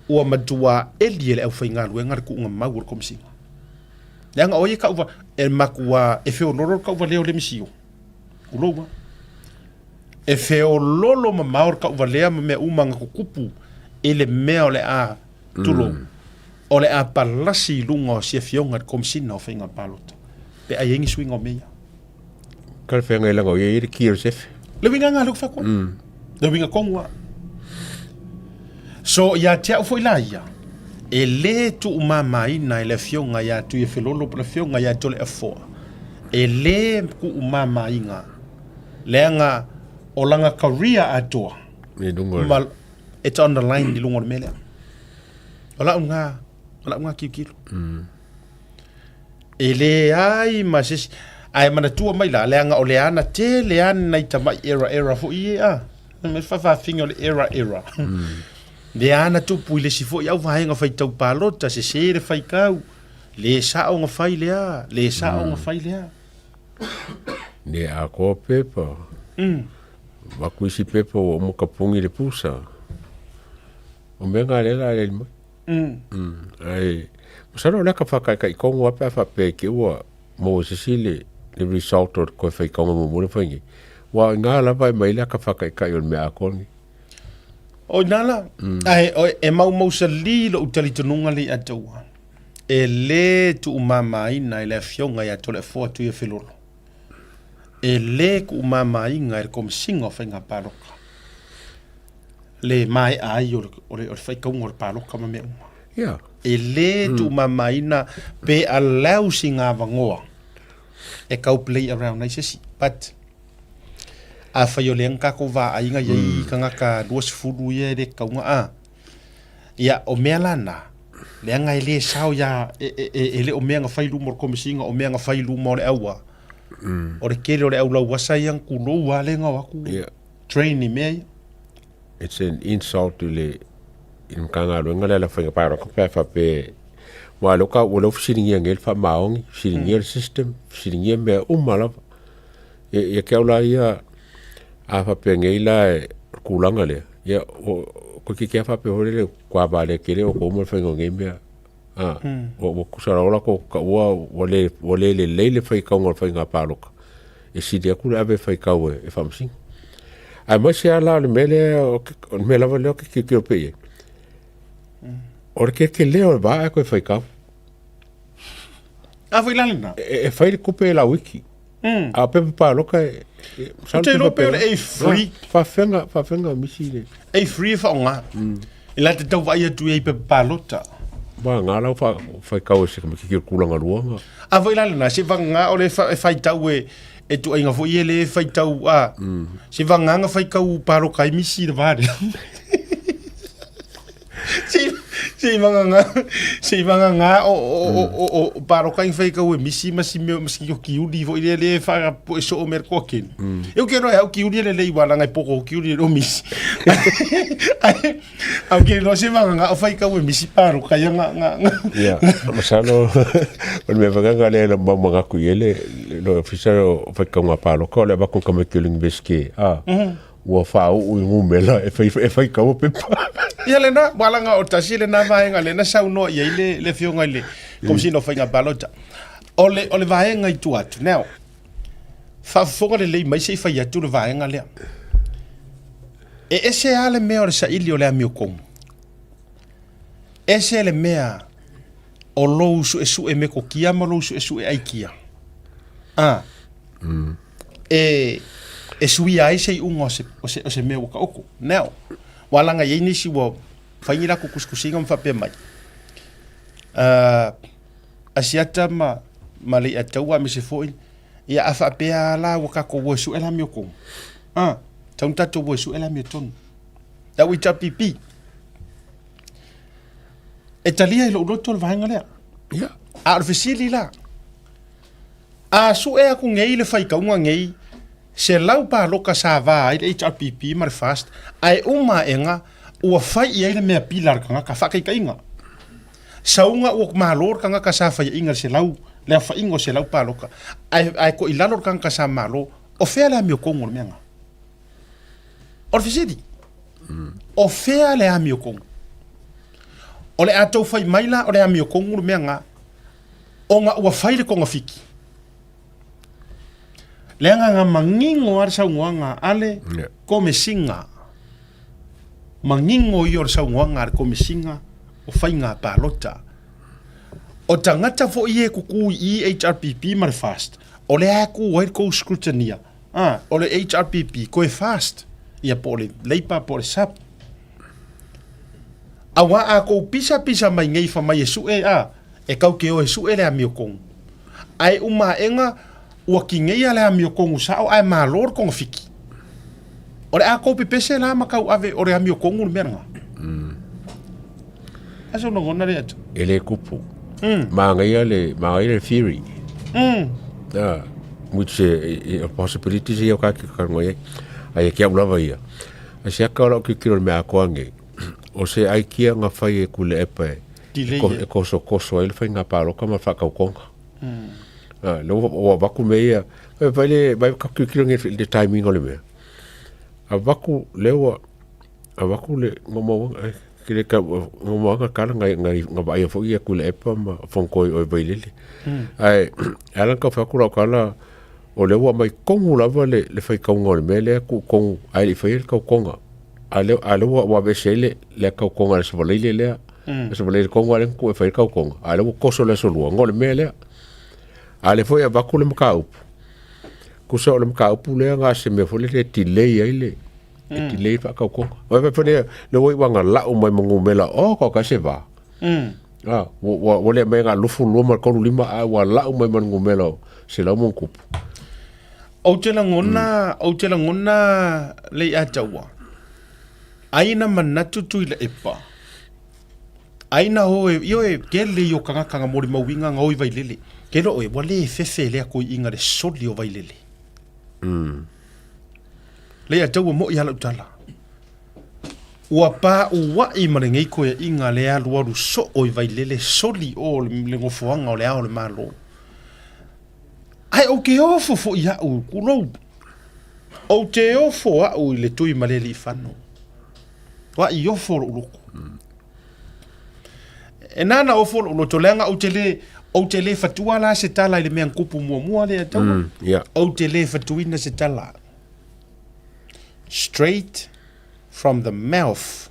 ua matua eli e le aufaigaluega le tuuga mau o le Komesiga. Leaga o ia kauva e matua e feololo le kauva lea o le misio. Ulou a. E feololo mamao le tauvalea ma mea uma na tutupu i le mea o le a, tulou, o le a palasi i luga o si afioga i le Komesina o Faiga Palota pe a i ai ni suiga o mea ia. Talafeagai leaga o ia e i ai le ki o le sefe. Le uiga lena lea ou te fai atu ai. Le uiga tonu lava. So, ia te au foi la ia, e lē tuumamaina e le Afioga ia Tuiafelolo po o le Afioga ia Toleafoa, e lē tuumamaina leaga o lana career atoa I luga o le- ma it's on the line i luga o le mea lea. O lau lena, o lau lena tilotilo. E leai ma se isi, ae manatua mai la, leaga o le ana tele lava nai tamai error error foi ia a. Me faafaafina o le error error. Lea ana tupu i le isi foi au vaega faitau palota, sese le faitau, le sao na fai lea, le sao na fai lea. Le atoa pepa. Avatu isi pepa ua uma tapuni le pusa. O mea na lea la aleli mai. Ae, masalo o lea ka whakaikai kongo a pe a whapea ki ua maua se isi le, le result o le koe whaikaunga muamua le whai nei. Wa i ngā lava e mai lea ka whakaikai o le mea atoa nei. O ina la, ae o, e maumausali lou talitonuga le ia te ua, e lē tuumamaina e le Afioga ia Toleafoa Tuiafelolo, e lē kuumamaina e le Komesina o Faiga Palota le maea ai o le, o le, o le faitauga o le palota ma mea uma. Yeah. E lē tuumamaina pe allow sina avanoa e tau play around ai se isi. But, afai o lea na tatou vaaiga i ai tagata 20 ia e le tatau ona a, ia, o mea la na, leaga e le sao ia, e, e, e, e le o mea na fai i luma o le Komesina, o mea na fai i luma o le aua. O le tele o le au lauasa ia na tulou lava lea na o atu train i mea ia. It's an insult i le i le Matagaluega lea o le Faiga Palota pe a faapea aua o lea ua o lea ua fesiligia nei le faamaoni, fesiligia le system, fesiligia mea uma lava. Ia ia te au la ia, a faapea nei la o le tulaga lea, ia toeitiiti lava faapea foi lele ua valea tele outou ma le faiga o nei mea. A, ua tusa loa latou taua ua le ua le lelei le faitauga o le faiga palota, e sili atu le ave e faitau e faamasino. Aemaise lava la o le mea lea o le mea lava lea ou te tilotilo pea i ai, o le kekelē o le va ae toe faitau. A foi la lena. E fai le tupe e lauiti. A o pepa palota e Ou te iloa pe o le A free. Faafefea faafefea misi le. A free e faaaoga. E la te tau vaai atu i ai pepa palota. Wa ngā lau wha, whaikau e se kama kiki o kūlanga lua ngā. A foi la lena, se vagana o le e faitau e, e tuaiga foi e le faitau a. Se vagana faitau paloka ai misi le vā lea. Se se vagana se vagana o o o o o paloka i faitau e misi ma si mea ma si kiuli foi lea le wha po e soo mea koa keni. E uke roa e au kiuli e lelei wā langa e poko o kiuli e ro misi. Ai au ke roa se vagana o faitau e misi paloka ia nga nga nga. Ia, masalo o le mea whakanga lea na maumanga ku i ele, le ofisa o whaikaunga paloka o le avatu ka mai ki o le University, a, ua faauu i numera e fai e faitau pepa. Ia lena, ua laga o tasi lena vaega lea na saunoa i ai le, le Afioga i le Komesina o Faiga Palota. O le, o le vaega i tua atu. Now, faafofoga lelei mai se i fai atu le vaega lea. E ese lava le mea o le saili o le amiotonu. Ese le mea o lou suesue metotia ma lou suesue aikia. A, e, e suia ai se iuga o se, o se, o se mea ua taoto. Now, ua laga i ai nisi ua fai ni latou tusitusiga ma faapea mai, uh, Asiata ma, ma Leiataua aemaise foi, ia a faapea lava la ua tatou o e sue le amiotonu. A, tatau ona tatou o e sue le amiotonu. Lau HRPP, e talia i lou loto le vaega lea. Ia. A o le fesili la, A sue aku nei le faitauga nei, 100 paloka sa va ai le HRPP ma le FAST, ae uma aʻega ua fai i ai le mea pila a le tagata, faataitaiga, sauga ua malo le tagata sa faiaʻiga i le 100, le aofaiga o 100 paloka, ae, ae koʻi lalo le tagata sa malo, o fea le amiotonu o le mea na? O le fesili, o fea le amiotonu? O le a tou fai mai la o le amiotonu le mea na, ona ua fai le togafiti. Leaga na manino a le saunoaga a le Komesiga, manino ia o le saunoaga a le Komesiga o Faiga Palota. O tagata foi ia e kuku i i HRPP ma le FAST, o lea e ku ai le kou scrutineer, a, o le HRPP koe FAST, ia po o le Labour po o le SUP. Auā a kou pisapisa mai nei fa mai e suʻe, a, e kau ke o e suʻe le amiokogu. Ae uma aʻega ua kineia le amiokogu sao ae malo le kogafiki. O le a kou pepese la ma kauave o le amiokogu le mea lena. A sou lagona lea atu. E le kupu. Manaia le, manaia le theory. Ah, which a possibility ia o ka ke ka ngoi ai. Ai ke au lava ia. Ai se aka o lau kikiro le mea akoa nge. O se aikia nga fai e kule epa e. Delay E e. kosokoso ai le whainga pāloka ma whakaukonga. Ah, le ua vaku me ia, vai vai le, vai ka kikiro nge le timing o le mea. A vaku le ua, a vaku le ngomauanga, eh, ke le ka, ngomauanga kala ngai, ngai, nga vaia fo ia kule epa ma whongkoi oi vailele. Ai, alan ka whaku rau kala, o le ua mai kongu lava le, le whaikaunga o le mea lea ku kongu, ai le whai le kaukonga. A le, a le ua, ua vese le, le kaukonga le sawaleile lea, mm. Aso le konga le ku e whai kaukonga. A le ua koso le aso lua, ngo le mea lea. A le foi a vaku le makaupu. Kusa o le makaupu lea nga se mea foi le le delay ai le, e delay whaakaukonga. Wai wai whane, le wai wanga lau mai mangumela, oh, ka ka se vā. Ah, wa, wa, wa le mai ngā lufu lua ma kolu lima, a wa lau mai mangumela o, se lau mong kupu. Ou te lagona, ou te lagona le ia taua. Ai na manatu tui le epa. Ai na oe, i oe, ke le i o kangaka nga mori mauinga nga oi vailele. Ke lo oe, wa le fefe lea koi inga le soli o vailele. Le ia taua mo i ala utala. Ua pa ua'i ma lenei koea'iga le alualu so'o i Vailele soli o le gofoaga o le Ao o le Malo. Ae ou te ofo fo'i a'u, kulou, ou te ofo a'u i le tui ma le ali'ifano. A'i ofo lo'u loto. E nāna ofo lo'u loto, leaga ou te lē, ou te lē fatua la se tala i le mea na kupu muamua lea taua. Yeah. Ou te lē fatuina se tala. Straight from the mouth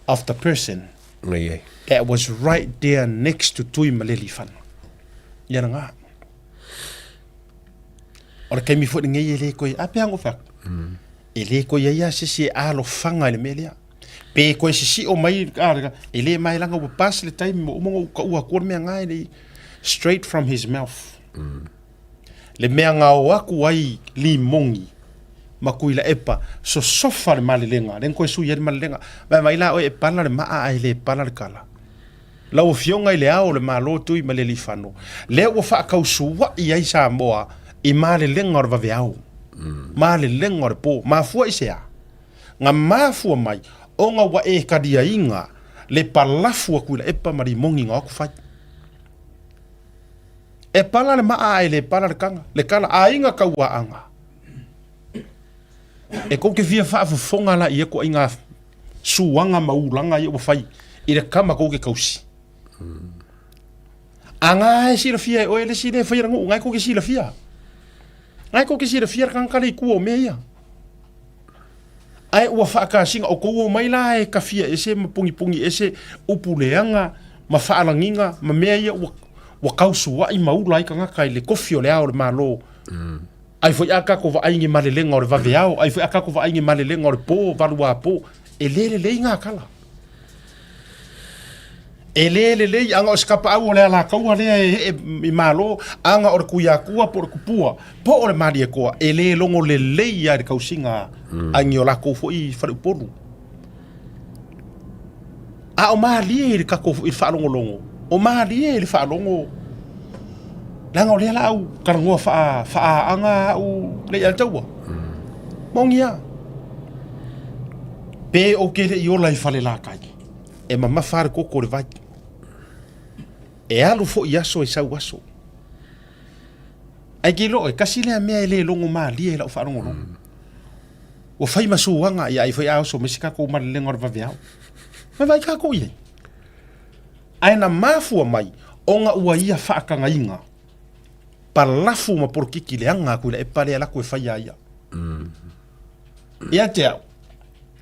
of the person Ngai ai. that was right there next to Tuimalelifano. Ia na ngā. O le taimi foi lenei e le koe, a pea ngo whak. E le koe ia se se alofaga i le mea lea. Pe koe sisio mai, a, e le mai langa ua pass le taimi mo umonga u ka ua kua le mea ngā e le straight from his mouth. Le mea nga o aku ai limogi ma Kuilaepa, sosofa le malelega, le koe sui ai le malelega. Vai mai la oe e pala le maa ae le pala le kala. Lau Afioga i le Ao o le Malo Tui ma le Alifano, lea ua faakausua'i ai Samoa i malelega o le vaveao, malelega o le po. Mafua i se a? Nga mafua mai ona ua e kaliaina le palafu a Kuilaepa ma Limogi nga o aku fai. E pala le maa ae le pala le kanga, le kala, aiga kauaaga. E kou te fia faafofoga la i e koaiga suaga ma ulaga ia ua fai i le kama kou ke kausi. A ngā e silafia e oe le si le whai rangu, ngā e kou ke silafia. Ngā e kou ke silafia le kangaka le i kua o mea ia. Ae ua whaakasiga o kou o mai la e kawhia ese ma pongipongi ese upu leaga ma faalagiga ma mea ia ua, ua kausua'i ma ula ai kangaka i le kofi o le ao o le Malo. Ai foi a kako vaai nge malelega o le vaveao, ai foi a kako vaai nge malelega o le po, valuapo, e le lelei ngā kala. E le lelei, anga o se kapaau o le alakaua lea e hee i Malo, anga o le kuiakua po o le kupua, po o le maliekoa, e le logo lelei ia i le kausiga a ngi o lakou foi i faleupolu. A o malie i le kako i le faalogologo, o malie i le faalogo, leaga o lea la au talanoa faa faaaaga au le ia taua. Maoni a. Pe ou te le i ola i Falelatai, e mamafa le koko o le vai. E alu foi i aso e sau aso. Ae ke iloa oe, kasi lea mea e le logo malie i lau faalogologo. Ua fai ma suaga, ia ai foi a oso mai se kakou malelega o le vaveao. Mai vai kakou i ai. Ae na mafua mai, ona ua ia faakagaiga. palafu ma polokiki leaga a Tuilaepa lea laku e fai ia ia. Ia te au,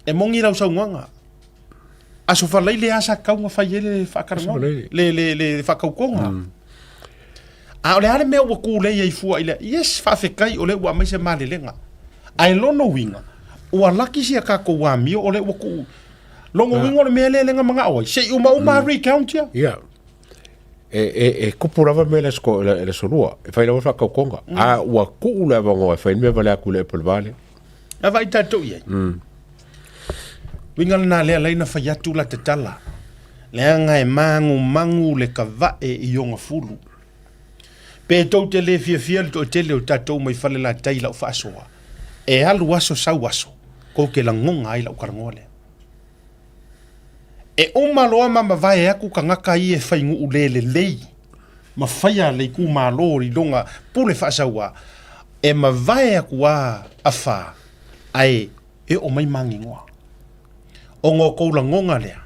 e moni lau saunoaga, Aso Faraile lava sa tatau ona fai ai le faatalanoaga, le, le, le, le faatautoga. A o le a le mea ua tulei ai fua i le, yes, faafetai o lea ua aumai se malelega. Ae lona uiga, ua laki si a tatou amio o lea ua tuu. Lona uiga o le mea lea lea na manao ai, se i umauma recount ia. Ia. E, e, e kupu lava mea le aso, le, le aso lua, e fai lava le faatautoga. A ua tuu le avanoa e fai le mea vale atu i le epa i le va lea. A vaai tatou i ai. Uiga lena lea lai na fai atu la tatala. Leaga e magumagu le kavae i ona fulu. Pe tou te le fiafia le toatele o tatou mai Falelatai i lau faasoa, e alu aso sau aso, kou te lagona ai lau talanoa lea. E uma loa ma mavae atu tagata ia e fai nuu le lelei ma faia le itumalo i lona pule faasauā, e mavae atu a afa ae e oo mai magigoa. Ona o kou lagona lea,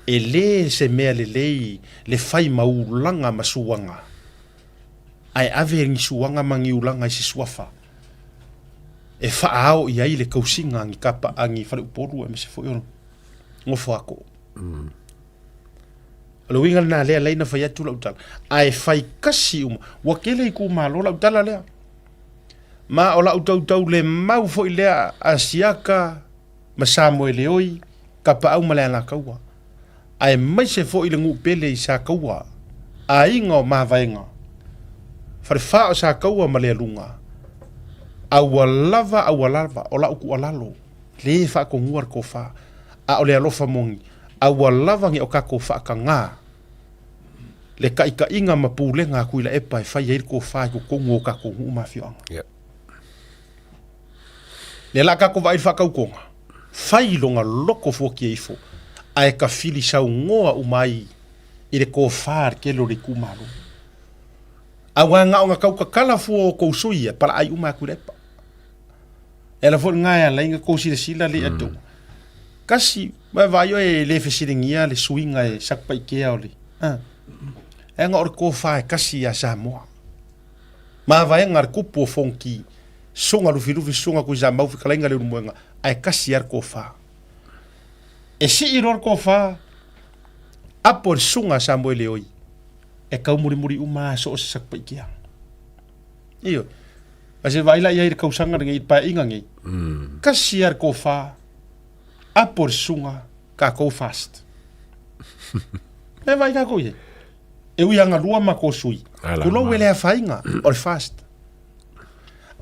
e le se mea lelei le fai ma ulaga ma suaga, ae ave ni suaga ma ni ulaga i se suafa e faaao i ai le tausiga a ni kapa a ni faleupolu aemaise foi o Nofoako'o. O le uiga lena lea laina fai atu lau tala. Ae fai kasi uma. Ua tele itumalo lau tala lea. Ma o lau tautau le mau foi lea a Siaka ma Samoeleoi, Kapaau ma le Alataua. Aemaise foi le nuu pele i Sataua, aiga o Mavaega, falefa o Sataua ma Lealuga. A ua lava a ua lava o lau tuualalo, le faatonua le tofa, a o le alofa moni, a ua lava ne o tatou faatagā le taitaiga ma pulega a Tuilaepa e fai ai le tofa i totonu o tatou nuu ma afioaga. Yeah. Lea la tatou vaai i le faatautoga, fai lona loto fuatia ifo, ae tafili saunoa uma ai i le tofa a le tele o le itumalo. Aua na ona tau tatala fua o tou sui ia, palaai uma atu i le epa. E ala foi lena e ala ai ona tou silasila le atu. Kasi, ma vaai oe e le fesiligia le suiga e Satupaitea o le, a. E aga o le tofa e kasi ia Samoa. Mavaega a le Tupu o Fonoti, Susuga Lufilufi, Susuga Tuisamau, Fetalaiga Leulumoega, ae kasi lava le tofa. E sii loa le tofa, apo e le Susuga a Samoeleoi, e taumulimuli uma lava so o se Satupaitea. Ioe. Ae se vaai la i ai i le tausaga lenei, i le paeaiga lenei, kasi lava le tofa, apo e le Susuga, tatou fast. E vaai tatou i ai. E ui lava galua matou sui, tulou e le afaina, o le fast.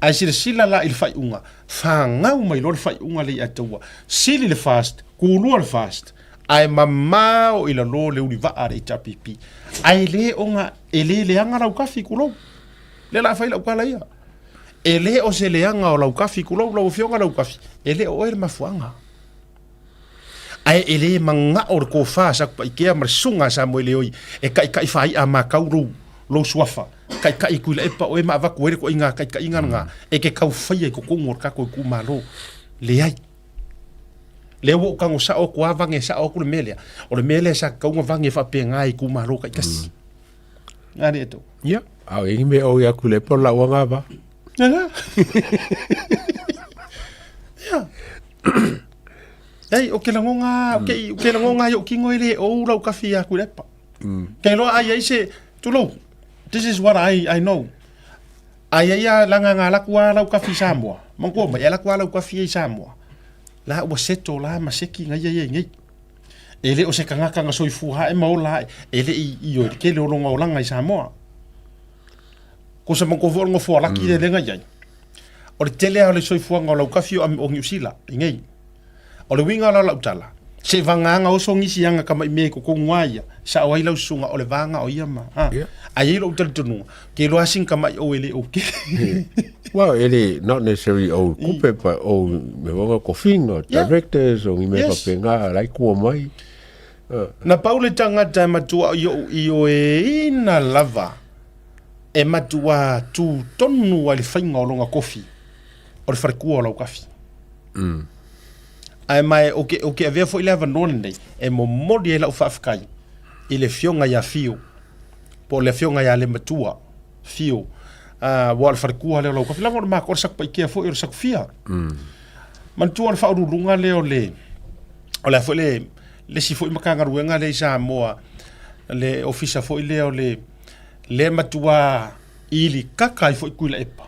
Ae silasila la i le faaiuga, fanau mai loa le faaiuga lea ia te ua sili le fast, kulua le fast, ae mamao i lalo le ulivaa a le HRPP. Ae le ona, e le leaga Laukafi, tulou. Lea la fai lau tala ia. E le o se leaga o Laukafi, tulou lau afioga Laukafi, e le o oe le mafuaaga. Ae e le manao le tofa a Satupaitea ma le susuga a Samoeleoi e taitai faai'a matau lou, lou suafa, taitai i Tuilaepa oe ma avatu ai le toaiga taitaiga lena e te tau faia i totonu o le tatou itumalo. Leai. Lea ua ou tago sao atu lava vage sao atu le mea lea. O le mea lea sa tatau ona vage faapena i itumalo taitasi. A le tou. Ia, a o i mea o ia Tuilaepa o lau agava. Ia. Ia. Ei, o ke lagona, o ke, o ke lagona i o kino e le o lau kafi ia Tuilaepa. Ke loa ai ai se, tulou, this is what I, I know. Ai ai a langa ngā laku a lau kafi Samoa. Manatua mai, e laku a lau kafi i Samoa. La ua seto la ma seki ngai ai ai nei. E le o se kangaka nga soifua hae ma ola hae, e le i, i o i le kele o longa olanga i Samoa. Ko se manatua foi o le nofoa laki le lenga i ai. O le tele lava o le soifuaga o Laukafi o Niu Sila i nei. O le uiga la o lau tala, se vagaga oso nisi aga tama'i mea i totonu a ia, sao ai lau susuga o le vaga o ia ma, a. Ae i ai lou talitonuga, ke iloa lava sina tama'i ou e le ou kele. Well, e le, not necessarily ou kupe, but ou mea foi nga kofinga, directors, o ni mea faapena, la e kua mai. Na pau le tagata e matua i o'u ioeina lava e matua tū tonu ai le faiga o lona kofi, o le falekua o Laukafi. Ae ma e, ou te, ou te avea foi le avanoa lenei e momoli ai lau faafetai i le afioga ia Fio, po o le afioga ia Lematua Fio. Ua o le falekua lea o Laukafi. Leaga o le o le Satupaitea foi o le Satufia. Manatua o le faauluuluga lea o le, o le a foi le, le isi foi Matagaluega lea i Samoa, le ofisa foi lea o le, lea matua ili kaka ai foi Tuilaepa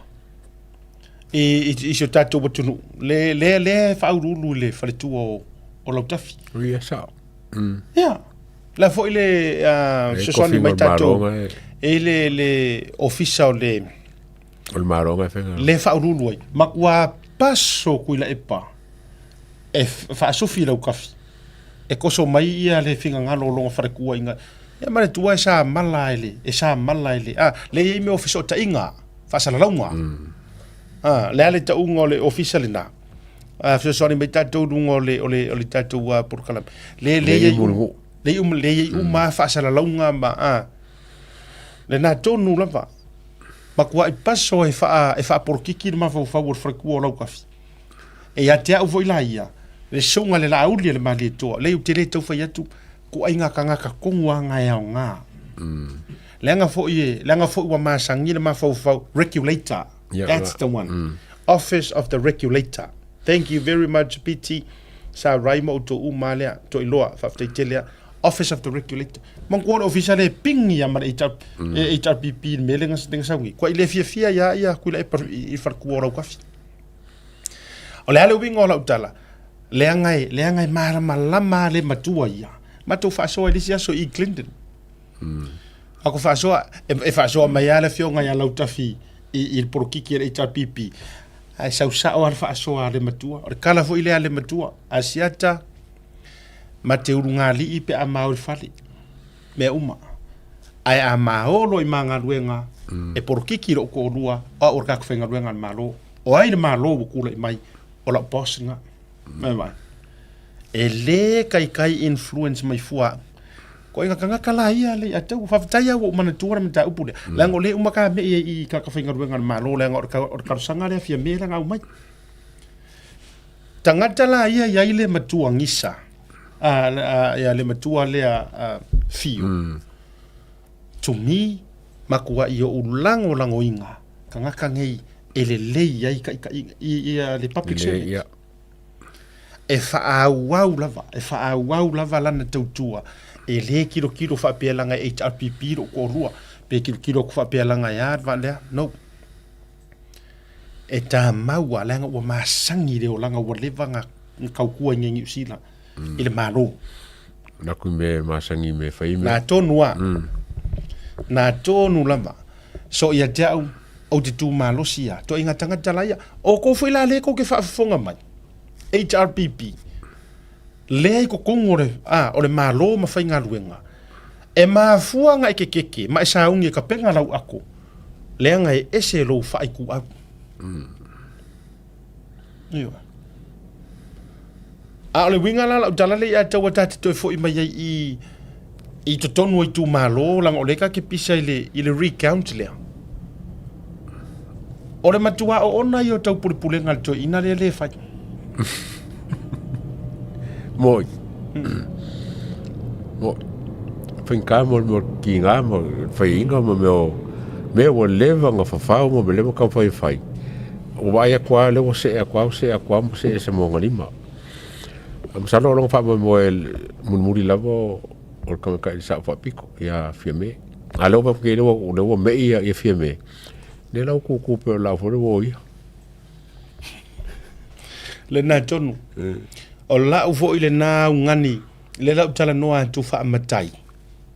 i, i, i si o tatou atunuu, le, le, le faauluulu i le faletua o, o Lautafi. Ia sao. Ia. La foi le uh, fesoasoani mai tatou e le, le ofisa o le o le Malo e faiga. Le faauluulu ai. Matua paso Tuilaepa e faasufi Laukafi. E koso mai ia le finagalo o lona faletua inga. Ia manatua e sa mala e le, e sa mala e le, ah, le i ai mea o fesootaiga, faasalalauga. Ah, le a le tauga o le ofisa lena. Ah, fesoasoani mai tatou i luga o le, o le, o le tatou uh, polokalame. Le, le, le i ai, le i uma, le i ai uma faasalalauga ma, ah, lena tonu lava. Matuai paso e faa, e faapolokiki le mafaufau o le faletua o Laukafi. E ia te au foi la ia, le susuga le Laauli a le Malietoa, leai ou te le tau fai atu, ituaiga tagata tonu lava na e aoga. Leaga foi e, leaga foi ua masani le mafaufau, regulator, Yeah, that's right. the one. Office of the Regulator. Thank you very much Piti, sa rai ma outou uma lea, Toiloa, faafetai tele lava. Office of the Regulator. Manatua o le ofisa lea e pingi lava ma le HR, HRPP i le mea lea na sau nei. Kuai le fiafia ia ia Tuilaepa i le faletua o Laukafi. O le a le uiga o lau tala, leaga e, leaga e malamalama le matua ia. Matou faasoa i le isi aso i Clinton. Ako faasoa, e, e faasoa mai lava le afioga ia Lautafi i, i le polokiki a le HRPP. Ae sau sao lava le faasoa a le matua. O le kala foi lea a le matua. Asiata, ma te ulugalii pe a mao i le fale. Mea uma. Ae a mao loa i ma galuega, e polokiki lou toalua, o au o le tagata faigaluega a le Malo. O ai le Malo ua tulai mai, o lau boss lena. Mai vai. E le kaikai influence mai fua au. Koe nga tagata la ia le ia tau. Faafetai lava ua ou manatua le mataupu lea. Leaga o lea uma ka mei ai i tagata faigaluega a le Malo, leaga o le o le talosaga lea fia me la na aumai. Tagata la ia i ai le matua gisa, a, a, ia le matua lea a, Fio. To me, matuai o ou lagolagoina tagata nei e lelei ai taitaiga i, ia le public service. Ia. E faaauau lava, e faaauau lava lana tautua. E le kilokilo faapea leaga e HRPP lou toalua, pe kilokilo atu faapea leaga e a le vaa lea. No. E tamau lava leaga ua masani le olaga ua leva ona tautua i inei i Niu Sila i le Malo. Naku i mea e masani i mea e fai mea. Na tonu lava. Na tonu lava. So ia te au, ou te tu malosi lava. Toaiga tagata la ia. O kou foi la lea kou te faafofoga mai, HRPP, lea i totonu o le, a, o le Malo ma faigaluega, e mafua ona e kekeke ma e sauni e tapena lau ato, leaga e ese lou faaituau. Ioe. A o le uiga la lau tala lea ia te au e ta te toe foi mai ai i i totonu o itumalo leaga o lea ta te pisa i le i le recount lea. O le matua oona ia o taupulepulega a le toeaina lea le fai. Moi. Moi. Faigata mo le mea o le tiga ma le faiaina ma mea o mea ua leva ona fafao ma mea leva ona taumafai e fai. Ua vaai atu lava lea ua see atu lava see atu lava ma see ese ma ona lima. Ae masalo o lona faamoemoe mulimuli lava o le tamaitai i le sao faapito ia Fiame. A o lea ua vaai atu nei lea ua me'i ia Fiame, lea la ua tutu pei o le laau foi lea ua oia. Lena tonu. O lau foi lena augani, lea la ou talanoa atu faamatai,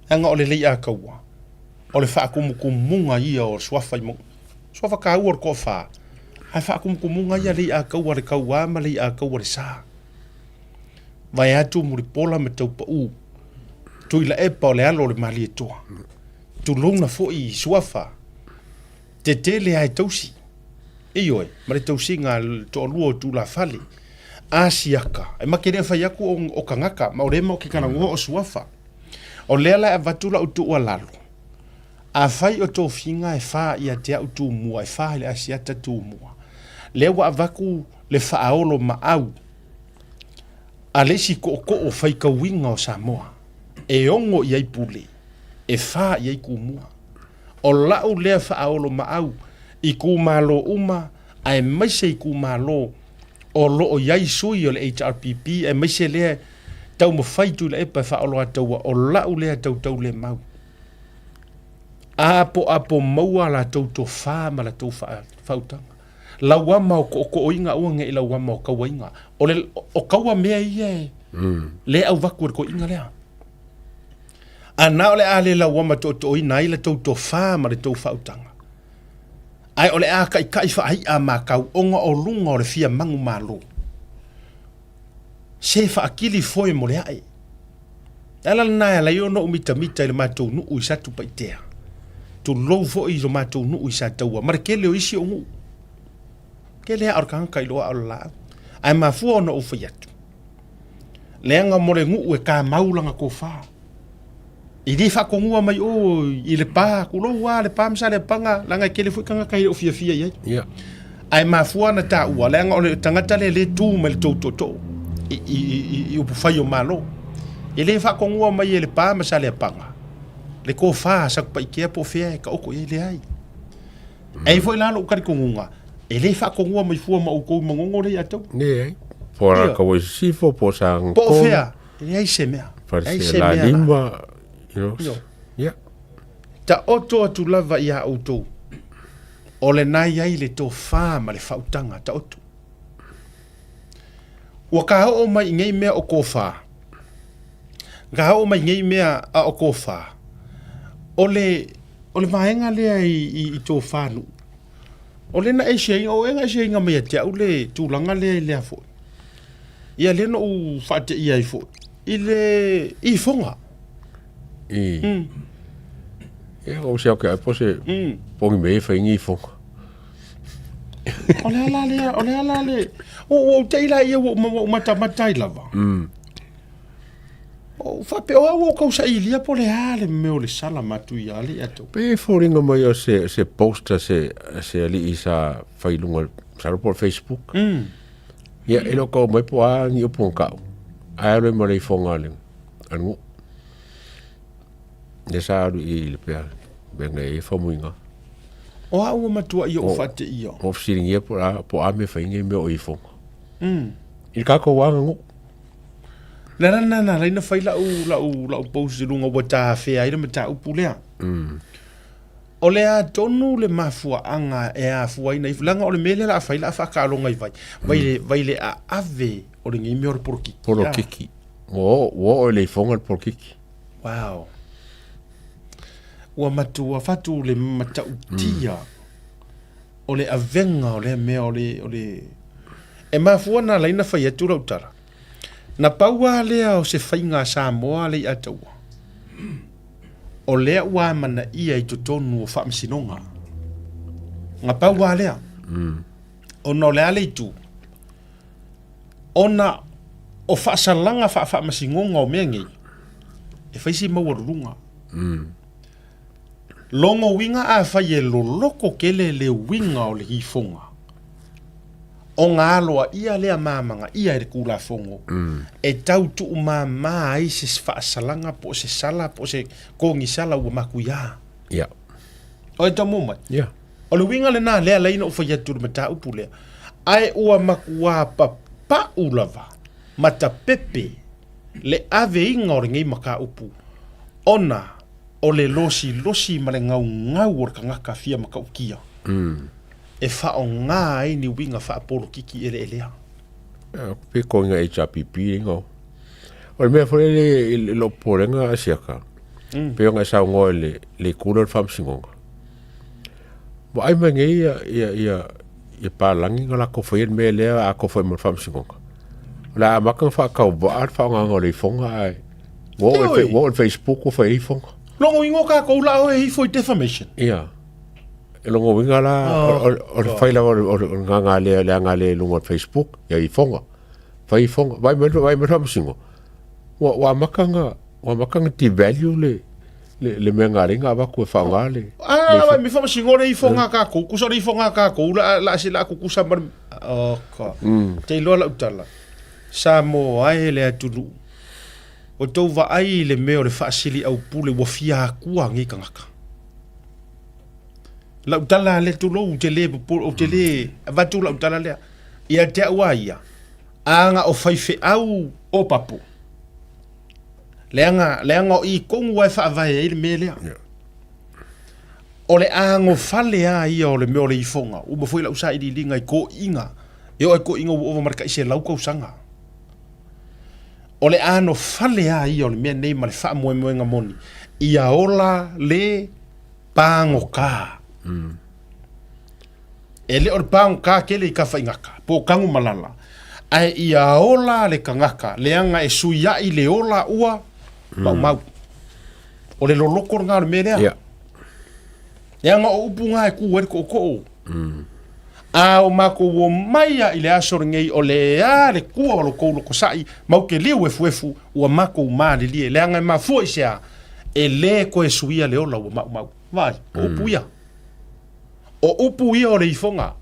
leaga o le Leiataua, o le faatumutumuga ia o suafa i mauga. Suafa taua o le toafa, ae faatumutumuga ia Leiataua le tauā ma Leiataua le sa. Vaeatu Mulipola ma Taupau, Tuilaepa o le alo o le Malietoa. Tulouna foi i suafa. Tetele lava e tausi. Ioe, ma le tausiga a le toalua o tulafale. A siaka, e make le fai atu o, o tagata, ma o lea matou te talanoa o suafa. O lea la e avatu lau tuualalo, afai o tofiga e fa ia te au Tumua, e fa i le Asiata Tumua, lea ua avatu le faaolomaau a le isi tootoo faitauina o Samoa, e ono i ai pule, e fa i ai Tumua. O lau lea faaolomaau. Itumalo uma aemaise itumalo o lo o i ai sui o le HRPP aemaise lea taumafai Tuilaepa e faaoloataua o lau lea tautaulemau. Apoapo maua latou tofa ma latou faautaga. Lauama o tootooina aua ne i lauama o tauaiga. O le o taua mea ia e le auvaku e le toeaina lea. A na o le a le lauama tootooina ai la tou tofa ma le tou faautaga. Ae o le a taitai faai'a matau ona o luga o le fia manumalo. Se faakili foe mo le ae. Le ala lena e ala ai ona ou mitamita i le matou nuu i Satupaitea. Tulou foi i lo matou nuu i Sataua ma le tele o isi ou nuu. Tele aa o le tagata i lou aa o le laau. Ae mafua ona ou fai atu, leaga mo le nuu e kamau lana tofa. E le faatonua mai o i Lepa, tulou lava Lepa ma Saleapaga, leaga e tele foi tagata e le o fiafia i ai. Yeah. Ae mafua ona taua, leaga o le tagata lea lea e tu mai le tou tootoo i, i, i, i upufai o Malo. E le faatonua mai e Lepa ma Saleapaga le tofa a Satupaitea po o fea e taoto i ai, leai. E i foi la lou talitonuga, e le faatonua mai fua ma outou i Manono lea ia te outou. Leai. Po o Rakawa i Sisifo, po o Saga Po o fea. E leai se mea. Leai se mea. Lima, you know. Io. Yeah. Taoto atu lava iā outou, o lena i ai le tofa ma le faautaga, taoto. Ua ka oo mai i nei mea o tofa, ka oo mai i nei mea a o tofa, o le, o le vaega lea i, i, i tofa nuu, o lena e siaina, o ena e siaina mai ia te au le tulaga lea i lea foi. Ia lea na ou faateia ai foi i le ifoga. I. Ia o se au ke po se pongi me fai ni ifoga. O le ala lea, o le ala le. O o te ila ia o o mata mata i lava. O faapea o au o kau sailia po le a le mea o le sala matu ia le atu. Pe foliga mai o se se poster se se ali'i sa fai luga sa po Facebook. Ia, e le o kau mai po a ni upu na kau. Ae alu ai ma le ifoga a le a le nuu. Lea sa alu i le pea, mea na i ai famuiga. O au ua matua ia o faateia. O fesiligia po a, po a mea fai nei mea o ifoga. I le kākou aga nuu. Le ala lena na ala ai ona fai lau, lau, lau post i luga ua tafea ai le mataupu lea. O le a tonu le mafuaaga e afua ai na ifo, leaga o le mea lea o le a fai, o le a faataaloga i vai, vai le, vai le aave o lenei mea o le polokiki. Polokiki. Ua oo, ua oo i le ifoga le polokiki. Wow. Ua matua fatu le matautia o le avega o lea mea o le, o le... E mafua na ala ai ona fai atu lau tala. Na pau lava lea o se faiga a Samoa le i'a taua. O lea ua amanaia i totonu o faamasinoga. Na pau lava lea. Ona o le a le itu? Ona o faasalaga faafaamasinoga o mea nei, e fai si maualuluga. Logo uiga afai e loloko tele le uiga o le ifoga, ona aloaia lea ma amanaia e le Tulafono e tau tuumama ai se faasalaga po o se sala po o se kogisala ua matuia. Ia. O e tau mai. Ia. O le uiga lena lea ala ai ona ou fai atu i le mataupu lea, ae ua matua papau lava ma tapepe le aveina o lenei mataupu ona o le losilosi ma le gaugau o le tagata fia matautia e faaaoga ai ni uiga faapolokiki eleelea. Pe koinga HRPP inga. O le mea foi lele i lou popolega Asiaka, pei ona e saunoa i le le itu lea o le faamasinoga. Vaai mai nei ia ia ia ia palagi na latou faia le mea lea atoa foi ma le faamasinoga. O le a amata ona faatauvaa le faaaogaina o le ifoga ae ua oo i le ua oo i le Facebook ua fai ai ifoga. Logo ingoa kākou la oe ifo i defamation. Ia. E lona uiga la, o le fai lava o le gaga lea, le aga lea i luga o le Facebook, ia ifoga. Fai ifoga. Vaai mai, vaai mai le faamasinoga. Ua, ua amata ona, ua amata ona devalue le, le, le mea na ala ai ona avatu e faaaoga le... Ah, vai, me faamasinoga le ifoga a kākou. Kusa o le ifoga a kākou, la, la, se la kukusa ma le... Oh, God. Te iloa lau tala. Samoa e le atunuu. Ua tou vaai i le mea o le faasiliaupule ua fia akua nei tagata. Lau tala lea tulou, ou te le popole, ou te le avatu lau tala lea. Ia te au a ia, a na o faifeau Opapo, leaga, leaga o i tonu lava e faavae ai le mea lea. O le agofale lava ia o le mea o le ifoga, ua uma foi lau sailiiliga i toeaiina, e oo lava i toeaiina ua ova ma le tai 100 tausaga. O le anofale lava ia o le mea nei ma le faamoemoega moni, ia ola le pagota. E le o le pagota tele i Tafaigata, po o Tanumalala, ae ia ola le tagata, leaga e suiai le ola ua maumau. O le loloto lena o le mea lea. Yeah. Leaga o upu na e tu ai le tootoo. A o matou omai lava i le aso lenei, o le a le tua o lo tou lotosai, matou te liu efuefu, ua matou malilie, leaga e mafua i se a? E le toe suia le ola ua maumau. Vaai, o upu ia. O upu ia o le ifoga.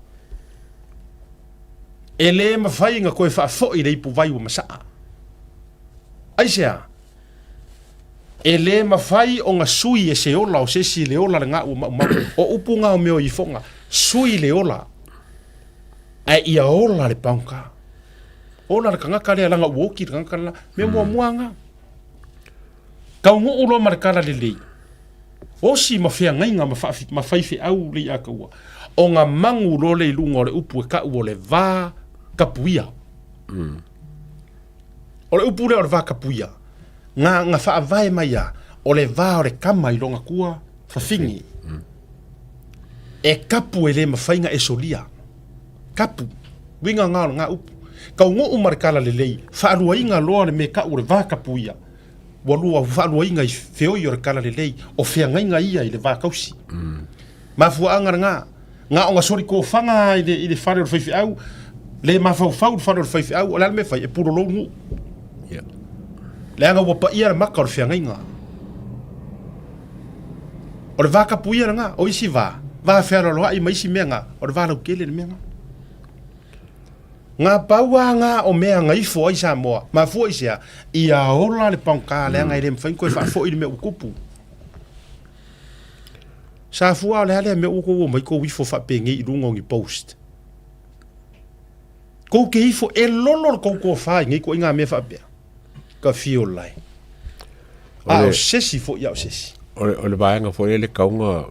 E le mafai ona toe faafoi le ipuvai ua masaa. Aisea? E le mafai ona sui e se ola o se isi le ola lena ua maumau. O upu na o mea o ifoga. Sui le ola, ae ia ola le paoga. Ola le tagata lea leaga ua oti le tagata lena. Mea muamua lena. Taunuu loa ma le tala lelei. Osi ma feagaiga ma, ma faifeau le iataua. Ona magu loa lea i luga o le upu e tau o le va tapuia. O le upu lea o le va tapuia, na, na faavae mai a, o le va o le tama i lona tua fafine. E tapu e le mafai na e solia. Tapu. Uiga na o lena upu. Taunuu ma le tala lelei, faaluaina loa le mea tau o le va tapuia, ua lua faaluaina i feoi o le tala lelei, o feagaiga ia i le va tausi. Mafuaaga lena, na ona soli tofaga i le, i le fale o le faifeau, le mafaufau i le fale o le faifeau, o le a le mea e fai, e pulolou nuu. Yeah. Leaga ua paia le maka o le feagaiga. O le va tapuia lena, o isi va, va fealoaloai ma isi mea na, o le va lautele le mea na. Nga pau a nga o mea na ifo ai Samoa, mafua i se a? Ia ola le paoga leaga e le mafai ona toe faafoi le mea ua tupu. Sa fua o le a lea mea ua tou omai tou ifo faapenei i luga o ni post. Tou te ifo, e lolo le tou tofa i nei ituaiga mea faapea. Ka fio lai. A o se isi foi a o se isi. O le, o le vaega foi lea le kauga,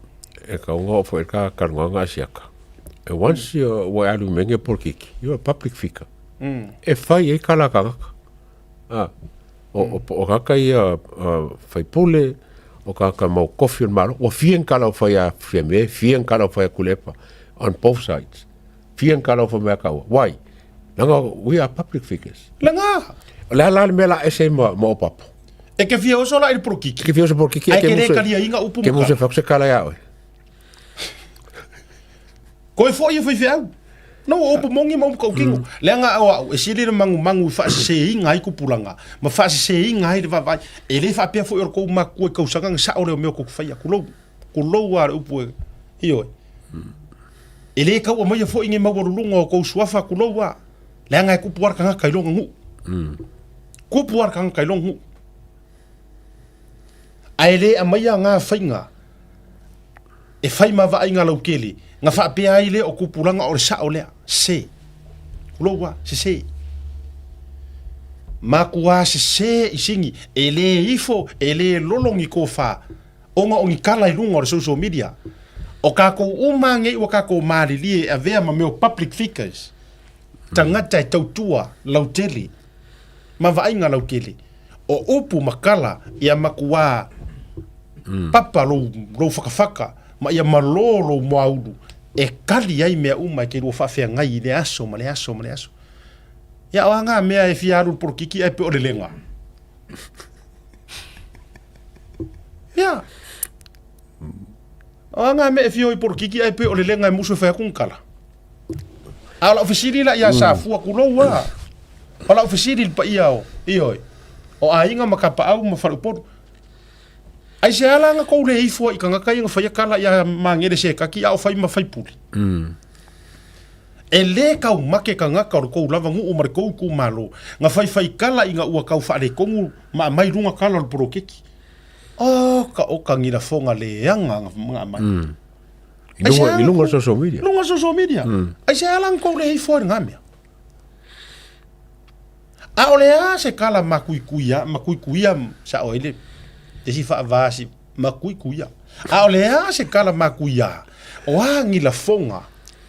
e kauga o foi ka kalungaga a siaka. E once mm. ua e alu menge polokiki, you're a public figure. Mm. E fai ai kala kangaka. Ah, o, mm. o, o kaka ia uh, faipule, o kaka mau kofi o le malo, ua fia kala o fai a fiame, fia kala o fai a kulepa, on both sides. Fia kala o fai mea kaua. Why? Langa, we are public figures. Langa! O le a la le mea la ese ma, ma opapo. E ke fia oso la i le polokiki. Ke fia oso polokiki. Ai ke le kalia inga upu Ke musa whaku se kala ia oe. Koe foi e faifeau. No o upu mongi ma upu kaukino. Mm. Leaga au au, e sili le mangumangu i faasesēina ai kupulaga, ma faasesēina ai le vaavaai. E le faapea foi o le kou makua i kausaga na sao lea o mea o kou faia. Kulou. Kulou lava le upu e, ioe. Mm. E le tau aumaia foi ni maualuluga o kou suafa, kulou lava. Leaga e kupu lava le tagata i lona nuu. Mm. Kupu lava le tagata i lona nuu. Ae le aumaia ngā faiga e fai ma vaaiga lautele, na faapea ai lea o kupulaga o le sao lea, se. Kulou lava, sese. Makuā sese i sini, e le ifo, e le lolo ni tofa, ona o ni tala i luga o le social media. O kākou uma nei ua kākou malilie e avea ma mea o public figures, tagata e tautua lautele, ma vaaiga lautele. O upu ma kala ia makuā papa lou, lou whakawhaka, ma ia malō lou moaulu, e kali ai mea uma e te lua faafeagai i le aso ma le aso ma le aso. Ia o a ngā mea e fia alu i le polokiki ae pe o le lenga. Ia. O a ngā mea e fia o i polokiki ae pe o le lenga e musu e whai aku ngkala. A o lau fesili la ia Safua kulou a. O lau fesili i le paia o, ioe, o aiga ma Kapaau ma Faleupolu. Ai se ala nga kou le ifo i tagata ia nga faia kala ia Magele Sekaki a o fai ma faipule. E le kau make tagata o le kou lava nuu ma le kou itumalo nga faifai kala ina ua kau faaletonu ma aumai luga kala o le poloketi. Oh ka oka ni lafoga leaga nga aumai. I luga, i luga o le social media. Luga o le social media. Aisea la na tou le ifo ai i lena mea? A o le a se kala makuikuia, makuikuia sao ai le isi faava si makuikuia. A o le a se kala makuia, o a ni lafoga,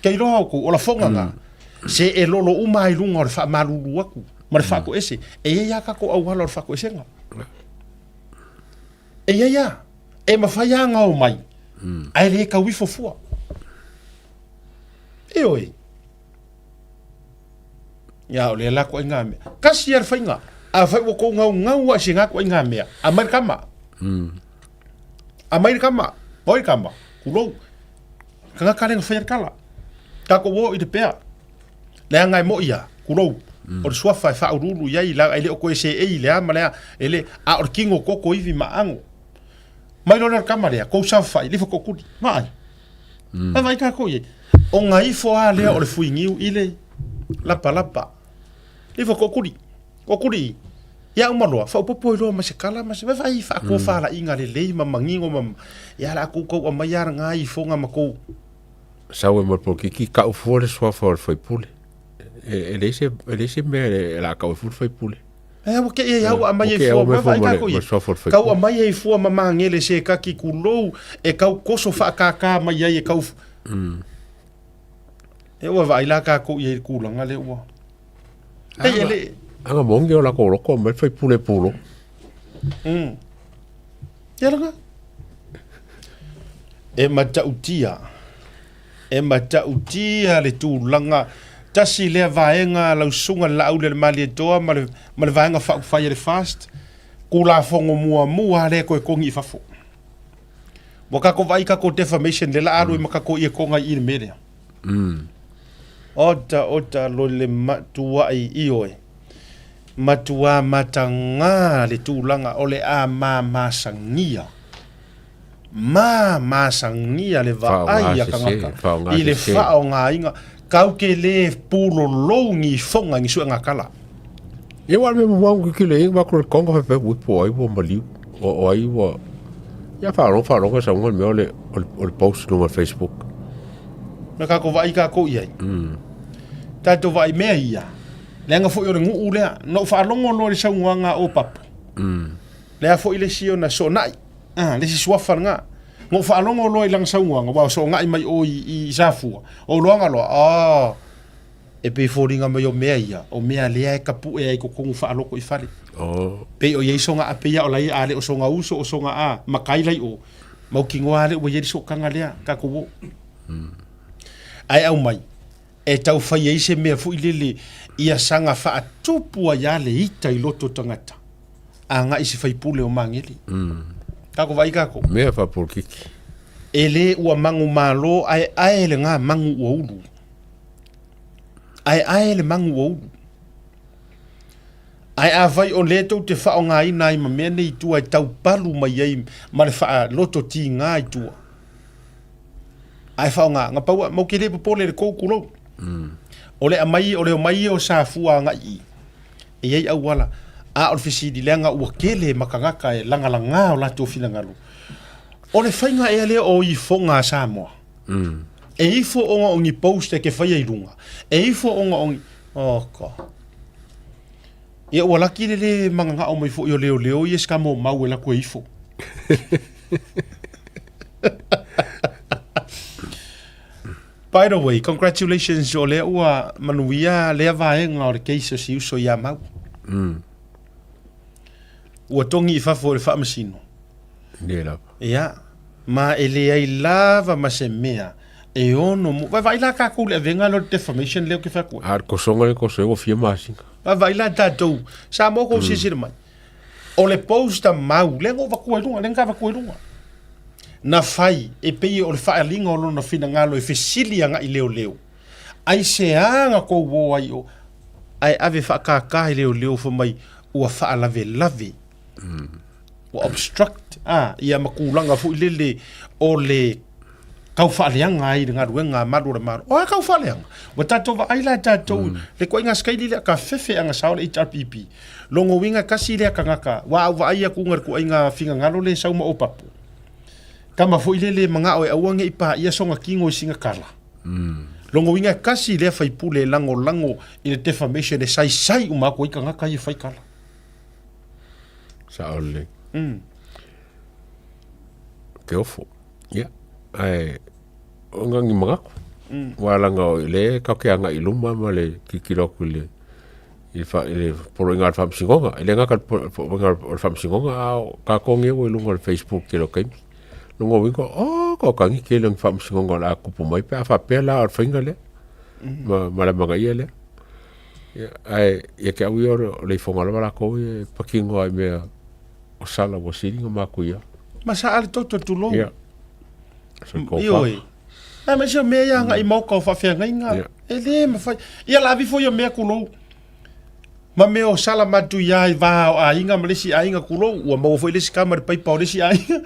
ke iloa outou, o lafoga na, se e lolo uma ai luga o le faamalulu atu ma le faatoese. E i ai lava tatou auala o le faatoesega. E i ai lava. E mafai lava ona omai, ae le tau ifo fua. Ioe. Ia, o lea la ituaiga mea. Tasi lava le faiga. Afai ua tou naunau lava i se na ituaiga mea, aumai le tama. Aumai le tama. Oi le tama, tulou. Tagata lea na faia le tala. Tatou o i le pea. Leaga e moi lava, tulou, o le suafa e faauluulu i ai, leaga e le o toe seei i le a ma le a, e le, a o le tino toto ivi ma aano. Mai loa lea o le tama lea, tou saofai, lifo tootuli, vaai. Vaai tatou i ai. Ona ifo lava lea o le fuiniu i le lapalapa. Lifo tootuli, tootuli i. Ia uma loa, faaopoopo ai loa ma se kala ma se, vaai faatofalaiga lelei ma manino ma, ia o le a tou tau aumai lava lena ifoga ma tou. Sau e ma le polokiki, kau fua le suafa o le faipule. E, e leai se, e leai se mea e, o le a kau ai fua le faipule. E ua kei ai au aumai ai fua ma vaai tatou i ai. Kau aumai ai fua ma magele se kaki kulou e kau koso faakākā mai ai e kau. E ua vaai la tatou i ai i le tulaga lea ua. Ei e le. Aga moni o lakou loko aumai le faipule pulo. Ia langa. E matautia. E matautia le tulaga, tasi lea vaega a lau susuga i le Laauli a le Malietoa ma le, ma le vaega faaupufai a le FAST, Tulafono muamua lava lea e toe togi i fafo. Ua tatou vaai i tatou defamation lea la a alu ai ma tatou ietoga i i le mea lea. Ota, ota, lo le matuai, ioe. Matua mataga le tulaga o le a mamasagia. Ma masagia le vaai a tagata i le faaaogaina kau ke le pulolou ni ifoga ni suega kala. Ia wa me mua ki ki le ma ko konga fe fe po ai ua maliu o ai ua ia fa ro fa ro sa ngo me ole ole post no Facebook. Na ka ko vai ka ko i ai. Tatou vaai mea ia. Leaga foi o le nuu lea. Na ou faalogo loa i le saunoaga a Opapo. Lea foi le isi ona soonai. Ah, le isi suafa lena. Na ou faalogo loa i lana saunoaga, ua soogai mai o i, i Safua. O loaga loa, ah, e pei foliga mai o mea ia, o mea lea e tapue ai i totonu faaloko i fale. Oh. Pei o i ai soga a pei a o lai a le o soga uso o soga a makai lai o. Mautinoa lea ua i ai le sootaga lea, tatou o. Ae aumai, e tau fai ai se mea foi lele ia saga faatupu ai lava le ita i loto o tagata agai i se faipule o Magele. Tatou vaai tatou. Mea faapolokiki. E le ua manumalo aeae lena manu ua ulu. Aeae le manu ua ulu. Ae afai o lea tou te faaaogaina ai ma mea nei i tua e tau palu mai ai ma le faaloto tiga i tua, ae faaaoga, na pau, matou te le popole i le tou tulou. O le aumai, o le omai ia o Safua agai i i, e i ai auala, a o le fesili, leaga ua tele ma tagata e lagalaga o latou finagalo, o le faiga ea lea o ifoga a Samoa? E ifo ona o ni post e te faia i luga, e ifo ona o ni, oh God. Ia ua laki le le magagao mai foi o leoleo ia se kamo mau e laku e ifo. By the way, congratulations o lea ua manuia lea vaega o le case o si uso ia Mau. Ua togi i fafo e le faamasino. Le lava. Ia, ma e leai lava ma se mea e ono mu. Vaai la tatou i le avega lea o le defamation lea ou te fai atu ai. A o le kosoga le koso ua fia masina. Vaai la tatou, Samoa kou silasila mai. O le post a Mau, lea na ou avatua i luga, lea na avatua i luga. Na fai e pei o le faaaliga o lona finagalo e fesili agai leoleo. Aisea na tou o ai o, ae ave faakākā i leoleo fai mai ua faalavelave. Ua obstruct a, ia ma tulaga foi lele o le tau faaleaga ai i le galuega a malu o le Malo. O a tau faaleaga? Ua tatou vaai la tatou le ituaiga sikaili lea ka fefe agasao le HRPP. Lona uiga e tasi lea tagata, ua au vaai atu i le ituaiga finagalo lea e sau ma Opapo. Tama foi lele e magao e aua nge'i paia sona tino i sina tala. Lona uiga e tasi lea faipule e lagolago i le defamation e saisai uma atu ai tagata ia e fai tala. Sao lelei. Te ofo. Ia, ae o nga ni manatu. Aua leaga o lea e tatou te agai i luma ma le tilotilo atu i le i le poloaiga a le Faamasinoga. E le gata i le poloaiga o le Faamasinoga, a o tatou nei ua i luga o le Facebook i le tele o taimi. O lona uiga, oh, toatagi tele o ni Faamasinoga o le a tupu mai pe a faapea la o le faiga lea ma le amanaia lea. Ia, ae ia te au ia o le ifoga lava latou ia e patino lava i mea o sala ua sili ona matuia. Ma saa le toto tulou. Ia. Ioe. Aemaise o mea ia agai i maoka o faafeagaiga. E le mafai. Ia la avifo ia mea kulou. Ma mea o sala matuia i va o aiga ma le isi aiga kulou. Ua maua foi le isi kama i le paipa o le isi aiga.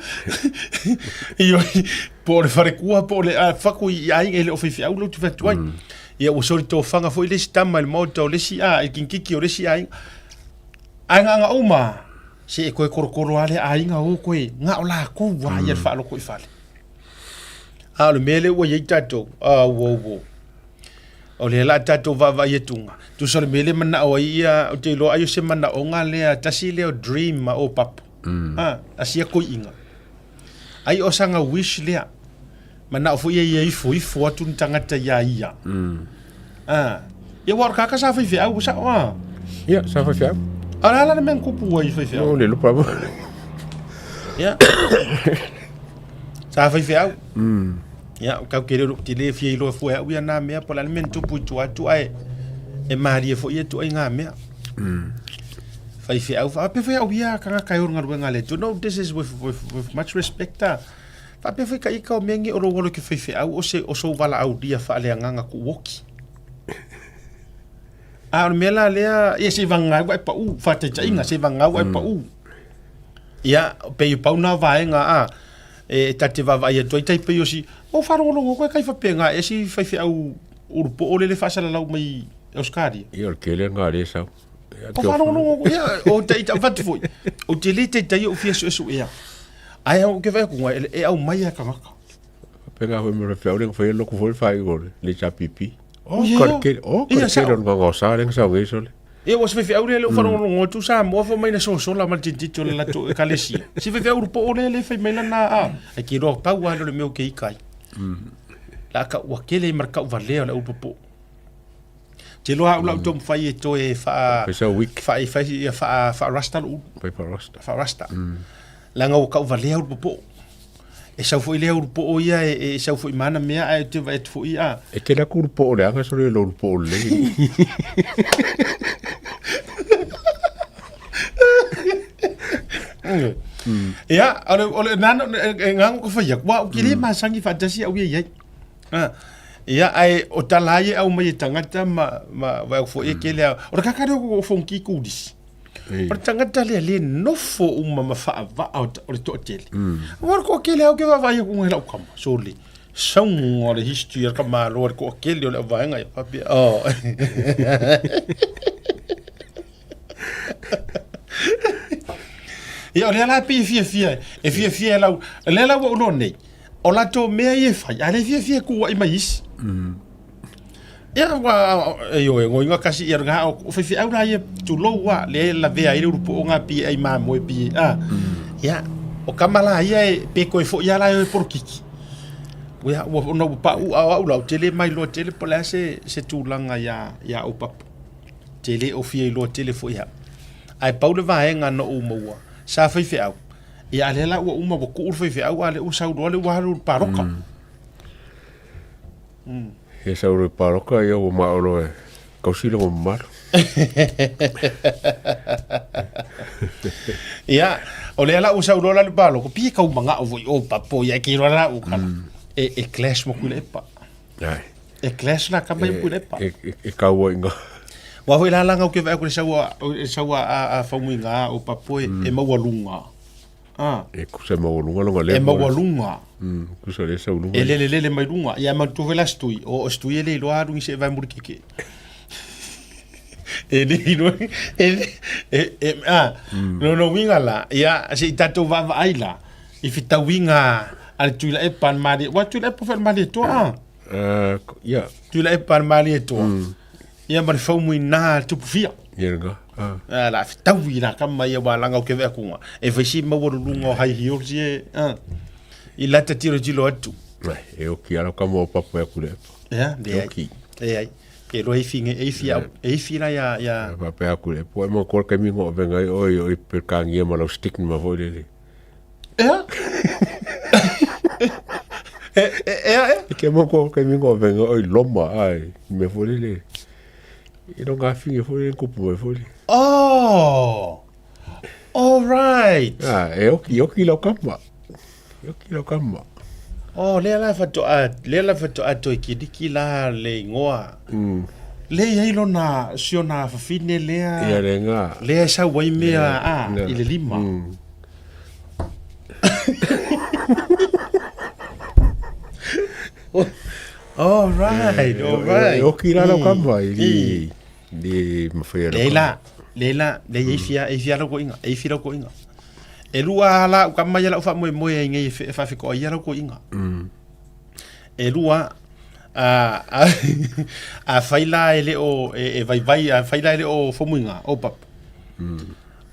Ioe. Po o le falekua po o le a, faku i aiga e le o faifeau lou te fai atu ai. Ia ua soli tofaga foi le isi tama i le maota o le isi a, i le kikiki o le isi aiga. Ae gaga uma, se e koe kolokolo lava lea aiga o koe, na o lakou lava ia le faaloto i fale. A o le mea lea ua i ai tatou, a ua ua. O lea la tatou vaavaai atuga, tusa o le mea lea manao ai ia, ou te iloa ai o se manaoga lea, tasi lea o dream a Opapo. A, asia koiiga. Ai o saga wish lea. Manao foi ia ia ifo ifo atu ni tagata iā ia. A, ia ua o le kaka sa faifeau ua sao a. Ia, sa faifeau. A o le a la le mea na tupu ai i faifeau? No, le lupa lava. Ia. Sa faifeau. Ia, o kau ke le te le fia iloa fua e au ia nā mea, po o le a le mea na tupu i tua atu, ae e malie foi ia ituaiga mea. Faifeau, faapea foi au ia tagata e ona galuega a le Atua. No, this is with, with, with much respect. Ah. Faapea foi ka ika o mea nei o lou alo i ke faifeau o se o sou valaaulia faaleagaga kuuoki. A o le mea la lea, ia se vagau ai pau, faataitaiga, se vagau ai pau. Ia, pei o pau nā vaega a, e ta te vaavaai atu ai tai pei o si, o faalogologo koe kai faapena e si faifeau ulupo o lele faasalalau mai Australia. Ia, o le tele lena lea e sau. O faalogologo, ia, o te ita avatu foi. Ou te le taitai ou fia suesuea. Ae ou ke vaai atu e aumai lava tagata. Faapena foi ma le faifeau lea na faia lotu foi le faaiuga o le HRPP. Oh, ka le tele, oh, ka le tele o le gaogaosa lea na sau nei sole. Ia ua se faifeau lea lea ua faalogologo atu Samoa fai mai na sosola ma le tilotilo o le latou ekalesia. Si faifeau ulu poo lea lea fai mai lana a. Ai ke iloa pau lava lea o le mea ou te ika ai. La ka ua tele ma le tauvalea o le au poo. Te iloa au lau taumafai e toe faa Fai sau week. Faa fai ia faa faa rasta lou ulu. Fai faa rasta. Faa rasta. Leaga ua tauvalea ulu poo. E sau foi lea ulu poo ia e, e sau foi ma ana mea ae ou te vaai atu foi a. E tele atu ulu poo leaga sole lo ulu poo lelei. Ia, o le o le nana e ngango ka fai atu, wa ou te le masani faatasi au ia i ai. Ah, ia, ae o tala ai e aumai e tagata ma, ma vaai atu foi e tele a, o le kaka lea o Fonki Kudisi. O le tagata lea le nofo uma ma faavaa o, o le toatele. Aua o le toatele au ke vaavaai atu ngai lau kama, sole. Sauga o le history a le tamaloa le toatele o le auvaega ia faapea. Oh. Ia, o lea la pei e fiafia, e fiafia e lau, lea la ua ou iloa nei, o latou mea ia e fai, a le fiafia e kuaʻi mai isi. Ia, ua, ioe, goiga kasi ia nga o faifeau la ia tulou a, lea e lavea ai le ulu poo nga pi ai mamoe pi a. Ia, o kama la ia e pe koe foi ia la e polokiki. Ua, ua, ona ua pau a o au la, ou te le mai loa tele po o le a se, se tulaga ia, ia Opapo. Te le o fia iloa tele foi au. Ae pau le vaega na ou maua, sa faifeau, Ia a lea la ua uma ua tuu le faifeau a lea ua sau loa le ua alu i le paloka. Ia sau loa i le paloka ia ua mao loa e tausi lona mamalu. Ia, o lea la ua sau loa la le paloka, pei e tau manao foi o papo ia ke iloa la u kala. E e clash ma Tuilaepa. Ai. E clash la kama i Tuilaepa. E e e kaua i nga. Ua foi la langa o ke vaai atu i le sau a le sau a a Faumuiga o Papo e e maualuga. Ah. E kusa e maualuga lona level. E maualuga. Kusa le sau luga. E lele lele mai luga. Ia manatua foi la se tui. O se tui e le iloa alu i se e vae mulikeke. E le iloa e e e a. Lona uiga la, ia se i tatou vaavaai la i fetauiga. A le Tuilaepa le Malie, ua Tuilaepa foi le Malietoa a? Ia. Tuilaepa le Malietoa. Ia ma le Faumuina le Tupufia. Ia lena. A la fetaui la kama ia wa langa o ke vea kunga. E faisi maua lulunga o high heels ye. I lata tiro tiro atu. E oki ala kama o papa ya kule. Ia, E oki. E ai. Ke loa ifi nge e ifi au e ifi la ia ia. Papa ya kule. Po e mo kor kemi ngo venga i oi oi pe kangia ma lau stick ma foi lele. Ea? E ea ea? E ke mo kor kemi ngo venga oi loma ai me foi lele. I no ngā finge foi lele kupu mai foi lele. Oh. All right. Ah, e oki oki lau kama. E oki lau kama. Oh, lea la faatoa, lea la faatoa toe kiliki la le igoa. Lea i ai lona, si ona fafine lea. Ia le ngā. Lea e sau ai mea, a, i le lima. All right, all right. E oki la lau kama i li, li mawhai lau Lea la, lea la, lea e fia, e fia lau koinga, e fia lau koinga. E lua la u kama ia lau faamoemoe ai nei e faafetoa ia lau koinga. E lua, a, a, a fai la e le o, e, e vaivai, a fai la e le o Faumuiga, o papa.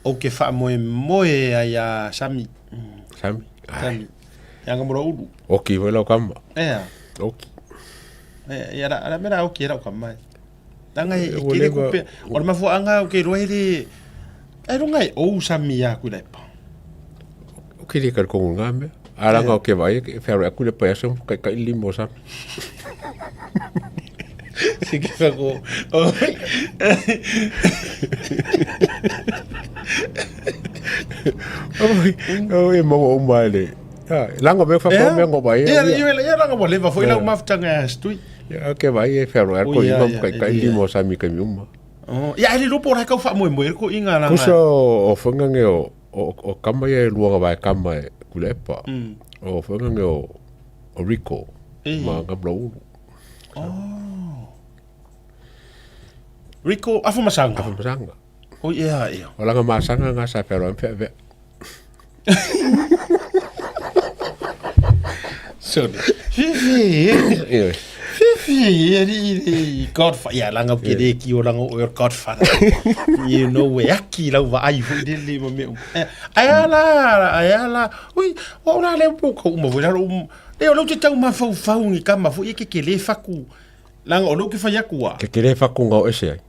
Ou ke faamoemoe ai a Sami. Sami? Sami. E anga mo ulu. Oki foi lau kama. Ea. Oki. E, ia la, ala mera oki e lau kama. Tanga e, e kele kupe. O le mafuaanga o ke roa le, e runga e ou Sami ia kui lepa. O ke le kongo ngā mea. Aranga o ke vai, e whero aku le pai aso, kai kai limo Sami. Se ke whako. Oh, e maua o mai le. Langa me whakao mea ngō vai. Ia, ia, ia, langa wa leva foi lau mafutanga e stui. Ia, ke vai e whero ko inga kai kai limo Sami kai miuma. Oh, ia, ele lopo rai kau whaamoemoe ko inga langa. Kusa o whangange o o kama ia e luanga vai kama e kulepa. O whangange o Rico. Ma ngabla ulu. Oh. Rico Afumasanga. Afumasanga. Oh yeah, yeah. O langa masanga nga sa pero ampe ve. So, Fifi. Fifi, eri Godfather. Yeah, langa ke le ki o langa o your Godfather. You know we aki lau va ai fu le le mo me. Ai ala, ai ala. Ui, o la le po ko mo la um. Le o lo te tau mafaufau ni kama fu i ke ke le faku. Langa o lo ke fai aku a. Ke ke le faku ngau ese ai.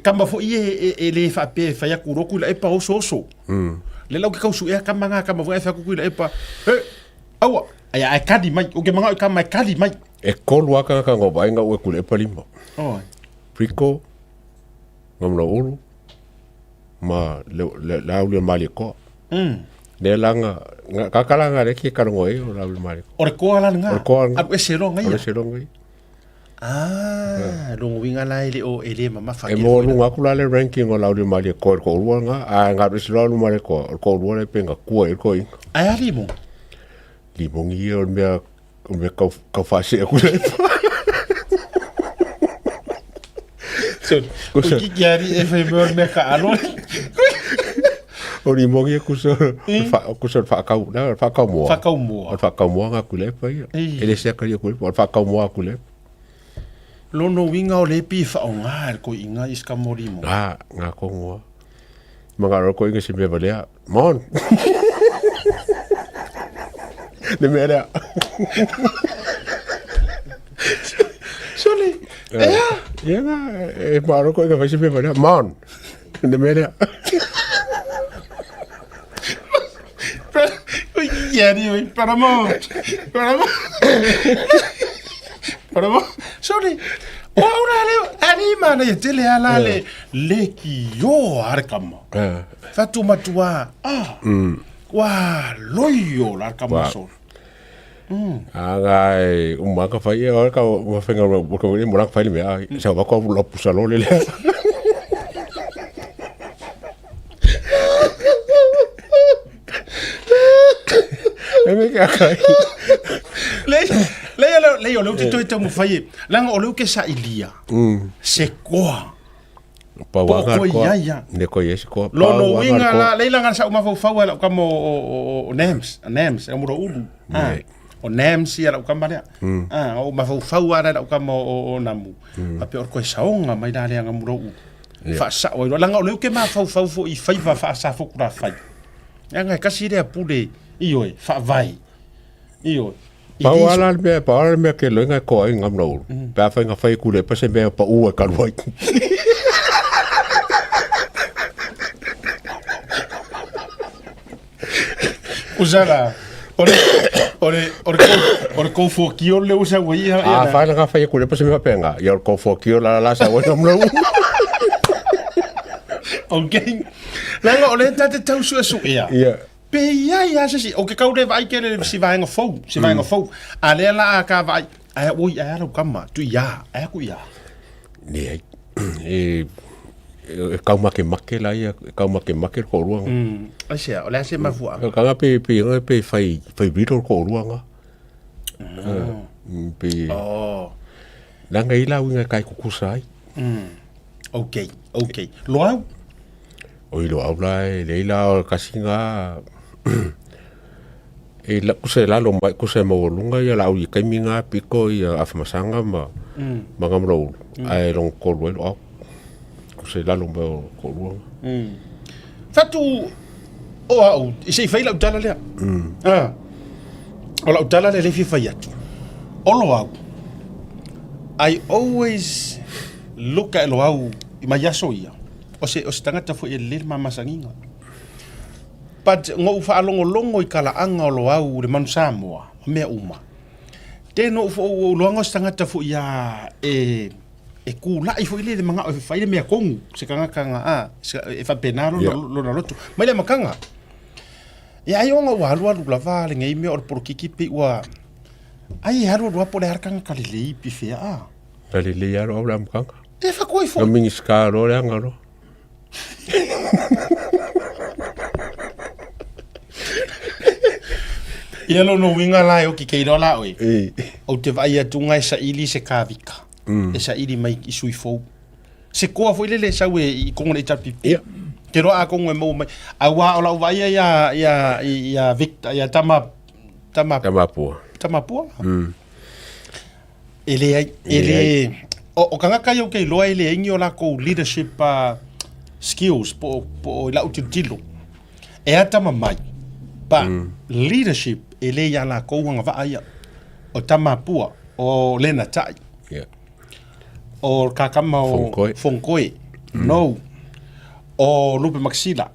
Kama fo i e, e le fa pe fai aku roku la epa oso oso. Le lau ke kausu ea kama ngā kama fo e fai aku la epa. He, aua. Ai ai kali mai. O ke manga o kama e kali mai. E kolu aka ka ngau vai ngau e kule epa lima. Oh. Rico, ngamla ulu, ma le le la ulu mali koa. Le langa ka kala nga le ki karongo e o la ulu mali. O le koa la nga. O le koa nga. Alu ese lo ngai. O le ese lo ngai. Ah, longo winga la ele o ele mamafa. E mo lunga aku la le ranking o la ulu mali koa ko ulu nga a nga ese lo ulu mali koa. O ko ulu le penga kua e ko inga. Ai a limo. Limo ngi o mea o mea kau kau whaase aku le. So, ko ki ki ari e whai mea mea ka alo. O limo ngi ku so ku so whakau na whakau moa. Whakau moa. O whakau moa nga ku le pa ia. E le se ka ia ku le whakau moa ku le. Lono winga o le pi wha o ngā ko inga iska morimo. Ngā, ngā kongoa. Manga ro ko inga si mea valea. Mon. Le mea lea. Sole. Ea. Ia nga, e maro ko inga fai si mea valea. Mon. Le mea lea. Ia ni oi, Paramount. Paramount. Paramount. Sorry. O ora le ani mana ia tele ala le le ki yo are kama. Fatu matua. Ah. Wa loio la kama so. Aga e umaka fai e ora ka wa whenga wa ka mo laka fai le mea sa wa ko la pusa lo le le. E me ka kai. Le le le le o le te te mo fai. Langa o le ke sa ilia. Se koa. Pa Po wanga ko koa. ia ia. Ne ko ia se koa. Lo Pa no wanga winga koa. la le langa sa uma fau fau la ka mo o o Nams, Nams e mo ulu. Ah. O Nams ia lau kama lea. Ah, o mafaufau lava la i lau kama o Namu. Faapea o le toe saoga mai la lea Gamuloulu. Faasao ai loa. Leaga o lea ou te mafaufau foi i faiva faa-Safotulafai. Leaga e tasi lea pule, ioe, faavae. Ioe. Pau lava la le mea, pau lava le mea ke loinga e koa ai Gamuloulu. Pe afai na fai Tuilaepa se mea pau e kalu ai. Usa la, o le, o le, o le, o le koufuakio le usa ua ia. A fai la fai ku le pasi me penga. Ia o le koufuakio la la sa ua namlo. Okay. Leaga o le tate tau sue su ia. Ia. Pe ia ia se si, o ke kau le vai ke le si vaenga fou, si vaenga fou. A le la a ka vai, ai oi ai lau kama, tu ia, ai ku ia. Ne ai. E e kaumakemake la ia, e kaumakemake le toaluaga. Mm. Aisea, o le a se mafuaaga? O kanga pe pe nga pe fai fai riddle le toaluaga. Mm. Pe Oh. Leaga e i la uiga e kai kukusa ai. Mm. Okay, okay. Loau? Oi loau la e leai la o kasi nga e la kusa e lalo mai kusa e maualuga ia laau i taimi nga piko ia Afamasaga ma mm. ma Gamalaulu mm. ae logo tolu ai loau kusa e lalo mai o toalua nga. Mm. Fatu o au i se i fai lau tala lea. Mm. Ah. O lau tala lea le fia fai atu. O loau. I always look at loau i mai aso ia. O se, o se tagata foi e lelei le mamasagiga. But na ou faalogologo i talaaga o Loau le Manu Samoa ma mea uma, then ou ou iloaga o se tagata foi ia e e kula'i foi lea i le manao e fai le mea tonu, se tagata na a e faapena lona lona loto. Mai le amataga, ia ai ona ua alualu lava lenei mea o le polokiki pei ua ai e alualu lava po o le a le tagata lelei pe fea a. Na lelei lava Loau i le amataga. E fatu ai foi. Na Minisita loa le aga loa. Ia lona uiga la e oki kei loa la oe. Ou te vaai atu nga e saili se kavika. E saili mai i sui fou. Se koa foi lele e sau e i kongo le HRPP. Ia. Te roa a kongo e maua mai. Aua o lau vaai ia ia ia Victor ia tama tama Tamapua. Tamapua. E leai, e le, o, o tagata ia ou te iloa e leai ni o latou leadership uh, skills po, po o i lau tilotilo. E atamamai, but mm. leadership e le iā lakou agavaa ia. O Tamapua, o Lena Tai. Yeah. O kakama o Fonkoe. Fonkoe. Mm. No. O Lupe Maxila.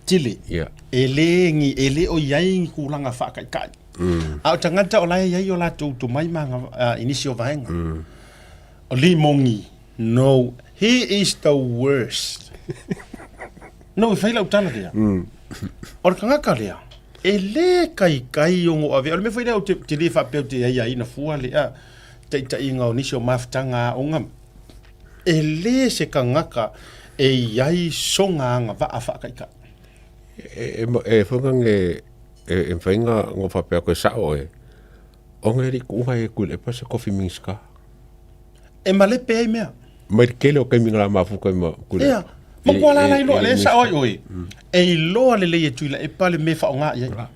Tili. Yeah. E le, ni, e le o iai ni kūlanga whaakaikai. Mm. A o tagata o la e iai o latou tomai ma uh, i nisi o vaega. Mm. O Lee Mongi, no, he is the worst. no, e whai lau tala lea. Mm. O le tagata lea, e le kaikai o ngo ave. O le mea foi lea o te, te le whaapea o te ai ai na fua lea, taitaiga o nisi o mafutaga aoga. E le se tagata e iai sona agavaa faataitai. E, e, e whangange, e, e mawhainga ngō whapea koe sao e, o ngā ri ku'unga e kui lepa se kofi minska. E malepe ai mea. Mai le kele o kaimi ngā mafuka i ma kui lepa. Ea, ma kua la la iloa, le sao ai oe. E iloa lelei e Tuilaepa le mea whaonga i ai.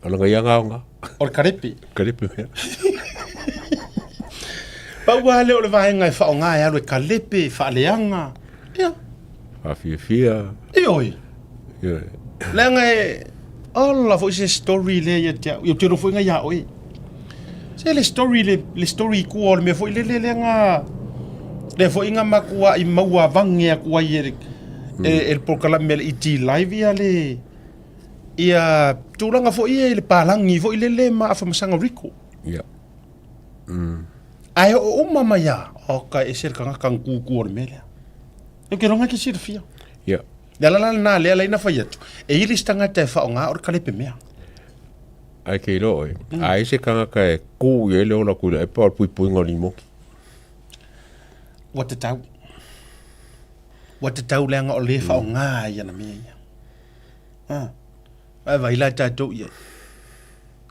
O langa ia ngā o ngā. O le karepe. Karepe mea. Pau lava lea o le vaega e faaaoga e alu e kalepe, e faaleaga. Ia. Faafiafia. Ioe. Ioe. Leaga e ola foi se story lea ia te au. Ia ou te iloa foi nga ia oe. Se le story le, le story i kua o le mea foi lele lea nga lea foi nga makuaʻi maua vage atu ai e le, e, e le polokalame a le ET Live ia le ia tulaga foi ia i le palagi foi lele ma Afamasaga Rico. Ia. Mm. Ae oo uma mai a, oka e ese le tagata na kūkū o le mea lea. Ou te iloa ke silafia. Ia. Le ala la lena lea la ina fai atu, e i le isi tagata e faaaoga o le kalepe mea. Ae ke iloa oe, mm. a e se tagata e kū i ai le ola Tuilaepa o le puipuiga o limoki. Ua tatau. Ua tatau leaga o le faaaoga ai ana mea ia. Ah. Ae vaai la tatou i ai.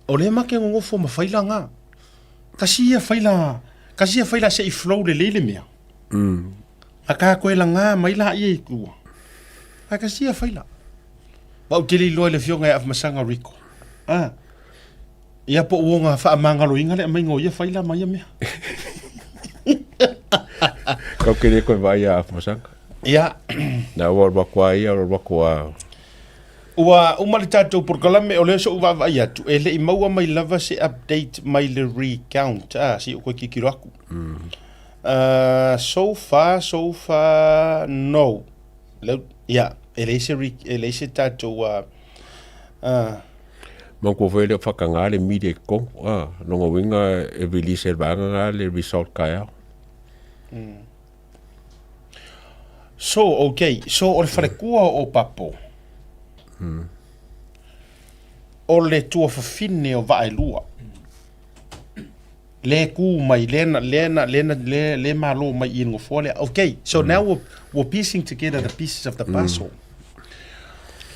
O lea ma ke nonofo ma faila nga. Kasi ia faila, kasi ia faila se i flow lelei le mea. Mm. A ka koe lagā mai la ia i tua. Ae kasi ia faila. Ma ou te le iloa i le afioga ia Afamasaga Rico. Ah. Ia po o uga faamagaloina le aumaiga o ia faila ma ia mea. Kau ke le koe vaai a Afamasaga. Ia. Na ua alu atu a ia, alu atu a... Ua uma le tatou polokalame, o lea so'u vaavaai atu, e le i maua mai lava se update mai le recount, a, se i ou toe tilotilo atu. So far, so far, no. Leu, ia, e leai se, e leai se tatou, uh, Manatua foi e le o faataga le media i totonu, a, lona uiga e release e le vaega lena le result taeao. So, okay, so o le faletua o Papo, o le tuafafine o Vaaelua, le ku mai, le na, le na, le na, le, le malo mai i le nofoa lea. Okay, so now we're piecing together the pieces of the puzzle.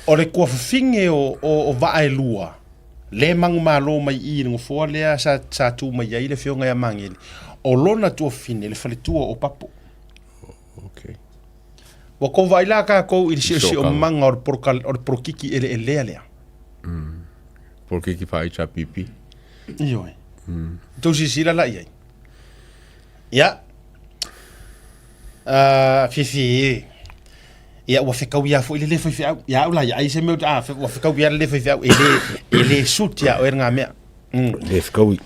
O le tuafafine o, o, o Vaaelua, le manumalo mai i le nofoa lea sa, sa tu mai ai le afioga ia Magele, o lona tuafafine, le faletua o Papo. Okay. Ua kou vaai la kākou i le siosiomaga o le poloka, o le polokiki eleelea lea. Polokiki faa-HRPP. Ioe. Tou silasila la i ai. Ia. Uh, fifi e. Ia, ua fekau ia foi le le faifeau. Ia au la ia ai se mea, ah, ua fekau ia le le faifeau. E le, e le suit ia oe ngā mea. Le fekau i.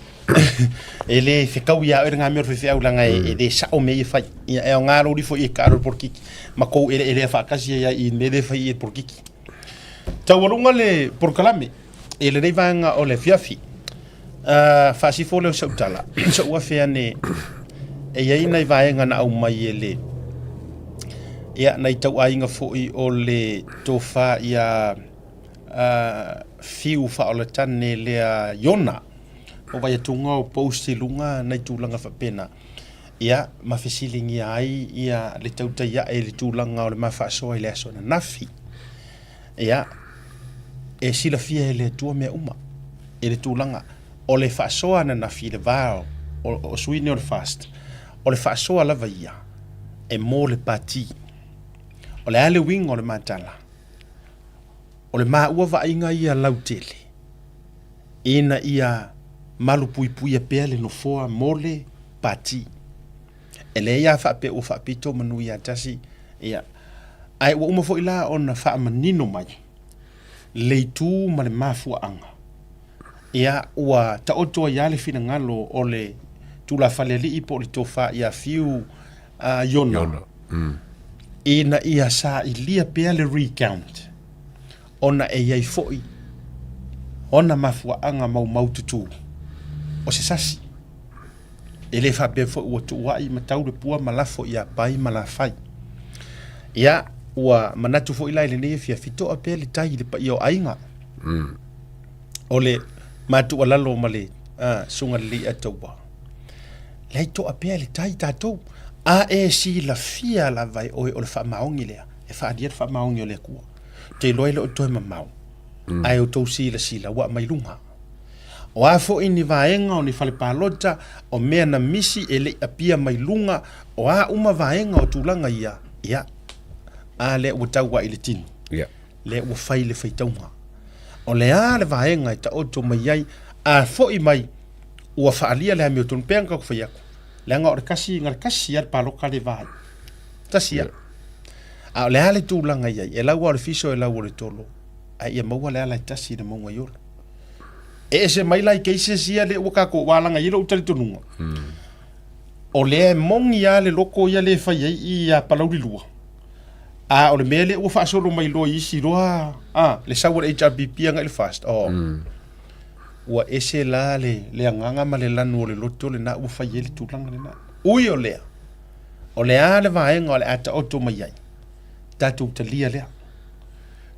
E le fekau ia oe ngā mea o le faifeau langa e, e le sao mea ia fai. Ia, e o ngā rori foi e ka aro polokiki. Ma kou ele ele whaakasi ia i me le fai i e polokiki. Taualuga le polokalame i lenei vaega o le afiafi. Uh, faasifo lea o sau tala, so'u afe ane e i ai nai vaega na aumai e le ia nai tauaiga foi o le tofa ia uh, Fiu Faaolatane lea Iona o vaiatuga o post i luga nai tulaga faapena ia ma fesiligia ai ia le tautai ae i le tulaga o le ma faasoa i le aso ananafi. Ia, e silafia e le Atua mea uma i le tulaga o le faasoa ananafi i le va o, o sui nei o le FAST, o le faasoa lava ia e mo le pati. O le a le uiga o le matala? O le maua vaaiga ia lautele ina ia malupuipuia pea le nofoa mo le pati. E leai lava faapea ua faapito manu ia tasi, ia. Ae ua uma foi la ona faamanino mai le itu ma le mafuaaga. Ia, ua taoto ai lava le finagalo o le tulafale alii po o le tofa ia Fiu uh, Iona, Iona. Ina ia sailia pea le recount ona e i ai foi ona mafuaaga maumaututu o se sasi. E le faapea foi ua tuuai ma tau le pua ma lafo ia Pai ma Lafai. Ia, ua manatu foi la i lenei afiafi, toa pea le tai i le paia o aiga. O le matualalo ma le susuga lelei a taua. Leai toa pea le tai tatou. A e silafia lava e oe o le faamaoni lea, e faaalia le faamaoni o le Atua. Te iloa e le o toe mamao, ae outou silasila ua aumai luga. O a foi ni vaega o ni fale palota, o mea na misi e le i apia mai luga, o a uma vaega o tulaga ia, ia, a lea ua tau ai i le tino, Ia. lea ua fai le faitauga. O le a le vaega e taoto mai ai, a foi mai, ua faaalia le amiotonu, pei ona tatou fai atu, leaga o le kasi, na o le kasi lava le paloka lea e va ai. Tasi lava. A o le a le tulaga i ai, e lau lava o le fiso e lau o le tolo, ae ia maua le ala e tasi i le mauga i Olo. E ese mai la i cases ia lea ua tatou ua alaga i ai lou talitonuga. O lea e moni lava le loko ia lea e fai ai i ia Palauli 2. A o le mea lea ua faasolo mai loa i isi loa a le sau o le HRPP agai le FAST. Oh. Ua ese la le, le agaga ma le lanu o le loto lena ua fai ai le tulaga lena. Ui o lea, o le a le vaega o le a taoto mai ai, tatou talia lea.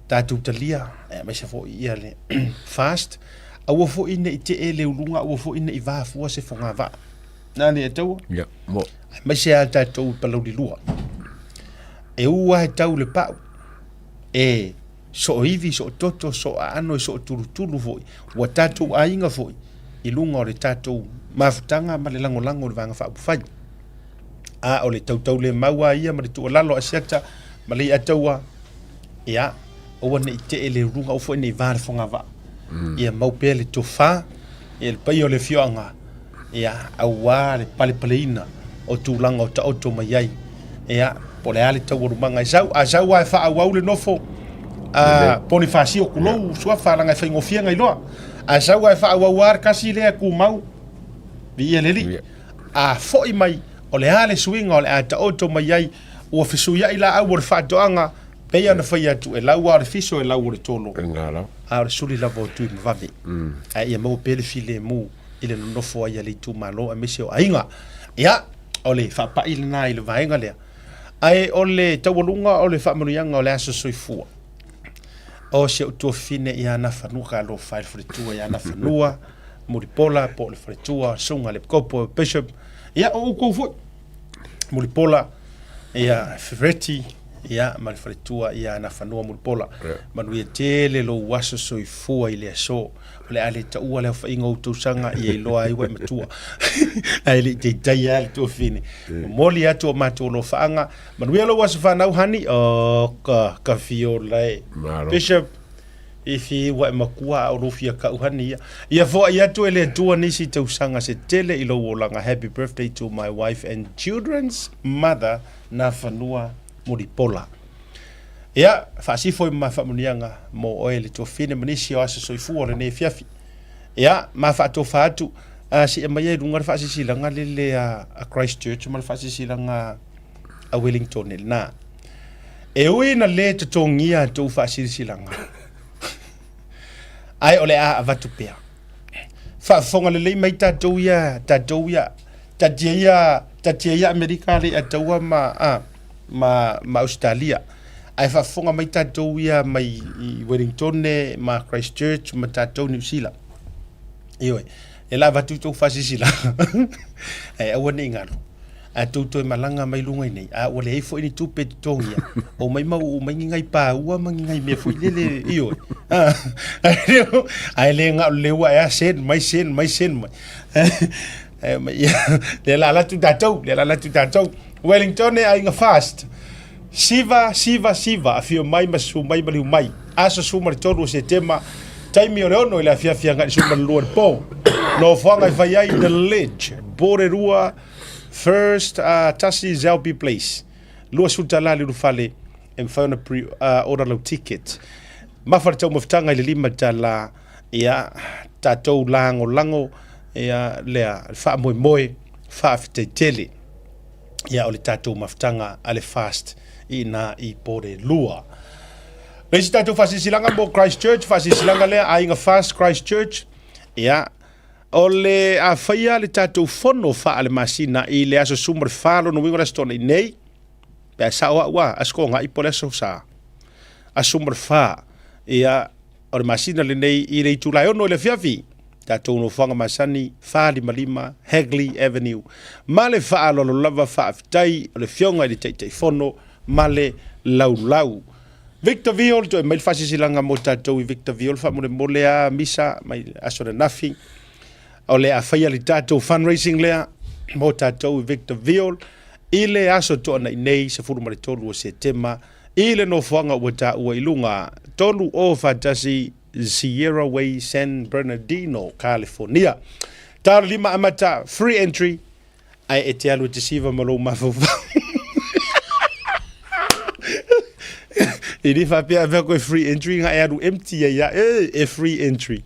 Tatou talia, aemaise foi ia le FAST, aua foi ne i tee le uluga, aua foi ne i va fua se fogavaa. Nā ni e taua? Ia, mo. Aemaise a tatou i Palauli 2. E u lava e tau le pau, e sooiwi, soototo, sooaano, e sootulutulu foi, ua tatou aiga foi i luga o le tatou mafutaga ma le lagolago i le Vaega Faaupufai. A o le tautaulemau lava ia ma le tuualalo a Asiata ma Leiataua, ia, aua ne i tee le uluga, aua foi ne i va le fogavaa. Ia mau pea le tofa. Ia, le paia o le afioaga, ia, aua le palepaleina o tulaga o taoto mai ai. Ia, po o le a le taualumaga e sau, a sau lava e faaauau le nofo a Ponifasio, tulou suafa, leaga e faigofie ona iloa. A sau lava e faaauau lava le tasi lea e tumau, viia le Alii. A foi mai, o le a le suiga o le a taoto mai ai, ua fesuiai laau o le faatoaga, pei ona fai atu, e lau lava o le fiso, e lau o le tolo, a o le suli lava o Tuimavave. Ae ia maua pea le filemu i le nonofo ai a le itumalo aemaise o aiga. Ia, o le faapai lena i le vaega lea. Ae o le taualuga o le faamanuiaga o le aso soifua, o si ou tuafafine ia Nafanua, talofa e le faletua ia Nafanua, Mulipola po o le faletua, susuga i le Epikopo, Bishop, ia o outou foi, Mulipola, ia Fereti, ia ma le faletua ia Nafanua Mulipola. Manuia tele lou aso soifua i le aso. O le a le taua le aofaiga o ou tausaga ia iloa ai ua e matua. Ae le i taitai lava le tuafafine. Momoli atu o matou alofaaga. Manuia lou aso fanau honey. Oh, ka, ka fiola e. Malo. Bishop, Ifi ua e matua a o lou fia kau honey ia. Ia foai atu e le Atua nisi tausaga se tele i lou olaga. Happy birthday to my wife and children's mother Nafanua Mulipola. Ia, faasifo i ma faamanuiaga mo oe le tuafafine ma nisi o aso soifua o lenei afiafi. Ia, ma faatofa atu, a siia mai ai i luga le faasilasilaga lele a, a Christchurch ma le faasilasilaga a Wellington i lena. E ui na lē totogia a tou faasilasilaga, ae o le a avatu pea. Faafofoga lelei mai tatou ia, tatou ia, tatia ia, tatia ia Amerika le ataua ma, a, ma, ma Ausetalia. Ae faafofoga mai tatou ia mai i Wellington ma Christchurch ma tatou Niu Sila. Ioe, e la avatu tou faasilasilaga, ae aua ne i galo. Ae tou toe malaga mai luga i nei, a ua leai foi ni tupe e totogia, omai ma uu mai ni nai paua ma ni nai mea foi lele, ioe. Ae le na o le leua ea, send mai, send mai, send mai. Lea la alu atu tatou, lea la alu atu tatou. Wellington e aiga fast. Siva, siva, siva, afio mai ma susu mai ma liu mai. Aso 13 o Setema, taimi o le 6 i le afiafi agai i le 12 i le po. Nofoaga e fai ai The Ledge, Porirua, First, uh, tasi Zelby Place. 20 tala le ulufale e mafai ona pre, uh, order lau ticket. Mafa le taumafataga i le 5 tala, ia, tatou lagolago, ia, lea, le faamoemoe, faafetai tele. Ia, o le tatou mafutaga a le fast i ina i Porirua. Le isi tatou faasilasilaga mo Christchurch, faasilasilaga lea, Aiga Fast Christchurch, ia, O le a faia le tatou fono faale-masina i le aso 14 lona uiga o le aso Toonai nei, pe a sao au a, aso Toonai po o le aso Sa, aso 14, ia, o le masina lenei i le itula e 6 i le afiafi, tatou nofoaga masani 455 Hagley Avenue. Ma le faaaloalo lava faafetai o le Afioga i le Taitaifono ma le Laulau. Victor Viol, toe mai le faasilasilaga mo tatou i Victor Viol, faamolemole a misa mai aso ananafi. O le a faia le tatou fundraising lea mo tatou i Victor Viol i le aso Toonai nei 13 o Setema i le nofoaga ua taua i luga 301 Sierra Way, San Bernardino, California. Talo lima amata, free entry, Ae e te alu e te siva ma lou mafaufau. E le faapea avea koe free entry nga e alu empty ai ia, e, e free entry.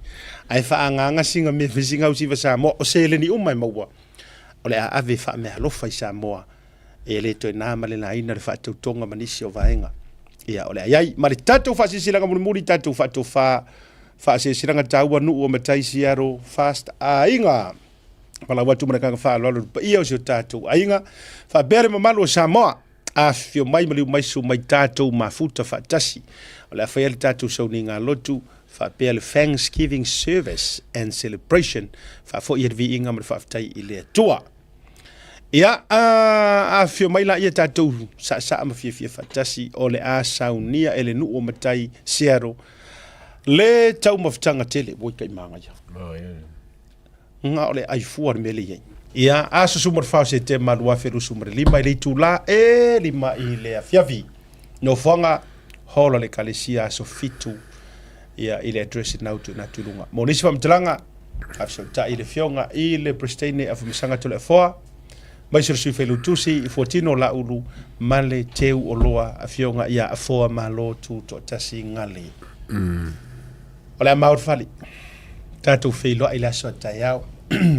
Ae faaagaaga singa mea fai singa au siva Samoa, o seleni uma e maua. O le a ave faameaalofa i Samoa, e le toe na ma le laina le faatautoga ma nisi o vaega. Ia, o le a iai. Ma le tatou faasilasilaga mulimuli, tatou faatofa, faasilasilaga taua nuu o Matai Seattle Fast Aiga. Valaau atu ma le agaga faaaloalo i le paia o si o tatou aiga, faapea le mamalu o Samoa, afifio mai maliu mai susu mai tatou mafuta faatasi. O le a faia le tatou sauniga lotu, faapea le Thanksgiving Service and Celebration, faafoi le viiga ma le faafetai i le Atua. Ia, afifio mai laia tatou saasaa ma fiafia faatasi, o le a saunia e le nuu o Matai Seattle le taumafataga tele. Oi kai māngaia. Nga o le ai fua le mea le i ai. Ia, aso 14 o Setema 2025 i le itula e 5 i le afiafi. Nofoaga, Hall o le Ekalesia aso 7 ia, i le address i nau tuuina atu i luga. Mo nisi faamatalaga, Faafesootai i le Afioga i le Peresetene Afamasaga Toleafoa, aemaise o le Sui Failautusi i Fuatino Laulu ma le Teu Oloa Afioga ia Afoa Malo Tutoatasi Gale. O le a mau le fale. Tatou feiloai i le aso a taeao.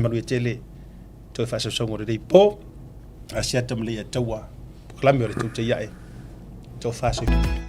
Manuia tele toe faasausauga o lenei po. Asiata ma Leiataua, polokalame o le Tautai Ae, tofa soifua.